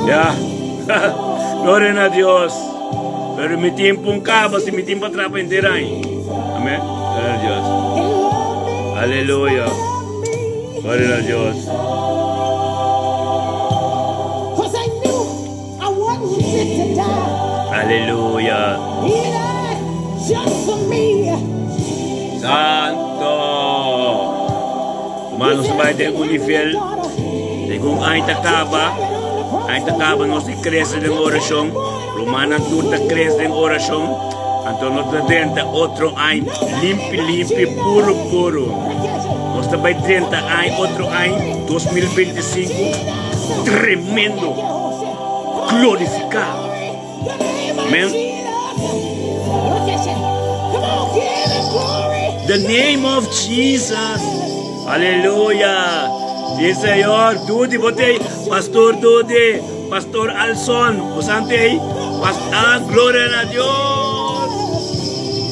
Ya. Gloria na Dios. Pero mi tin pun caba si mi tin pa trapa henter aña. Amen. Gloria na Dios. Aleluya. Gloria na Dios. Aleluya. Santo. Ruman nos ta bai den un nivel segun aña ta kaba, aña ta kaba nos ta krese den orashon, rumannan tur ta krese den orashon, anto nos ta drenta otro aña limpi limpi puru puru. Nos ta bai drenta aña otro aña 2025 tremendo glorifiká. Amen. The name of Jesus. Aleluya. Sí, Señor. Dudi, bote Pastor Dudi, Pastor Alson, bosante ahí. Ah, gloria a Dios.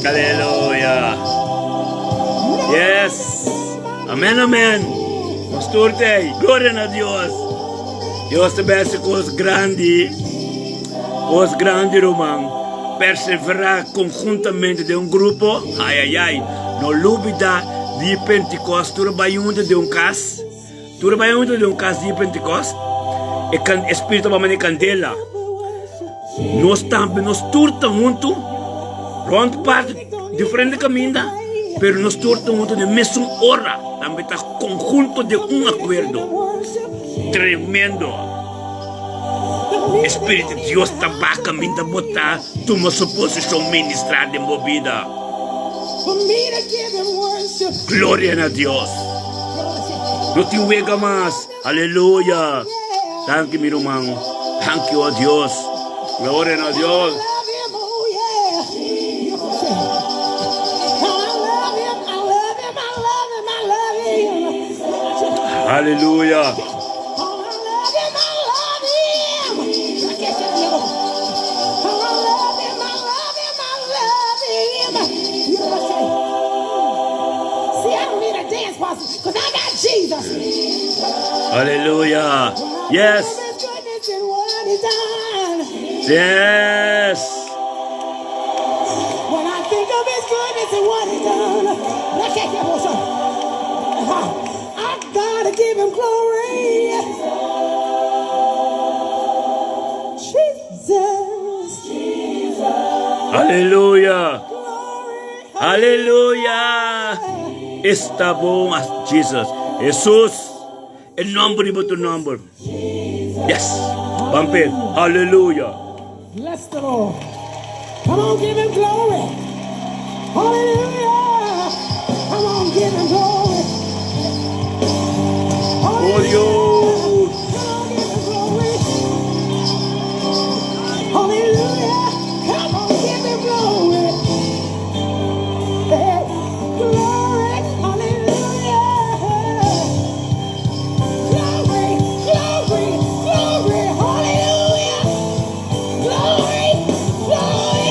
Aleluya. Yes. Amén, amén. Pastor Tei, gloria a Dios. Dios ta besi kos grandi, kos grandi ruman. Perseverá konhuntamente den un grupo, ai ai ai, no lubida di Pentikòst tur a bai huntu den un kas, tur a bai huntu den un kas di Pentikòst, e kan e spiritu a bai manera kandela. Nos tambe nos tur ta huntu rònt parti diferente kaminda, pero nos tur ta huntu den mesun ora, tambe ta konhunto den un akuerdo. Tremendo! E Spiritu di Dios ta baha kaminda bo ta tuma su posishon ministrá den bo bida. Gloria na Dios! No tin wega mas. Aleluya! Danki mi ruman. Danki o Dios. Gloria na Dios. Aleluya. Aleluya. Yes. Yes. Aleluya. Aleluya. Esta bon Jesus. Jesus. E nomber riba tu nomber. Yes. Bampe. Aleluya. Bless the Lord. Come on, give him glory. Hallelujah. Come on, give him glory. Oh Dios. Come on, give him glory. Hallelujah. Come on, give him glory. Hey, glory. Hallelujah. Glory, glory, glory. Hallelujah. Glory, glory,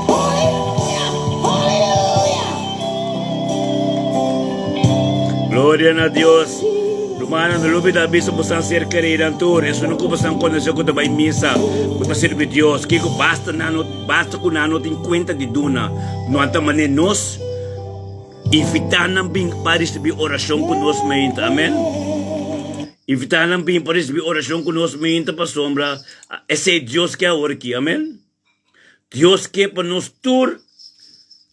hallelujah, hallelujah. Gloria na Dios. Rumannan, no lubida bisa bosan ser keridan tur. Esun ku bosan konosé ku ta bai misa, ku ta sirbi Dios. Kiko basta nan no, basta ku nan no tin kuenta di duna. No a ta manera nos invitá nan bin pa risibí orashon ku nos meinta. Amen. Invitá nan bin pa risibí orashon ku nos meinta pasobra esei Dios ke awor aki. Amen. Dios ke pa nos tur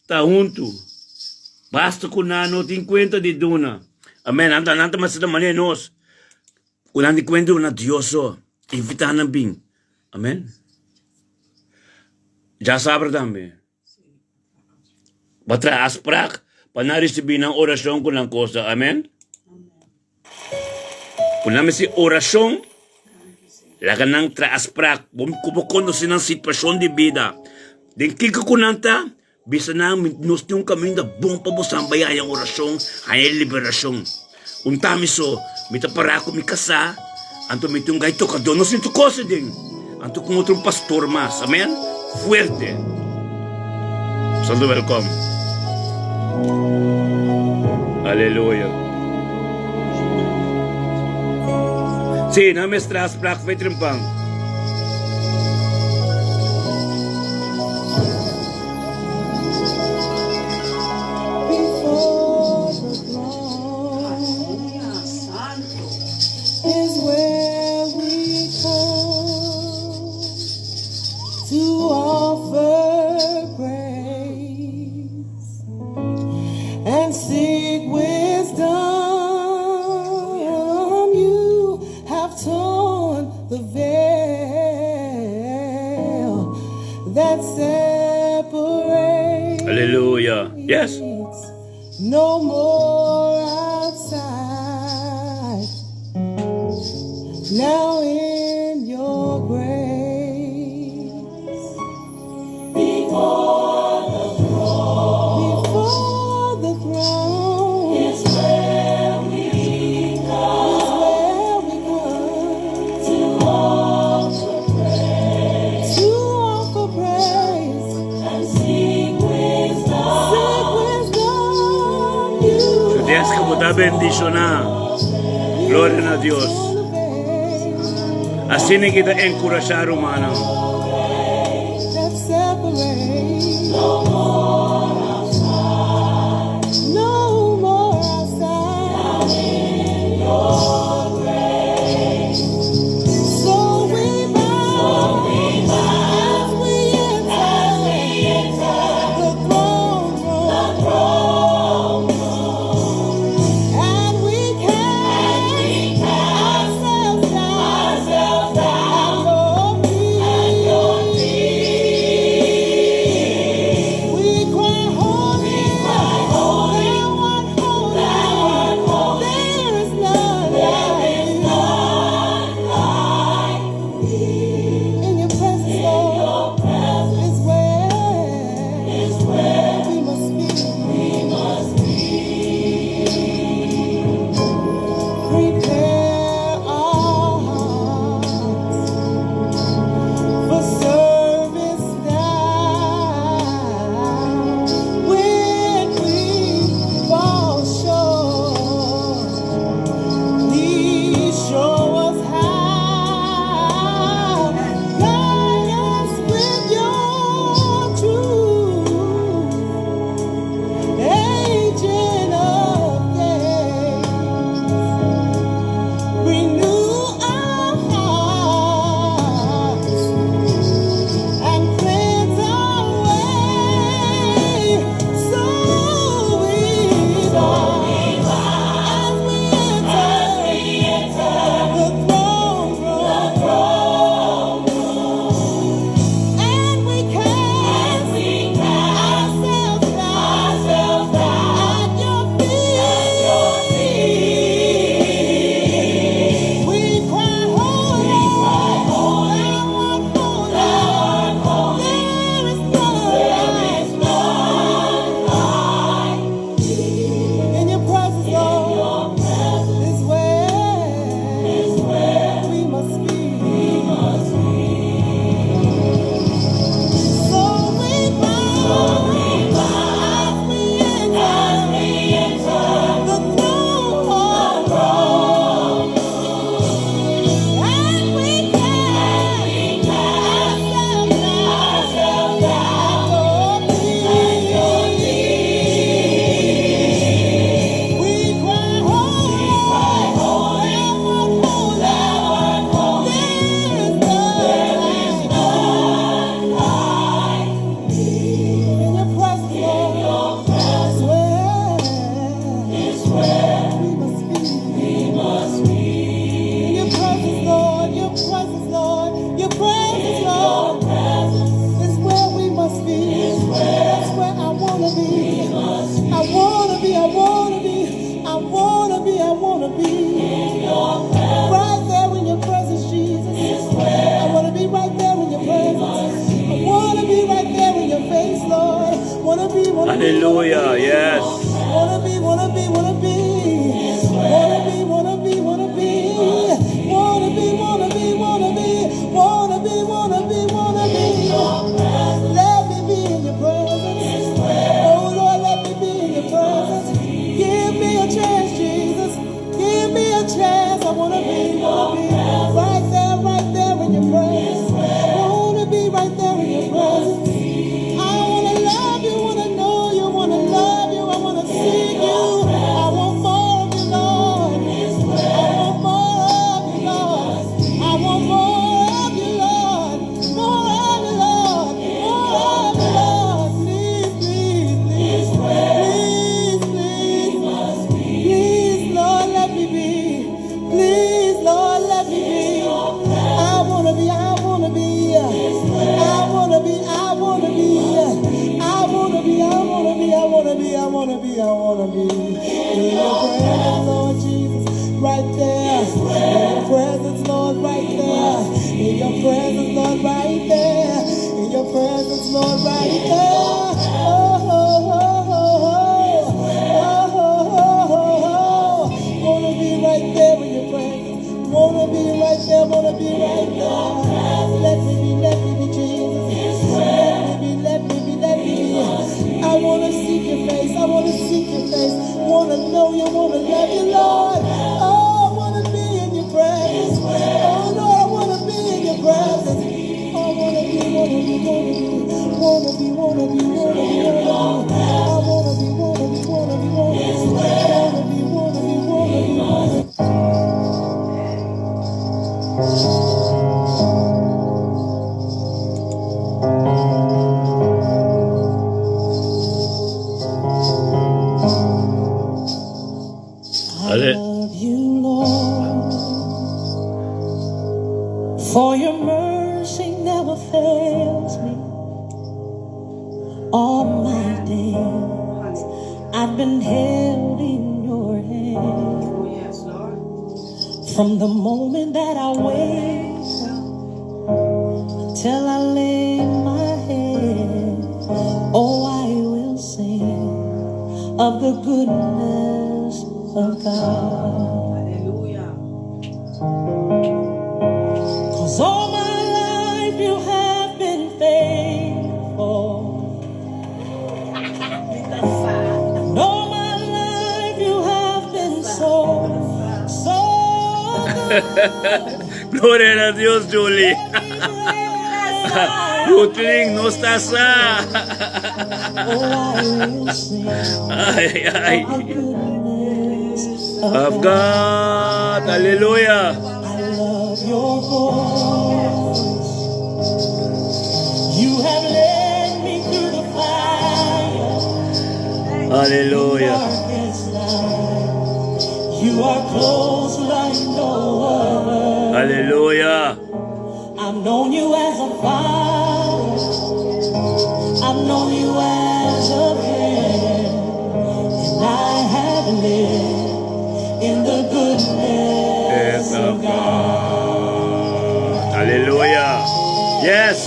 ta huntu. Basta ku nan no tin kuenta di duna. Amen. Nan ta nan ta mester ta manera nos. Ku nan tin kuenta di duna Dios so. Invitá nan bin. Amen. Djasabra tambe. Bo a traha afsprak pa nan risibí nan orashon ku nan kos ta. Amen. Ku nan mester orashon, laga nan traha afsprak. Bo ku bo konosé nan situashon di bida. Den kiko ku nan ta, bisa nan nos tin un kaminda bon pa bosan bai haña orashon, haña liberashon. Un ta mi so, mi ta pará ku mi kasá, anto mi tin un gai tokadó. Nos tin tur kos aden. Anto ku otro un pastor mas. Amen. Fuerte. Santo welkom. Aleluya. Sí, nan mester afspraak for e trempan. Before the Aleluya, throne santo. is where we come to offer praise and seek wisdom. You have torn the veil that separates. Aleluya. Yes. No more outside. Now in your grace. Before the throne. Before the throne. Is where we come. Is where we come. To offer praise. To offer praise. And seek wisdom. Seek wisdom. You Su Dios ku bo ta bendishoná. Gloria na Dios. Asina ki ta enkurashá rumannan. That separates. No more outside. No more outside. In your grace. So we bow as we enter the throne room. The throne room. And we cast ourselves down at your feet. Aleluya, yes. Wanna be, wanna be, wanna be. Wanna be, wanna be, wanna be. Wanna be, wanna be, wanna be. Wanna be, wanna be, wanna be. Let me be in your presence. Oh Lord, let me be in your presence. Give me a chance, Jesus. Give me a chance. I wanna be right there in your presence. Wanna be right there in your presence. I wanna love you, wanna know you, wanna love you, I wanna seek you. I want more of you, Lord. I want more of you, Lord. I want more of you, Lord. More of you, Lord. More of you, Lord. Please, please, please, please, please, please, Lord, let me be. Please, Lord, let me be. I wanna be, I wanna be. I wanna be, I wanna be. I wanna be, I wanna be, I wanna be, I wanna be, I wanna be. In your presence, Lord Jesus, right there. In your presence, Lord, right there. In your presence, Lord, right there. In your presence, Lord, right there. Oh, oh, oh, oh, oh. Oh, oh, oh, oh, oh. Wanna be right there in your presence. Wanna be right there, wanna be right there. Let me be, let me be Jesus. Let me be, let me be, let me be. I wanna seek your face, I wanna seek your face. Wanna know you, wanna love you, Lord. Oh, I wanna be in your presence. Oh, Lord, I wanna be in your presence. I wanna be, wanna be, wanna be, wanna be, wanna be, wanna be, wanna be. I wanna be, wanna be, wanna be, wanna be, wanna be, wanna be, wanna be, wanna be. I Ale love you, Lord, for your mercy never fails me. All my days I've been held in your hand. Oh, yes, Lord. From the moment that I wake till I lay my head, oh, I will sing of the goodness of God. Hallelujah. 'Cause all my life you have been faithful. And all my life you have been so, so good. Gloria na Dios, Julie. Every breath I Rutling, no está sa. Oh, I will sing Ay, ay. of the goodness of Of God. God. Hallelujah. I love your voice. You have led me through the fire in Hallelujah. darkest night. You are close like no other. Hallelujah. I've known you as a father. I've known you as a friend. And I have lived in the goodness Yes, of of God. God. Hallelujah. Yes.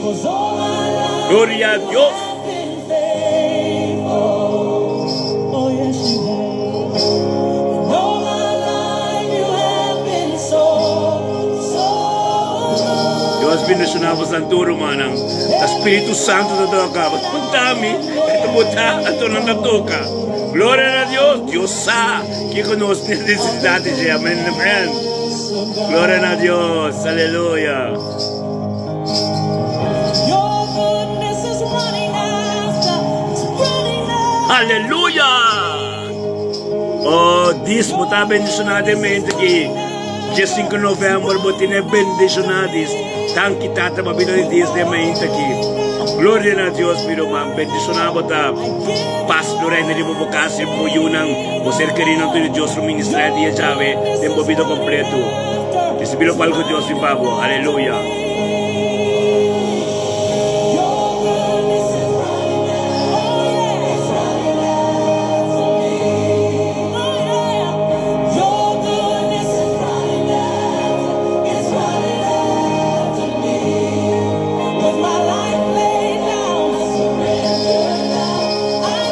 'Cause all my life Gloria a you Dios. have been faithful. Oh, yes, you have. And all my life you have been so, so Dios good. bendishoná boso tur, rumannan. Spiritu Santu ta toka. Puntra mi, e ta bota, anto nan ta toka. Gloria na Dios. Dios sa ku nos nesesidat. Amèn, amèn. Gloria na Dios. Aleluya. Your goodness is running after, it's running after. Aleluya. Oh, Dios bo ta bendishoná mente aki. Dia 5 di novèmber, bo tin bendishoná Dios. Danki Tata pa bida di Dios den mente aki. Gloria na Dios, mi ruman. Bendishoná bo ta. Pas lo reina riba bo kas, bo yunan, bo ser kerínan, tur Dios lo ministrá dia djawe, den bo bida kompleto. Risibí lokual ku Dios tin pa bo. Aleluya. Your goodness is running after, it's running after me. Oh yeah. Your goodness is running after, it's running after me. With my life laid down, I surrender now. I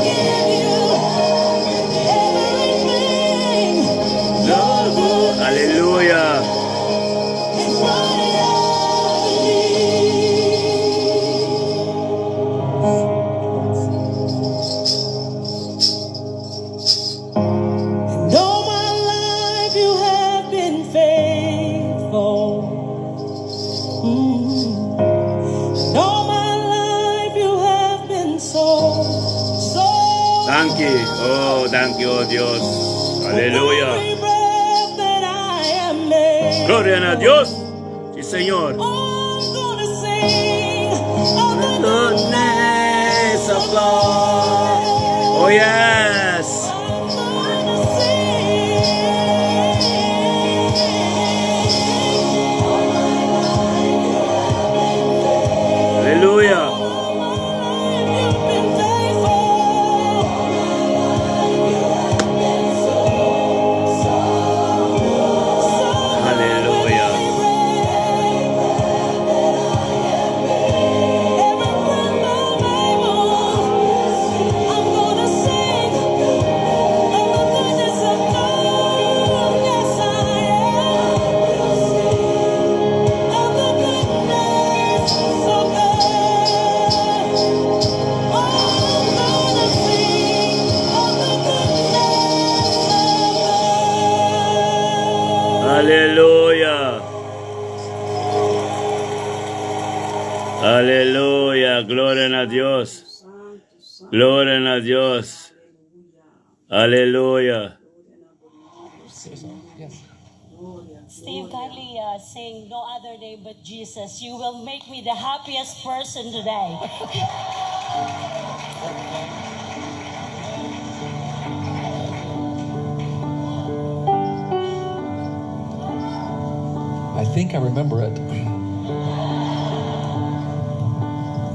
And all my life you have been faithful. And all my life you have been so, so Danki, oh, danki, oh Dios. With Aleluya. every breath that I am Gloria na able, Dios. Si Señor. I'm gonna sing of the Goodness goodness of of God. Oh God. yes. I'm gonna sing. Aleluya. All my life you've been faithful. So good with Aleluya. every breath, every breath I'm able, I'm gonna sing of the goodness of God. Yes, I am. Of the goodness of God. I'm gonna sing of the goodness of God. Aleluya. Aleluya. Gloria na Dios. Santo, Santo. Gloria na Dios. Aleluya. Aleluya. Gloria na bo nomber, Señor. Gloria, Steve, gloria. kindly sing No Other Name But Jesus. You will make me the happiest person today. I think I remember it.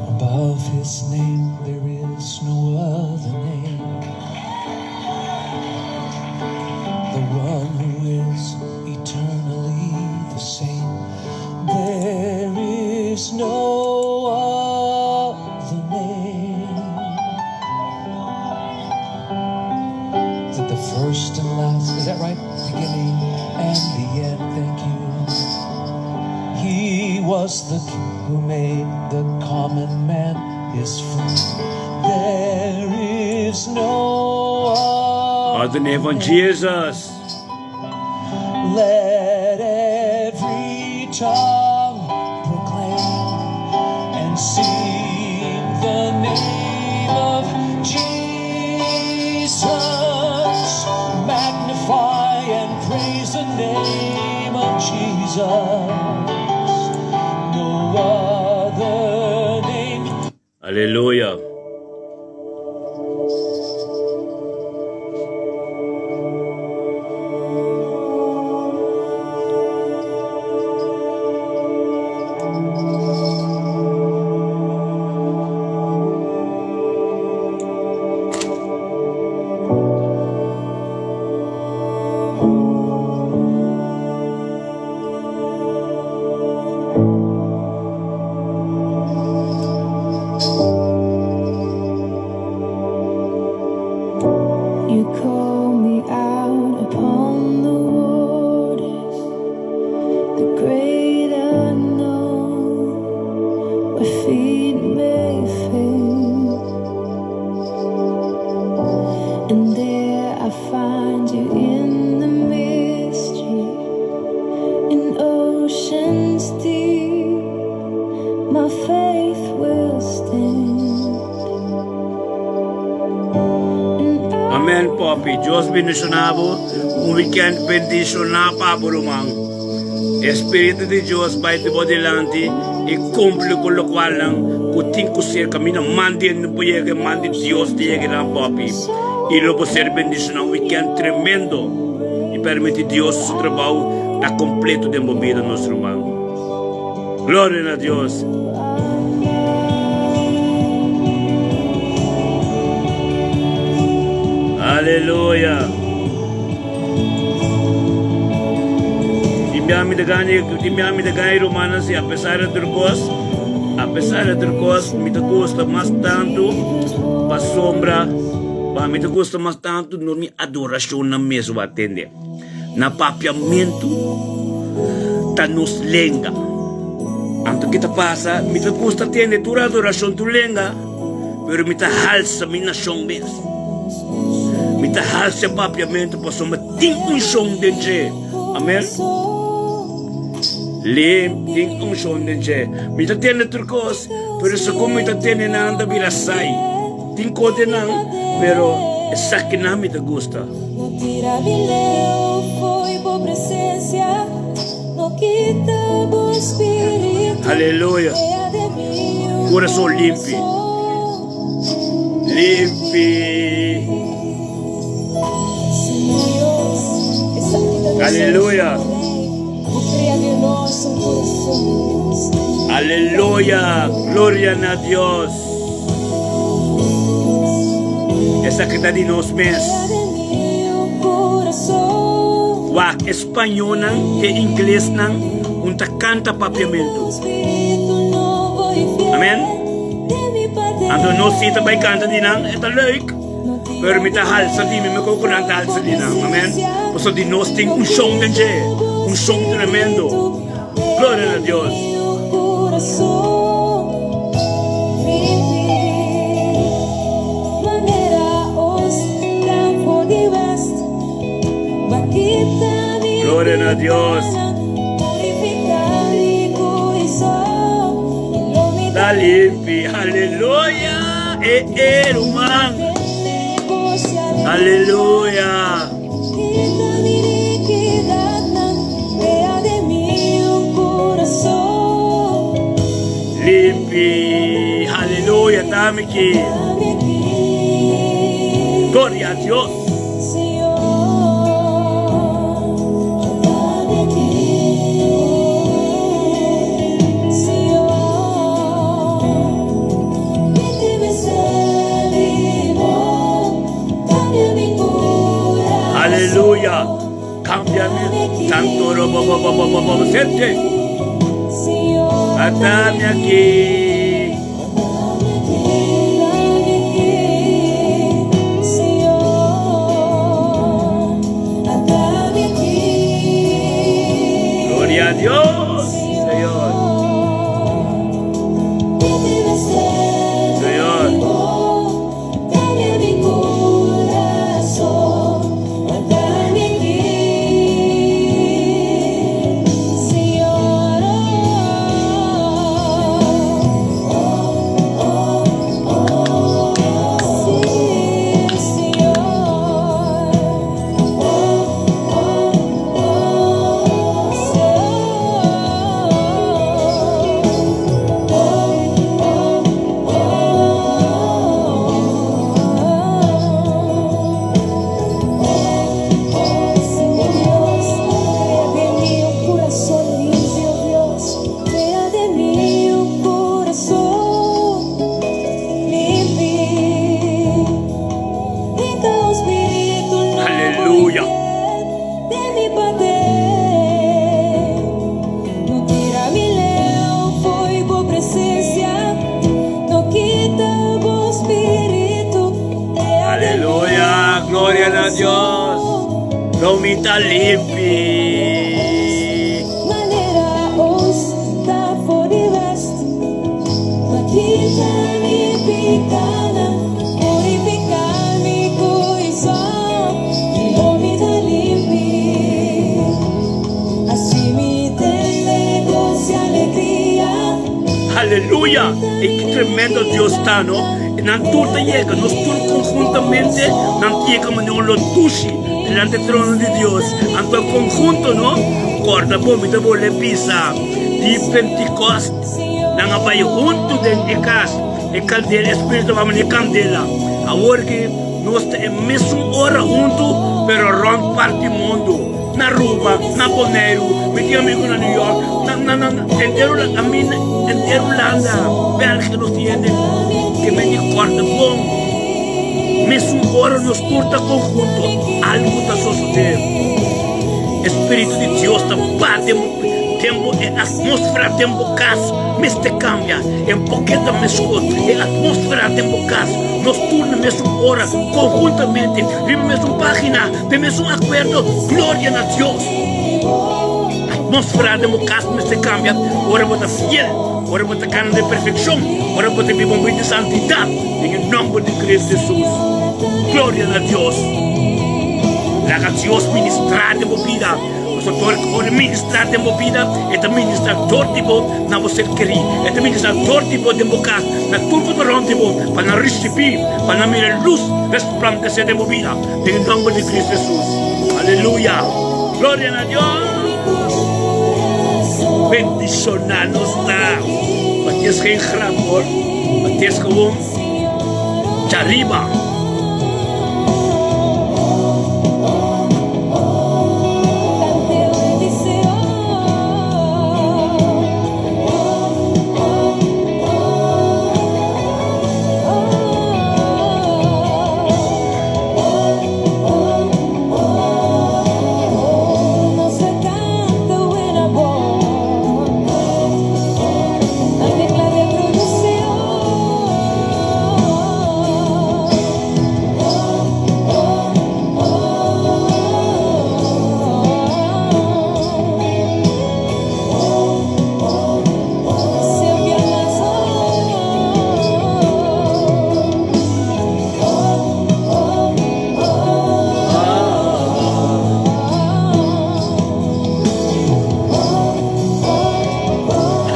Above his name, there is no other name. The one who is eternally the same. There is no other name. Is it the first and last? Is that right? Beginning and the end. Thank you. He was the king who made the common man his friend. There is no Other other name van name. Jesus. Let every tongue proclaim and sing the name of Jesus. Magnify and praise the name of Jesus. No other name. Aleluya. You call me out upon the waters, the great unknown, where feet may fail, and there I find you in the mystery, in oceans deep. My faith will stand, and I Amen, Poppy. Dios bendishoná bo. Un weekend bendishoná pa bo ruman. Espiritu di Dios bai di bo dilanti i kumpli ku lokualnan ku tin ku ser kaminda man di hende por yega e man di Dios ta yega nan Poppy. I lo bo ser bendishoná. Un weekend tremendo. I permiti Dios su trabou ta kompleto den bo bida nos ruman. Gloria na Dios. Aleluya. Tin bia mi ta gana, tin bia mi ta gana e rumannan si apesar di tur kos, apesar di tur kos mi ta gusta mas tantu pasobra pa mi ta gusta mas tantu no mi adorashonnan mes bo a tende. Na papiamentu ta nos lenga. Anto ke ta pasa? Mi ta gusta tende tur adorashon tur lenga, pero mi ta halsa mi nashon mes. Mi ta halsa papiamentu pasobra tin unshon den dje. Amen. Lim, tin unshon den dje. Mi ta tende tur kos, pero segun mi ta tende nan ta bira sai. Tin kos den nan, pero esakinan mi ta gusta. Aleluya. Kurason limpi. Limpi. Aleluya. Aleluya. Gloria na Dios. Esaki ta di nos mes. Wak e spañonan e inglesnan un ta kanta papiamentu. Amen. Anto nos si ta bai kanta di nan, e ta leuk. Pero mi ta halsa di mi, mi koe ku nan ta halsa di nan. Amen. Pasobra di nos tin un shon den dje, un shon tremendo. Gloria na Dios. Gloria na Dios. Ta limpi, aleluya. E e ruman. Aleluya. Limpi, aleluya, tami ki. Gloria a Dios. Aleluya! Cambia mi santo robo bo bo bo bo bo sente. Atami aki. Gloria a Dios, Señor. Señor. Aleluya. Aleluya, gloria na Dios. Lo mi ta limpi. Aleluya! E ki tremendo Dios ta, no? E nan tur ta yega, nos tur konhuntamente, nan ta yega manera un lo dushi delante e trono di Dios. Anto e konhunto, no? Kòrda bo, mi ta bolbe bisa, di Pentikòst, nan a bai huntu den e kas. E kandela, e spiritu ta manera kandela. Awor ki nos ta e mesun ora huntu, pero rònt parti mundu. Na Aruba, na Boneiru, mi tin amigu na New York, na, na, na, henter Hulanda, ami henter Hulanda, Bèlgika nos tin hende ke men di kòrda bon. Mesun ora nos tur ta konhunto, algu ta sosodé. E spiritu di Dios ta bati den bo, e atmósfera den bo kas. Mester cambia e poke ta mescos e atmosfera den bo cas. Nos tur na mesun ora, conhuntamente, riba mesun pagina, den mesun acuerdo, gloria na Dios. Atmosfera den bo cas mester cambia ora bo ta fiel, ora bo ta cana den perfeccion, ora bo ta biba un bida di santidad den e nomber di Cristo Jesus. Gloria na Dios. Laga Dios ministrá den bo bida. Pasobra dor ku ora e ministrá den bo bida, e ta ministrá dor di bo na bo ser kerí. E ta ministrá dor di bo den bo kas, na tur ku ta rònt di bo, pa nan risibí, pa nan mira e lus resplandesé den bo bida. Den e nòmber di Cristo Hesus. Aleluya! Gloria na Dios! Bendishoná nos ta. Matias geen grap hoor. Matias gewoon djariba.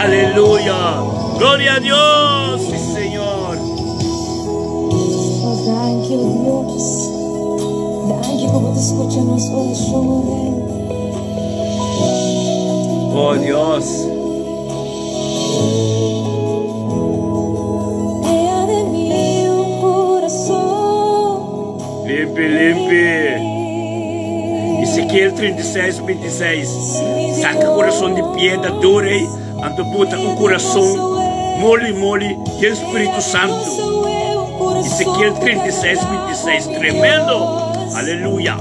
Aleluya! Gloria a Dios! Sí, Señor! Oh, danki, oh Dios. Danki ku bo ta skucha nos orashon, oh Rei. Oh Dios! Limpi, limpi. Ezekiel 36, 26. Saka kurason di piedra duru ei, anto buta un kurason moli moli den Spiritu Santu. Ezekiel 36, 26. Tremendo! Aleluya!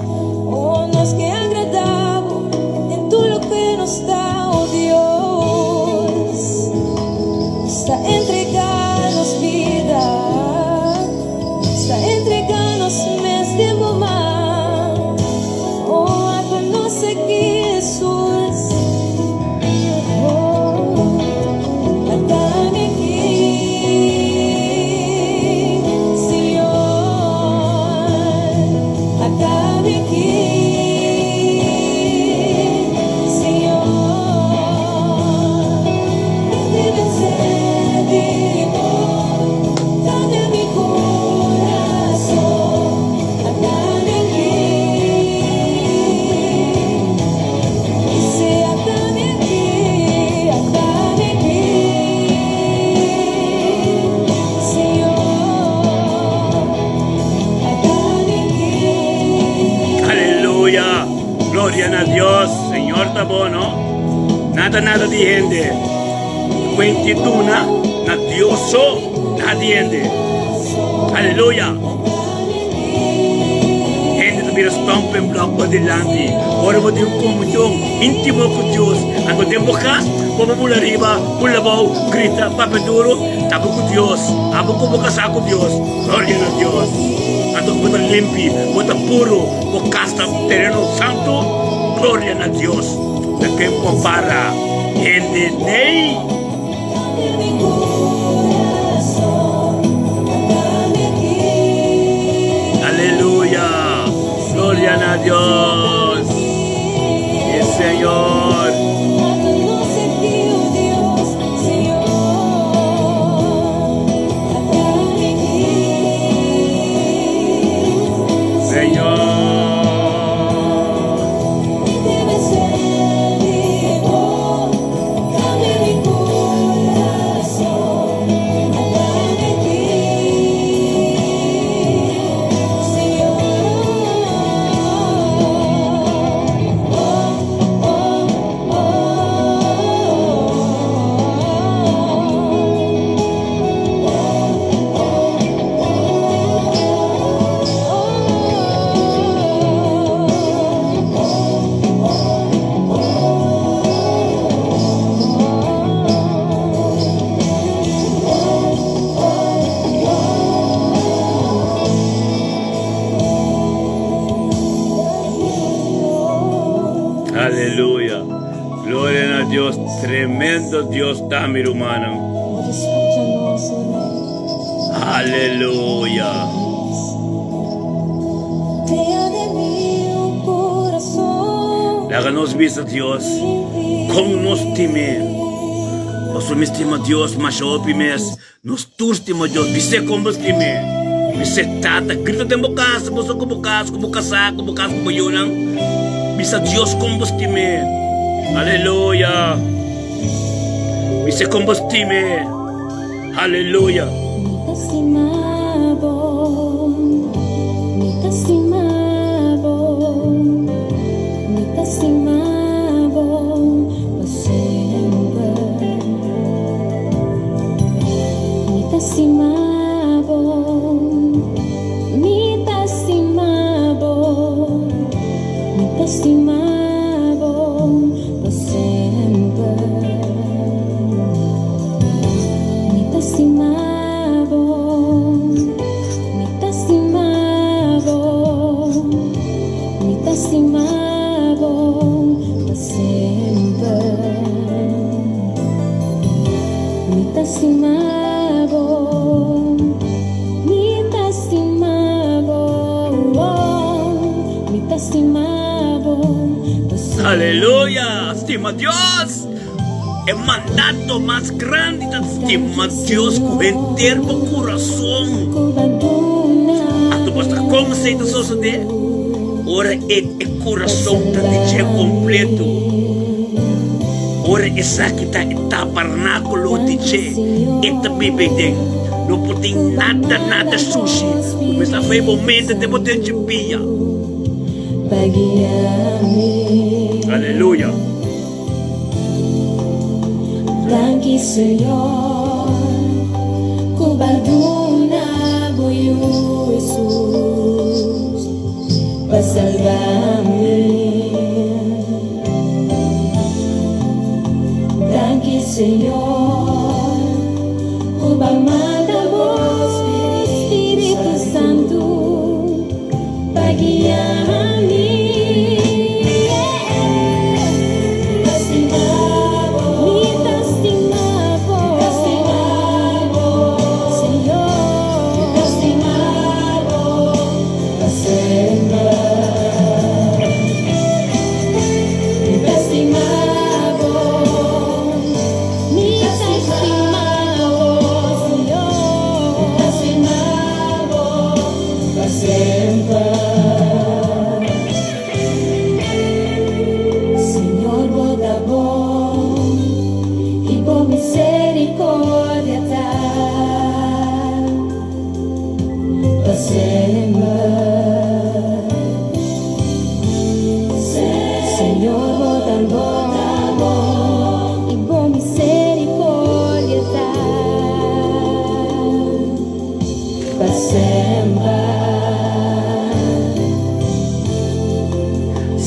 Aleluya! Gloria na Dios! Señor ta bo, no? Nada nada di hende. Cuenti duna na Dios so, nada di hende. Aleluya! Hende ta bira stumbling block bo dilanti. Ora bo tin un comunion intimo cu Dios, anto den bo cas bo por bula riba, bula abou, grita, papia duro, ta bo cu Dios, abo cu bo casa cu Dios. Gloria na Dios! Anto bo ta limpi, bo ta puro, bo cas ta tereno santo. Gloria na Dios! Ta ken compara hende nei? Aleluya! Gloria na Dios! Sí, Señor! Señor! Aleluya. Gloria na Dios. Tremendo Dios ta, mi rumannan. Aleluya. Laga nos bisa Dios kon nos stim'é. Pasobra mi stima Dios masha hopi mes. Nos tur stima Dios. Bis'é kon bo stim'é. Bis'é, Tata, grita den bo kas, bo so ku bo kas, ku bo kasá, ku bo kas ku bo yunan. Bisa Dios kon bo stim'é. Aleluya! Bis'é kon bo stim'é. Aleluya! Mi ta stima bo, mi ta stima bo, mi ta stima bo pa semper. Mi ta stima bo, mi ta stima bo, mi ta stima bo pa semper. Mi ta stima bo, mi ta stima bo, mi ta stima bo pa semper. Mi ta stima bo, mi ta stima bo, mi ta stima bo pa semper. Aleluya! Stima Dios! E mandato mas grandi ta stima Dios ku henter bo kurason. Anto bo sa kon esei ta sosodé? Ora e e kurason ta di dje kompleto. Ora esaki ta e tabernákulo di dje, e ta biba ei den. No por tin nada, nada sushi ku mester afei bo mente den bo denchi pia. Aleluya! Danki Señor ku b'a duna bo Yu Hesus pa salba mi. Danki Señor ku b'a manda bo Spiritu Santu. Pa guia mi. Mi ta stima bo, Señor. Mi ta stima bo, Señor. Pa semper. Señor bo ta bon i bo misericordia ta pa semper. Señor bo ta bon i bo misericordia ta. Pa semper.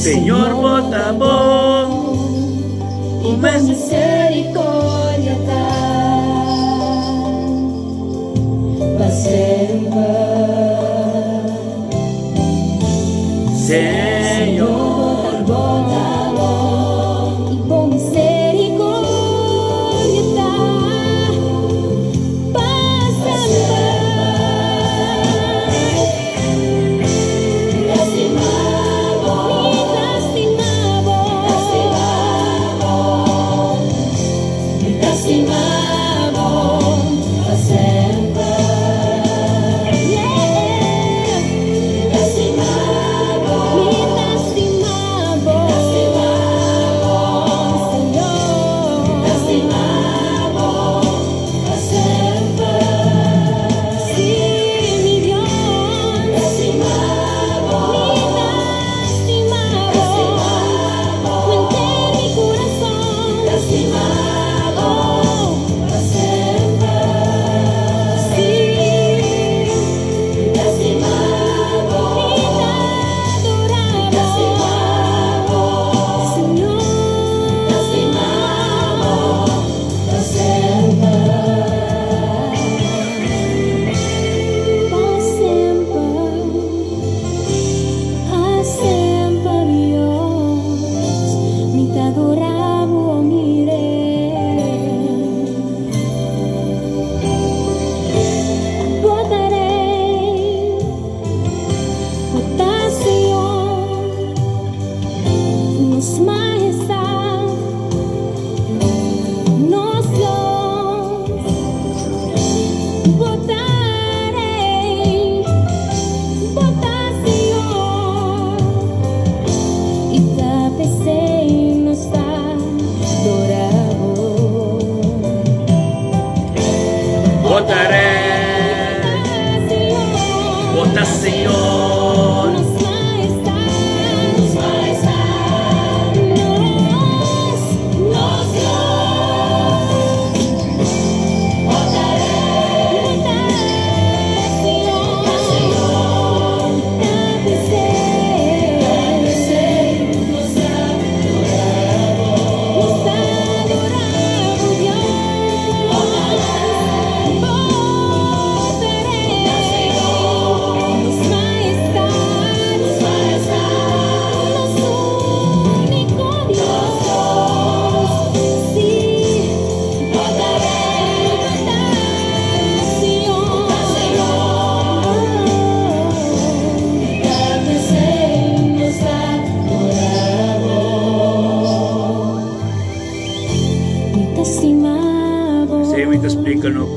Señor bo ta bon. I bo misericordia ta pa semper. Señor bo ta bon. I bo misericordia ta.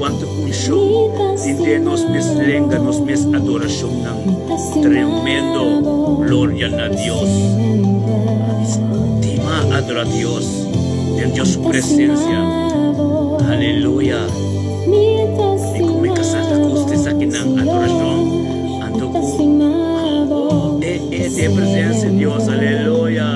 Kuantu unshon tin den nos mes lenga, nos mes adorashonnan. Tremendo! Gloria na Dios! Mi stima adora Dios den Dios su presencia. Aleluya! Mi ku mi kasá ta gusta esakinan adorashon anto ku e e den presencia di Dios. Aleluya!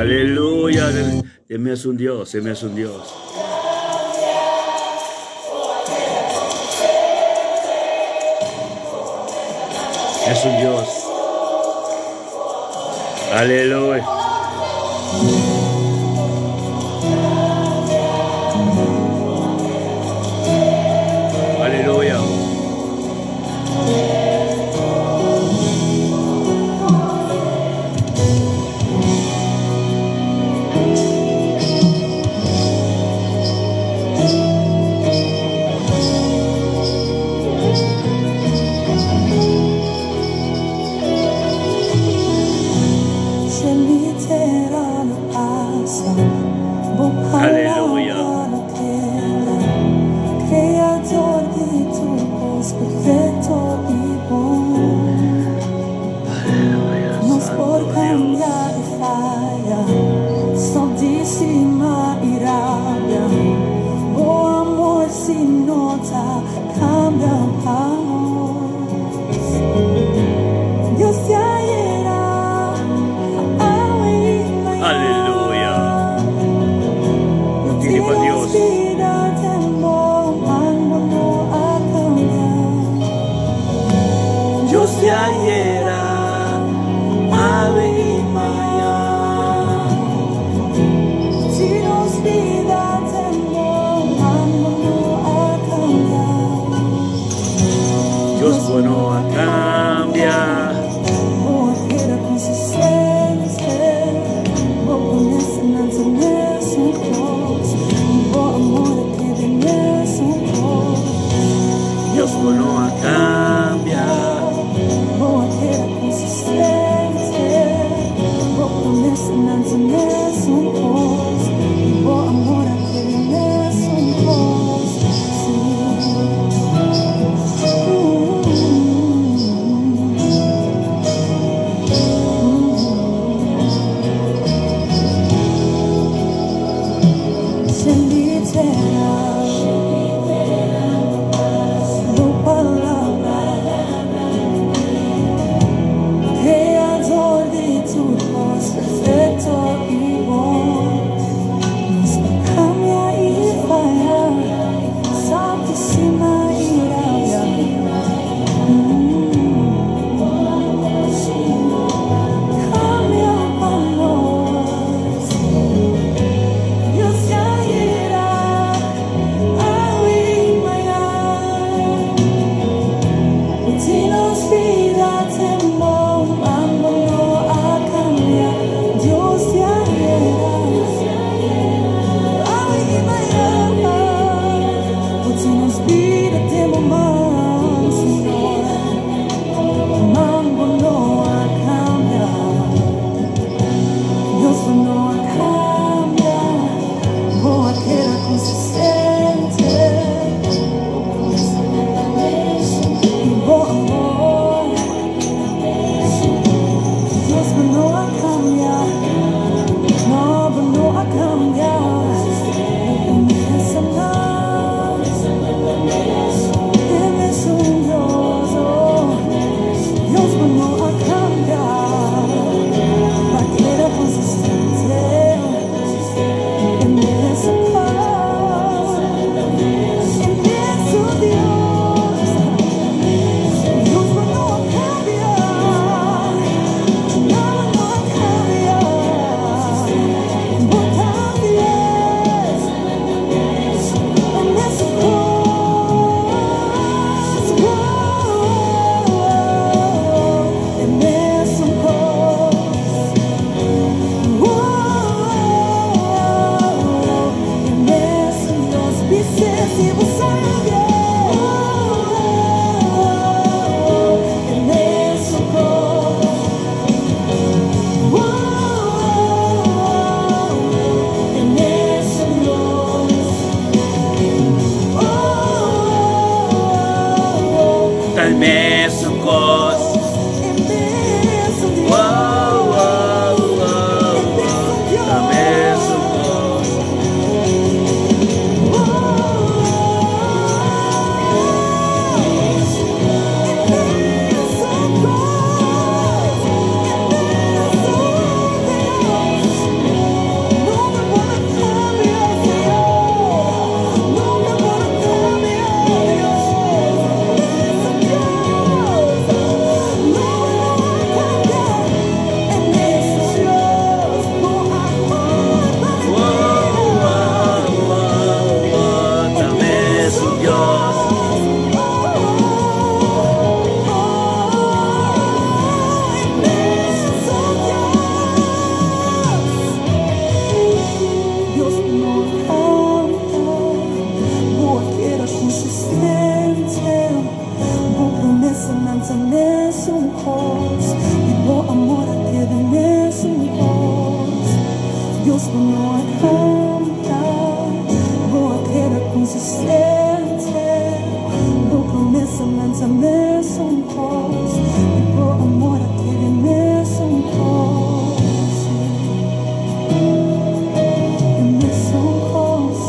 Aleluya! E mesun Dios, e mesun Dios. Mesun Dios. Aleluya. Aleluya. Aleluya. Aleluya, Santo Dios. Aleluya. No tini pa Dios. Dios di ayera, awe i maña. Dios bo no a cambia. Dios bo no a cambia. Nos bo no a canta, bo a keda consistente. Bo promesanan ta mesun cos, y bo amor a keda mesun cos. E mesun cos,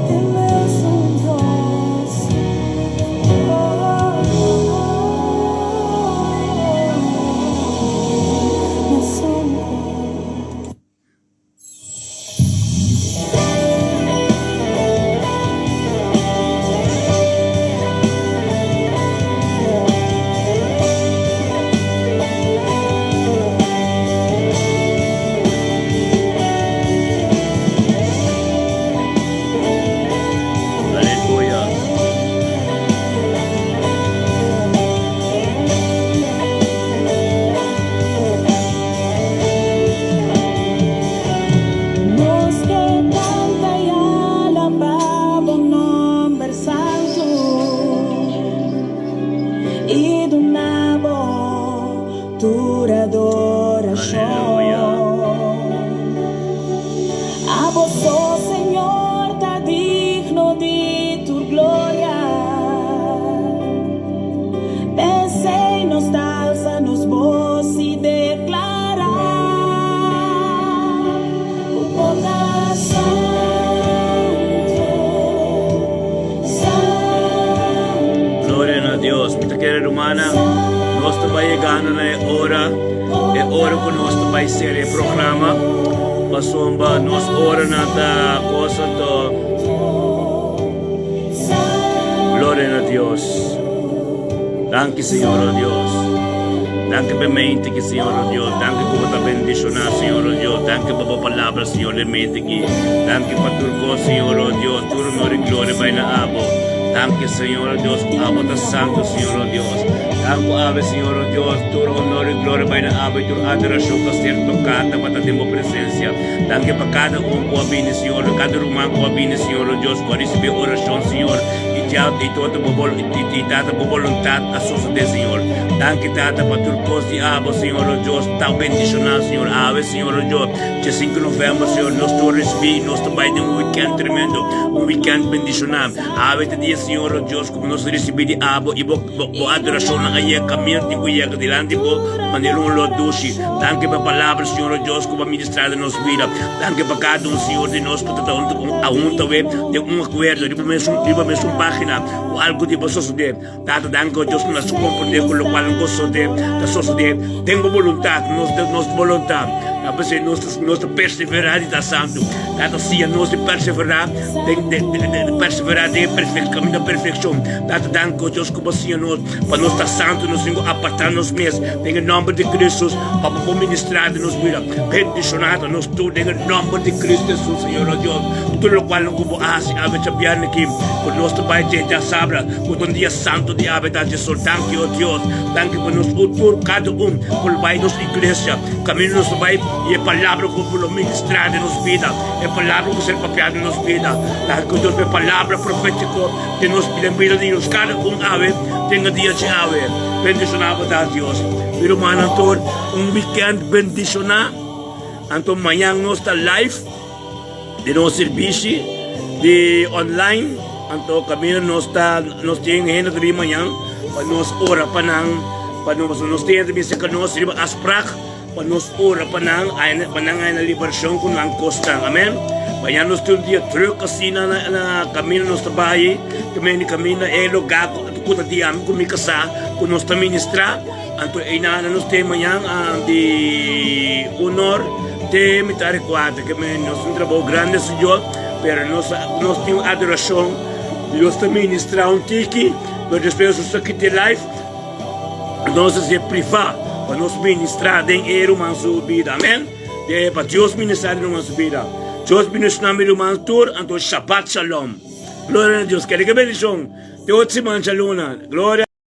e mesun Dios. Aleluya. Nos ke kanta i alabá bo nòmber santu i duna bo tur adorashon. Aleluya. Abo so, Señor, ta digno di tur gloria. P'esei nos ta alsa nos bos i deklará ku bo ta santu, santu. Gloria na Dios. Mi ta kere rumannan, nos ta bai yegando na e ora, e ora ku nos ta bai sera e programa, pasobra nos oranan ta cosa to. Gloria na Dios. Danki Señor oh Dios. Danki pa e mente ki Señor oh Dios. Danki ku bo ta bendiciona Señor oh Dios. Danki pa bo palabra Señor den mente ki. Danki pa tur cos Señor oh Dios. Tur honor y gloria bai na abo. Danki Señor oh Dios ku abo ta santo Señor oh Dios. Danku awe Señor oh Dios. Tur honor y gloria bai na abo y tur adoracion ta ser toca tabata den bo presencia. Danki pa kada un ku a bini, Señor, kada ruman ku a bini, Señor, oh Dios, ku a risibí orashon, Señor, i dja i todo bo bol i Tata bo boluntat a sosodé, Señor. Danki, Tata, pa tur kos di abo, Señor, oh Dios, ta bendishoná, Señor. Awe, Señor, oh Dios, dje sinku novèmber, Señor, nos tur risibí i nos ta bai den un wikènt tremendo, un wikènt bendishoná. Awe ta dia, Señor, oh Dios, ku nos risibí di abo i bo bo adorashonnan a yega kaminda tin ku yega dilanti bo manera un olor dushi. Danki pa palabra, Señor, oh Dios, ku bo a ministra den nos bida. Danki pa kada un, Señor, di nos ku ta ta hunta awe den un akuerdo riba mesun riba mesun pagina ku algu di bo sosodé. Tata, danki, oh Dios, ku nos a komprendé ku lokual no por sosodé ta sosodé den bo boluntat, nos nos boluntat. Ta p'esei nos ta nos ta perseverá di ta santu. Tata, siña nos di perseverá den den perseverá den e perfek kaminda perfekshon. Tata, danki, oh Dios, ku bo siña nos. Pa nos ta santu, nos tin ku apartá nos mes den e nòmber di Kristus, pa bo por ministrá den nos bida. Bendishoná ta nos tur den e nòmber di Kristu Hesus, Señor nos Dios. Tur lokual ku bo a hasi awe djabièrnè aki, ku nos ta bai dje djasabra, ku ta un dia santu di awe ta dje sol. Danki, o Dios. Danki pa nos tur, kada un ku lo bai nos iglesia, kaminda nos ta bai, i e palabra ku bo lo ministrá den nos bida, e palabra ku ser papiá den nos bida. Danki, o Dios, pa e palabra profétiko. Den nos den bida di nos kada un awe tenga dia dje awe bendishoná bo ta Dios. Mi rumannan tur un weekend bendishoná. Anto mañan nos ta live den nos sirbishi di online. Anto kaminda nos ta nos tin hende ta bin mañan pa nos ora pa nan pa nos nos tin hende ta bin serka nos riba afsprak. Pa nos ora pa nan, pa nan haña liberashon ku nan kosnan. Amen. Mañana nos tin un dia druk asina na na kaminda nos ta bai, kaminda di kaminda e lugá ku ta di ami ku mi kasá ku nos ta ministrá. Anto einan nos tin mañan di un or te mitar di kuater. Ke men nos tin un trabou grandi Señor, pero nos nos tin un adorashon, nos ta ministrá un tiki, pero despues nos ta kita e live. Nos a ser privá pa nos ministrá den e ruman su bida. Amén. De, pa Dios ministrá den ruman su bida. Dios bendiciona mi ruman tur, anto Shabbat Shalom. Gloria na Dios. Kere ke bendicion. Te otro siman djaluna. Gloria.